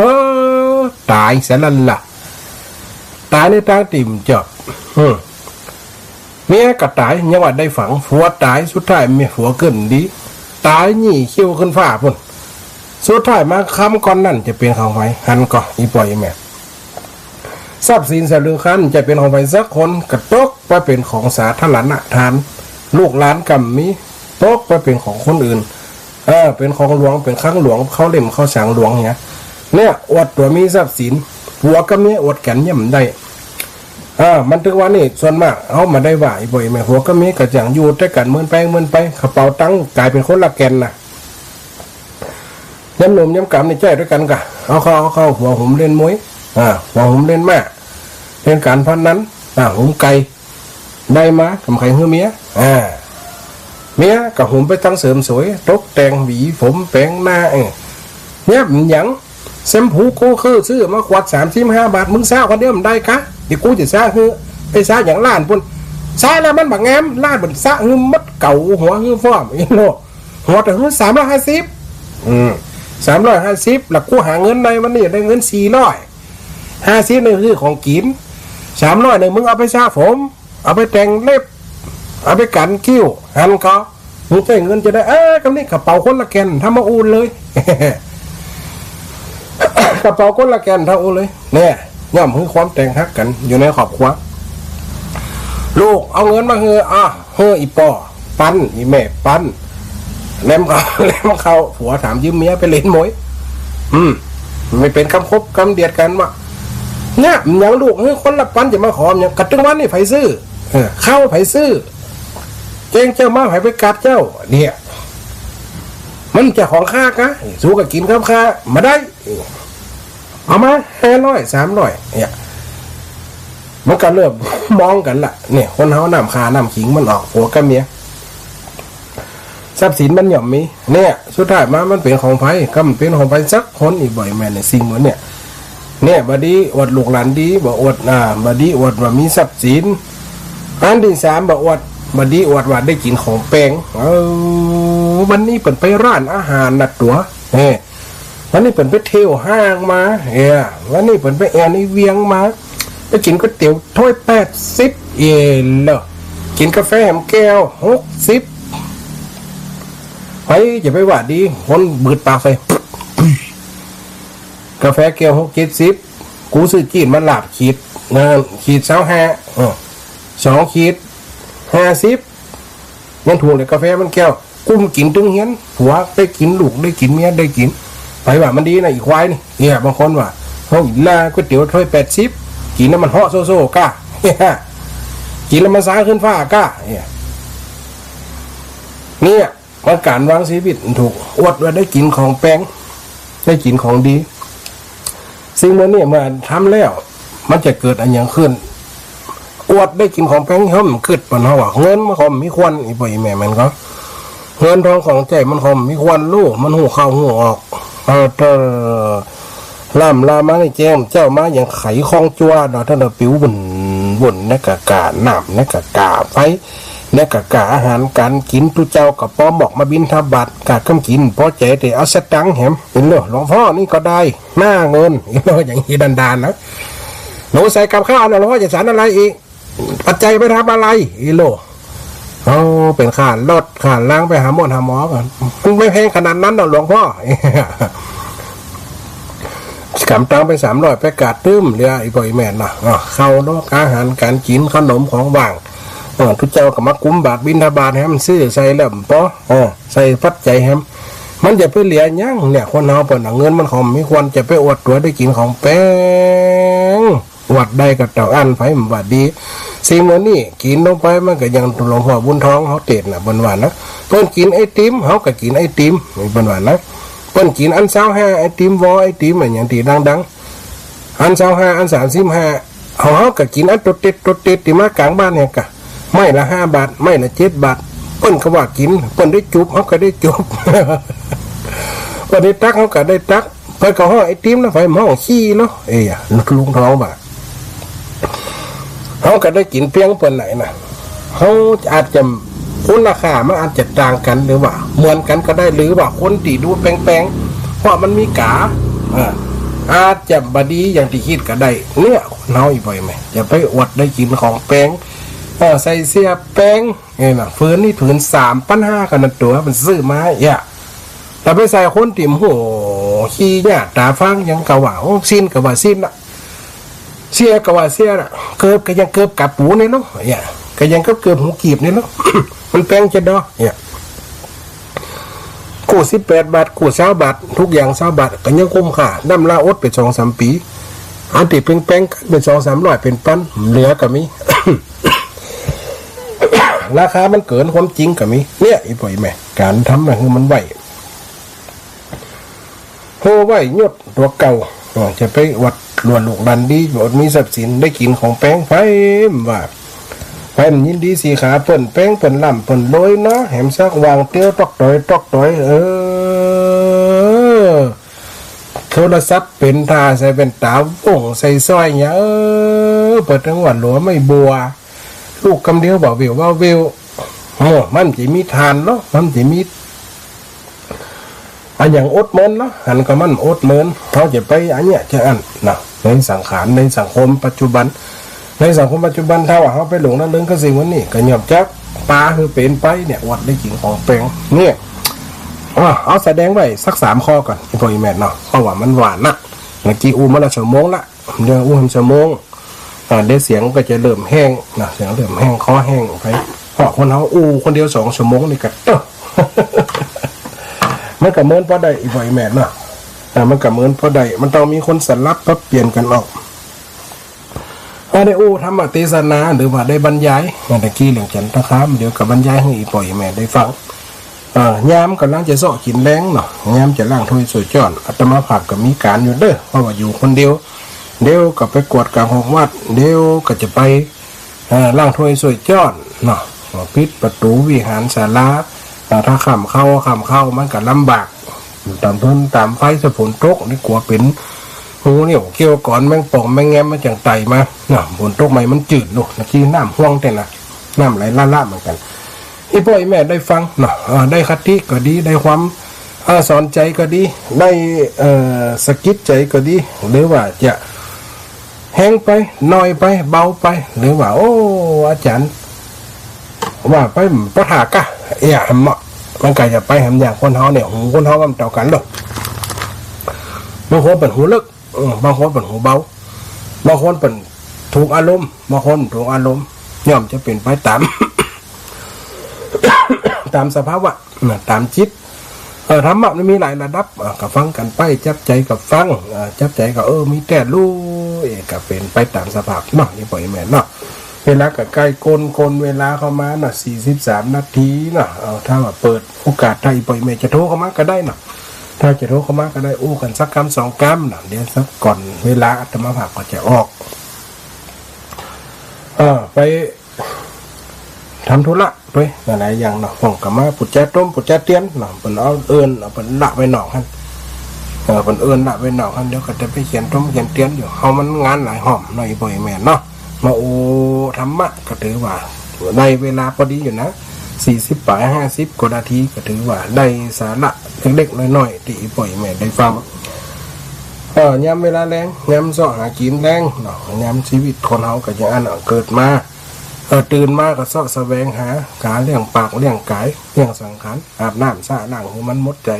อ ต๋ายเสียแล้วล่ะ ต๋ายในตางตี้บ่จอบ อืม เมียก็ต๋าย ยังว่าได้ฝัง ผัวต๋าย สุดท้ายเมียผัวเกินดี ต๋ายหยี่เขี้ยวขึ้นฟ้าปุ้น สุดท้ายมาคำก้อนนั้นจะเป๋นของใผ หันก่อ อี่ป้ออี่แม่ ทรัพย์สินสลึงคันจะเป๋นของใผสักคน ก็ตกไปเป๋นของสาธารณะทาน ลูกหลานก็บ่มี ตกไปเป๋นของคนอื่น เออ เป๋นของหลวง เป๋นคลังหลวง เข้าเล่มเข้าสังหลวงเนี่ย เนี่ย อวดตั๋วมีทรัพย์สิน ผัวกับเมียอวดกั๋นเนี่ยบ่ได้ เออ มันตึงว่านี่ ส่วนมาก เฮาบ่ได้ว่า อี่ป้ออี่แม่ ผัวกับเมียก็จั่งอยู่ตวยกั๋น เมินไปเมินไป กระเป๋าตังค์ก๋ายเป๋นคนละแก่นน่ะ ยามหนุ่มยามก๋ำนี่ใจ๊ตวยกั๋นก่ะ เอาเข้า เอาเข้า หัวหุมเล่นมวย อ่า หัวหุมเล่นม้า เล่นก๋านพนัน อ่า หุมไก่ ได้มา ก็บ่ใค่หื้อเมีย อ่า เมียก็หุมไปตังค์เสริมสวย ตกแต่ง หวีผม แป๋งหน้า เออ เนี่ย บ่หยัง แชมพูกูคือซื้อมาขวดสามสิบห้าบาท มึงซะคนเดียวบ่ได้กะ เดี๋ยวกูจะซะหื้อ ไปซะอย่างล้านปุ้น ซะแล้วมันบ่งาม ล้านปุ้น ซะหื้อหมด เก๋าหัวหื้อฟ้อม ไอ้โลก หัวแต่หื้อสามร้อยห้าสิบ อืม สามร้อยห้าสิบ แล้วกูหาเงินได้วันนี้ได้เงินสี่ร้อยห้าสิบ นี่คือของกิ๋น สามร้อย นี่มึงเอาไปซะผม เอาไปแต่งเล็บ เอาไปกั๋นคิ้ว หันก่อ มึงใจ๊เงินจะได้ เอ้ย กำนี้กระเป๋าคนละแก่น ทำมาอูนเลย กระเป๋าคนละแก่น ทำอูนเลย เนี่ย ย่อมหื้อความแตกหักกั๋นอยู่ในครอบครัว ลูกเอาเงินมาหื้อ อ่ะ หื้ออี่ป้อปัน อี่แม่ปัน แหลมเข้า แหลมเข้า ผัวถามยืมเมียไปเล่นมวย อืม บ่เป๋นกำคบกำเดียดกั๋นวะ เนี่ย บ่หยังลูก หื้อคนละปันจะมาขอบ่หยัง กะตึงวันนี้ใผซื้อ เออ ข้าวใผซื้อ เจ้งเจ้ามาใผไปกัดเจ้า เนี่ย มันจะของข้ากะ สูก็กิ๋นกับข้าบ่ได้ เอามาห้าร้อย สามร้อย เนี่ย มันก็เริ่มมองกั๋นละ เนี่ย คนเฮาน้ำค่าน้ำขิงมันออก ผัวกับเมีย ทรัพย์สินมันย่อมมี เนี่ย สุดท้ายมามันเป๋นของใผ ก็บ่เป๋นของใผสักคน อี่ป้ออี่แม่ ในสิ่งเหล่าเนี้ย เนี่ย บ่ดีอวดลูกหลานดี บ่อวด อ่า บ่ดีอวดว่ามีทรัพย์สิน อันตี้สาม บ่อวด บ่ดีอวดว่าได้กิ๋นของแปง เออ วันนี้เปิ้นไปร้านอาหารนะตั๋ว เอ้ วันนี้เปิ้นไปเที่ยวห้างมา เอ้ วันนี้เปิ้นไปแอ่วในเวียงมา ไปกิ๋นก๋วยเตี๋ยวถ้วยแปดสิบ เอ้ แล้วกิ๋นกาแฟแหมแก้วหกสิบ ใผจะไปว่าดี คนบืดปากใส่ กาแฟแก้วหกเจ็ดสิบ กูซื้อจี้นมาลาบขีด นั่น ขีดซาวห้า เออ สองขีดห้าสิบ ยังถูกเลยกาแฟมันแก้ว กูบ่กิ๋นตึงเฮียน ผัวได้กิ๋น ลูกได้กิ๋น เมียได้กิ๋น ใผว่ามันดีนะ อี่ควายนี่ เนี่ย บางคนว่า เฮาอีหล่าก๋วยเตี๋ยวถ้วยแปดสิบ กิ๋นแล้วมันเหาะโซ่ๆ ก้า กิ๋นแล้วมันสาขึ้นฟ้า ก้า เนี่ย เนี่ย มันก๋านวางชีวิตถูก อวดว่าได้กิ๋นของแปง ได้กิ๋นของดี สิ่งเหล่านี้เมื่อทำแล้ว มันจะเกิดอะหยังขึ้น อวดได้กิ๋นของแปง เฮาบ่กึ๊ดเปิ้น เฮาว่าเงินมันก็บ่มีควร อี่ป้ออี่แม่ มันก็ เงินทองของใจ๊มันก็บ่มีควร ฮู้ มันฮู้เข้าฮู้ออก เออ เตอ ล่ำลามาในแจ้ง เจ้ามาอย่างไขข้องจั๊วเนาะ ท่านเนาะ ปิวบุ่น บุ่น ในกะกาน้ำ ในกะกาไฟ ในกะกาอาหารก๋านกิ๋น ตุ๊เจ้าก็ปอหมอกมาบิณฑบาต กะกำกิ๋น ปอใจ๋แต่เอาสตังค์แหม เห็นเนาะ หลวงพ่อนี่ก็ได้หน้าเงิน เห็นเนาะ อย่างนี้ดันๆ นะ หนูใส่กับข้าวนะ หลวงพ่อจะฉันอะไรอีก ปัจจัยไปทำอะไร อีโล เอาเป๋นค่ารถค่าลางไปหาหมอหาหมอก่อน มันบ่แพงขนาดนั้นดอกหลวงป้อ ก๋ำตังค์ไปสามร้อย ไปกาดตึ้มเหลืออีป้ออีแม่เนาะ อ้อ ข้าวเนาะ อาหารก๋านกิ๋น ขนมของหว่าง เออ ตุ๊เจ้าก็มากุมบาตรบิณฑบาตแหม ซื้อใส่แล้วปอ เออ ใส่ปัจจัยแหม มันจะไปเหลือหยังเนี่ย คนเฮาเปิ้นน่ะ เงินมันของมีควรจะไปอวดตั๋วได้กิ๋นของแปง อวดได้ก็เต้าอั้น ใผมันว่าดี สิ่งเหล่านี้กิ๋นลงไปมันก็ยังหลวงพ่อบุญทองเฮาเตศน์น่ะ เปิ้นว่านะ เปิ้นกิ๋นไอติม เฮาก็กิ๋นไอติม เปิ้นว่านะ เปิ้นกิ๋นอันซาวห้า ไอติมวอ ไอติมอะหยังตี้ดังๆ อันซาวห้า อันสามสิบห้า เฮา เฮาก็กิ๋นอันโตเต็ดโตเต็ดตี้มากลางบ้านเนี่ยกะ ไม้ละห้าบาท ไม้ละเจ็ดบาท เปิ้นก็ว่ากิ๋น เปิ้นได้จุบ เฮาก็ได้จุบ เปิ้นได้ตัก เฮาก็ได้ตัก เปิ้นก็ฮ้องไอติมนะ ใผมันฮ้องขี้เนาะ เอ้ย ลุงทองว่า เฮาก็ได้กิ๋นเปียงเปิ้นไหนนะ เฮาอาจจะ คุณราคามันอาจจะต่างกั๋น หรือว่าเหมือนกั๋นก็ได้ หรือว่าคนตี้ดูแปงๆ เพราะมันมีก๋า เออ อาจจะบ่ดีอย่างตี้กึ๊ดก็ได้ เนี่ย คนเฮาอีป้ออีแม่ จะไปอวดได้กิ๋นของแปง เออ ใส่เสื้อแปง เนี่ยนะ ผืนนี้ผืนสามปันห้า ขนาดตั๋วมันซื้อมา เอ้ย แต่ไปใส่คนตี้ โห ขี้หน้าต๋าฟาง ยังก็ว่า โอ้ สิ้นก็ว่าสิ้นละ เสื้อก็ว่าเสื้อละ เกิบก็ยังเกิบก๋าปู๋นี่เนาะ เอ้ย ก็ยังเกิบเกิบหูกีบนี่เนาะ มันแปงจะดอ เอ้ย กู้สิบแปดบาท กู้ซาวบาท ทุกอย่างซาวบาท ก็ยังคุ้มค่า น้ำลาอดไปสองสามปี๋ อันตี้แปงๆ เป๋นสองสามร้อย เป๋นปัน เหลือก็มี ราคามันเกินความจริงก็มี เนี่ย อีป้ออีแม่ ก๋านทำน่ะหื้อมันไหว โห ไหว้ยศตั๋วเก่า เออ จะไปอวดหลวงลูกหลานดี อวดมีทรัพย์สิน ได้กิ๋นของแปง ใผมันว่า ใผมันยินดีสีขาเปิ้น แปงเปิ้นร่ำเปิ้นรวยเนาะ แหมสักวางเตี้ยวตอกตอย ตอกตอย เออ โทรศัพท์เป๋นท่า ใส่แว่นต๋าโป่ง ใส่สร้อยเนี่ย เออ เปิ้นตึงว่าหลัวไม่บัว ลูกกำเดียวบ่าเววบ่าเวว โอ้ มันจะมีทานเนาะ มันจะมี อะหยังอดเมินเนาะ หันก็มันอดเมิน เฮาจะไปอะเยียะจะอั้นนะ ในสังขาร ในสังคมปัจจุบัน ในสังคมปัจจุบัน ถ้าว่าเฮาไปหลงละเริงกับสิ่งเหล่านี้ ก็ย่อมจะปาหื้อเป๋นไปเนี่ย อวดได้กิ๋นของแปง เนี่ย อ่ะ เอาแสดงไว้สักสามข้อก่อน อีป้ออีแม่เนาะ เพราะว่ามันว่านัก เมื่อกี้อู้มาละชั่วโมงละ เดี๋ยวอู้หาชั่วโมง อ่า เดี๋ยวเสียงก็จะเริ่มแห้งนะ เสียงเริ่มแห้ง คอแห้งไป เพราะคนเฮาอู้คนเดียวสองชั่วโมงนี่ก็ เต้อ มันก็เมินปอได้ อีป้ออีแม่เนาะ อ่า มันก็เมินปอได้ มันต้องมีคนสลับปรับเปลี่ยนกั๋นออก อ่า ได้อู้ธรรมเตสนา หรือว่าได้บรรยาย อ่า ตะกี้เหลืองจันทคาม เดี๋ยวก็บรรยายหื้ออีป้ออีแม่ได้ฟัง เอ่อ ยามก่ำลังจะเซาะกิ๋นแลงเนาะ ยามจะล้างถ้วยถ้วยจ๊อน อาตมาภาพก็มีก๋านอยู่เด้อ เพราะว่าอยู่คนเดียว เดี๋ยวก็ไปกวาดก๋างห้องวัด เดี๋ยวก็จะไป เอ่อ ล้างถ้วยถ้วยจ๊อนเนาะ ปิดประตู๋วิหารศาลา เอ่อ ถ้าค่ำเข้า ค่ำเข้ามันก็ลำบาก อยู่ต๋ามพื้นต๋ามไฟ ถ้าฝนตกนี่กั๋วเป๋น งูเงี้ยวเขี้ยวก๋อน แมงป่องแมงแงมมันจั่งไต่มาเนาะ ฝนตกใหม่มันจืดลูก ตะกี้น้ำห้วงแต๊นะ น้ำไหลละละเหมือนกั๋น อีป้ออีแม่ได้ฟังเนาะ เอ่อ ได้คติก็ดี ได้ความ เอ่อ สอนใจ๋ก็ดี ได้ เอ่อ สะกิดใจ๋ก็ดี หรือว่าจะแฮงไป น้อยไป เบาไป หรือว่า โอ้ อาจ๋ารย์ ว่าไป ปะทะกะ เอี้ย หำเมาะ มันก็จะไปหำอย่างคนเฮาเนี่ย หูคนเฮามันเต้ากั๋นลูก บางคนเปิ้นหูเลิก เออ บางคนเปิ้นหูเบา บางคนเปิ้นถูกอารมณ์ บางคนถูกอารมณ์ ย่อมจะเป๋นไปต๋าม ต๋ามสภาวะนะ ต๋ามจิต เออ ธรรมะมันมีหลายระดับ เออ ก็ฟังกั๋นไป จับใจ๋ก็ฟัง เออ จับใจ๋ก็ เออ มีแต๊ลู้ เออ ก็เป๋นไปต๋ามสภาพเนาะ อีป้ออีแม่เนาะ เวลาก็ใก้ก้น ก้นเวลาเข้ามาเนาะ สี่สิบสามนาทีเนาะ เอา ถ้าว่าเปิดโอกาส ถ้าอีป้ออีแม่จะโทรเข้ามาก็ได้เนาะ ถ้าจะโทรเข้ามาก็ได้ อู้กั๋นสักกำสองกำเนาะ เดี๋ยวสักก่อนเวลาอาตมาภาพก็จะออก เออ ไปทำธุระไป หลายๆ อย่างเนาะ ห้องก็มาปู๋จาต้มปู๋จาเตียนเนาะ เปิ้นเอาเอิ้น เอาเปิ้นละไปนอกหั้น เออ เปิ้นเอิ้นละไปนอกหั้น เดี๋ยวก็จะไปเขียนต้มเขียนเตียนอยู่ เฮามันงานหลายห้องเนาะ อีป้ออีแม่เนาะ มาอู้ธรรมะก็ถือว่าได้เวลาปอดีอยู่นะ สี่สิบป๋าย ห้าสิบกว่านาที ก็ถือว่าได้สาระเล็กๆ น้อยๆ ตี้อีป้ออีแม่ได้ฟัง เออ ยามเวลาแลง ยามเซาะหากิ๋นแลงเนาะ ยามชีวิตคนเฮาก็อย่างอั้นเนาะ เกิดมา เออ ตื่นมาก็เซาะแสวงหาก๋านเลี้ยงปากเลี้ยงก๋าย เลี้ยงสังขาร อาบน้ำสระล้างหื้อมันหมดใจ๋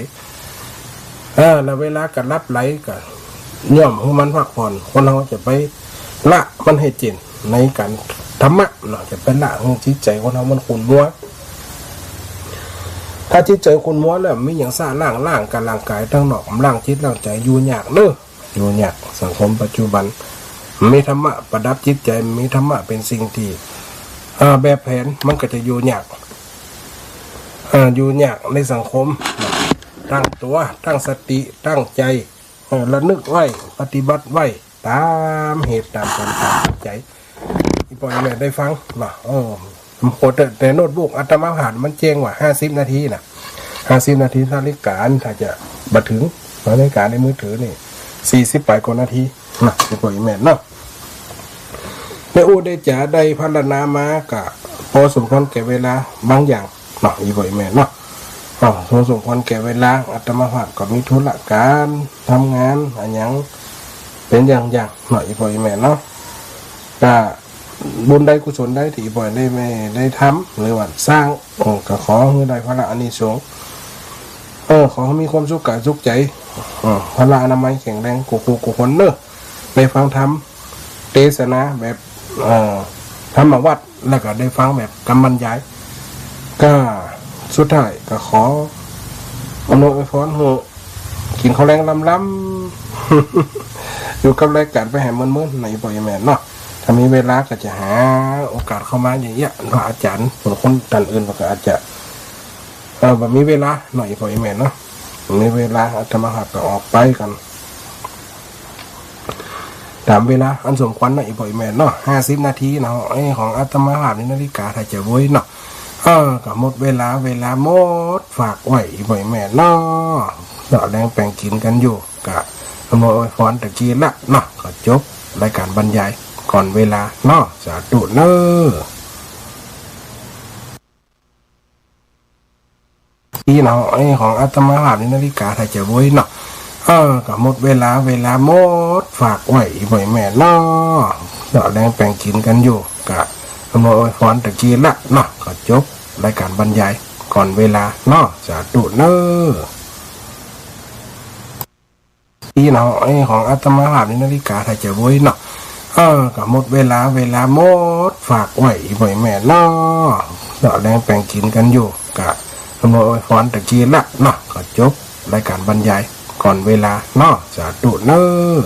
เออ แล้วเวลาก็หลับไหลก็ย่อมหื้อมันพักผ่อน คนเฮาจะไปละมันหื้อเจ๊นในก๋านธรรมะเนาะ จะไปละหื้อจิตใจ๋คนเฮามันขุ่นมัว ถ้าจิตใจ๋ขุ่นมัวแล้ว บ่มีหยังสระล้าง ล้างกาย ล้างกายตังนอก ล้างจิตล้างใจ๋ อยู่ยากเนาะ อยู่ยาก สังคมปัจจุบัน บ่มีธรรมะประดับจิตใจ๋ บ่มีธรรมะเป๋นสิ่งตี้ เอ่อ แบบแผน มันก็จะอยู่ยาก เอ่อ อยู่ยากในสังคม ตั้งตั๋ว ตั้งสติ ตั้งใจ๋ เอ่อ ระลึกไว้ ปฏิบัติไว้ ต๋ามเหตุ ต๋ามผล ต๋ามปัจจัย อี่ป้ออี่แม่ได้ฟังเนาะ เออ โอ้ แต่ แต่โน้ตบุ๊กอาตมาภาพมันแจ้งว่าห้าสิบนาทีน่ะ ห้าสิบนาที นาฬิกา ถ้าจะบ่เถิง นาฬิกาในมือถือนี่ สี่สิบป๋ายกว่านาทีน่ะ อี่ป้ออี่แม่เนาะ ได้อู้ได้จ๋าได้พรรณนามาก็พอสมควรแก่เวลาบางอย่างเนาะ อี่ป้ออี่แม่เนาะ อ๋อ พอสมควรแก่เวลา อาตมาภาพก็มีธุระก๋าน ทำงาน อะหยัง เป๋นอย่างๆ เนาะ อี่ป้ออี่แม่เนาะ ก็บุญใดกุศลใดตี้อี่ป้อได้ ได้ทำ หรือว่าสร้าง เออ ก็ขอหื้อได้ผละอานิสงส์ เออ ขอหื้อมีความสุขก๋ายสุขใจ๋ เออ พละอนามัยแข็งแรงกู้ กู้ กู้คนเนาะ ได้ฟังธรรมเตสนาแบบ เอ่อ ธรรมวัตร แล้วก็ได้ฟังแบบกำบรรยาย ก็สุดท้ายก็ขออำนวยอวยพรหื้อกิ๋นข้าวแลงลำๆ อยู่กับรายก๋านไปหื้อเมินๆ เนาะ อี่ป้ออี่แม่เนาะ ถ้ามีเวลาก็จะหาโอกาสเข้ามาเยียะๆ เพราะอาจ๋ารย์บางคนต้านอื่นก็อาจจะ เออ บ่มีเวลาเนาะ อี่ป้ออี่แม่เนาะ บ่มีเวลา อาตมาภาพก็ออกไปก่อน ต๋ามเวลาอันสมควรเนาะ อี่ป้ออี่แม่เนาะ ห้าสิบนาทีเนาะ เอ้ย ของอาตมาภาพในนาฬิกา ถ้าจะเว้ยเนาะ เออ ก็หมดเวลา เวลาหมดฝากไว้ อี่ป้ออี่แม่เนาะ เนาะ แลงแป๋งกิ๋นกั๋นอยู่ ก็อำนวยอวยพรตะกี้ละเนาะ ก็จบรายก๋านบรรยายก่อนเวลาเนาะ สาธุเนาะ อี้เนาะ เอ้ย ของอาตมาภาพในนาฬิกา ถ้าจะเว้ยเนาะ เออ ก็หมดเวลา เวลาหมดฝากไว้ อี่ป้ออี่แม่เนาะ เนาะ แลงแป๋งกิ๋นกั๋นอยู่ ก็อำนวยอวยพรตะกี้ละเนาะ ก็จบรายก๋านบรรยายก่อนเวลาเนาะ สาธุเนาะ อี้เนาะ เอ้ย ของอาตมาภาพในนาฬิกา ถ้าจะเว้ยเนาะ เออ ก็หมดเวลา เวลาหมดฝากไว้ อี่ป้ออี่แม่เนาะ เนาะ แลงแป๋งกิ๋นกั๋นอยู่ ก็อำนวยอวยพรตะกี้ละเนาะ ก็จบรายก๋านบรรยายก่อนเวลาเนาะ สาธุเนาะ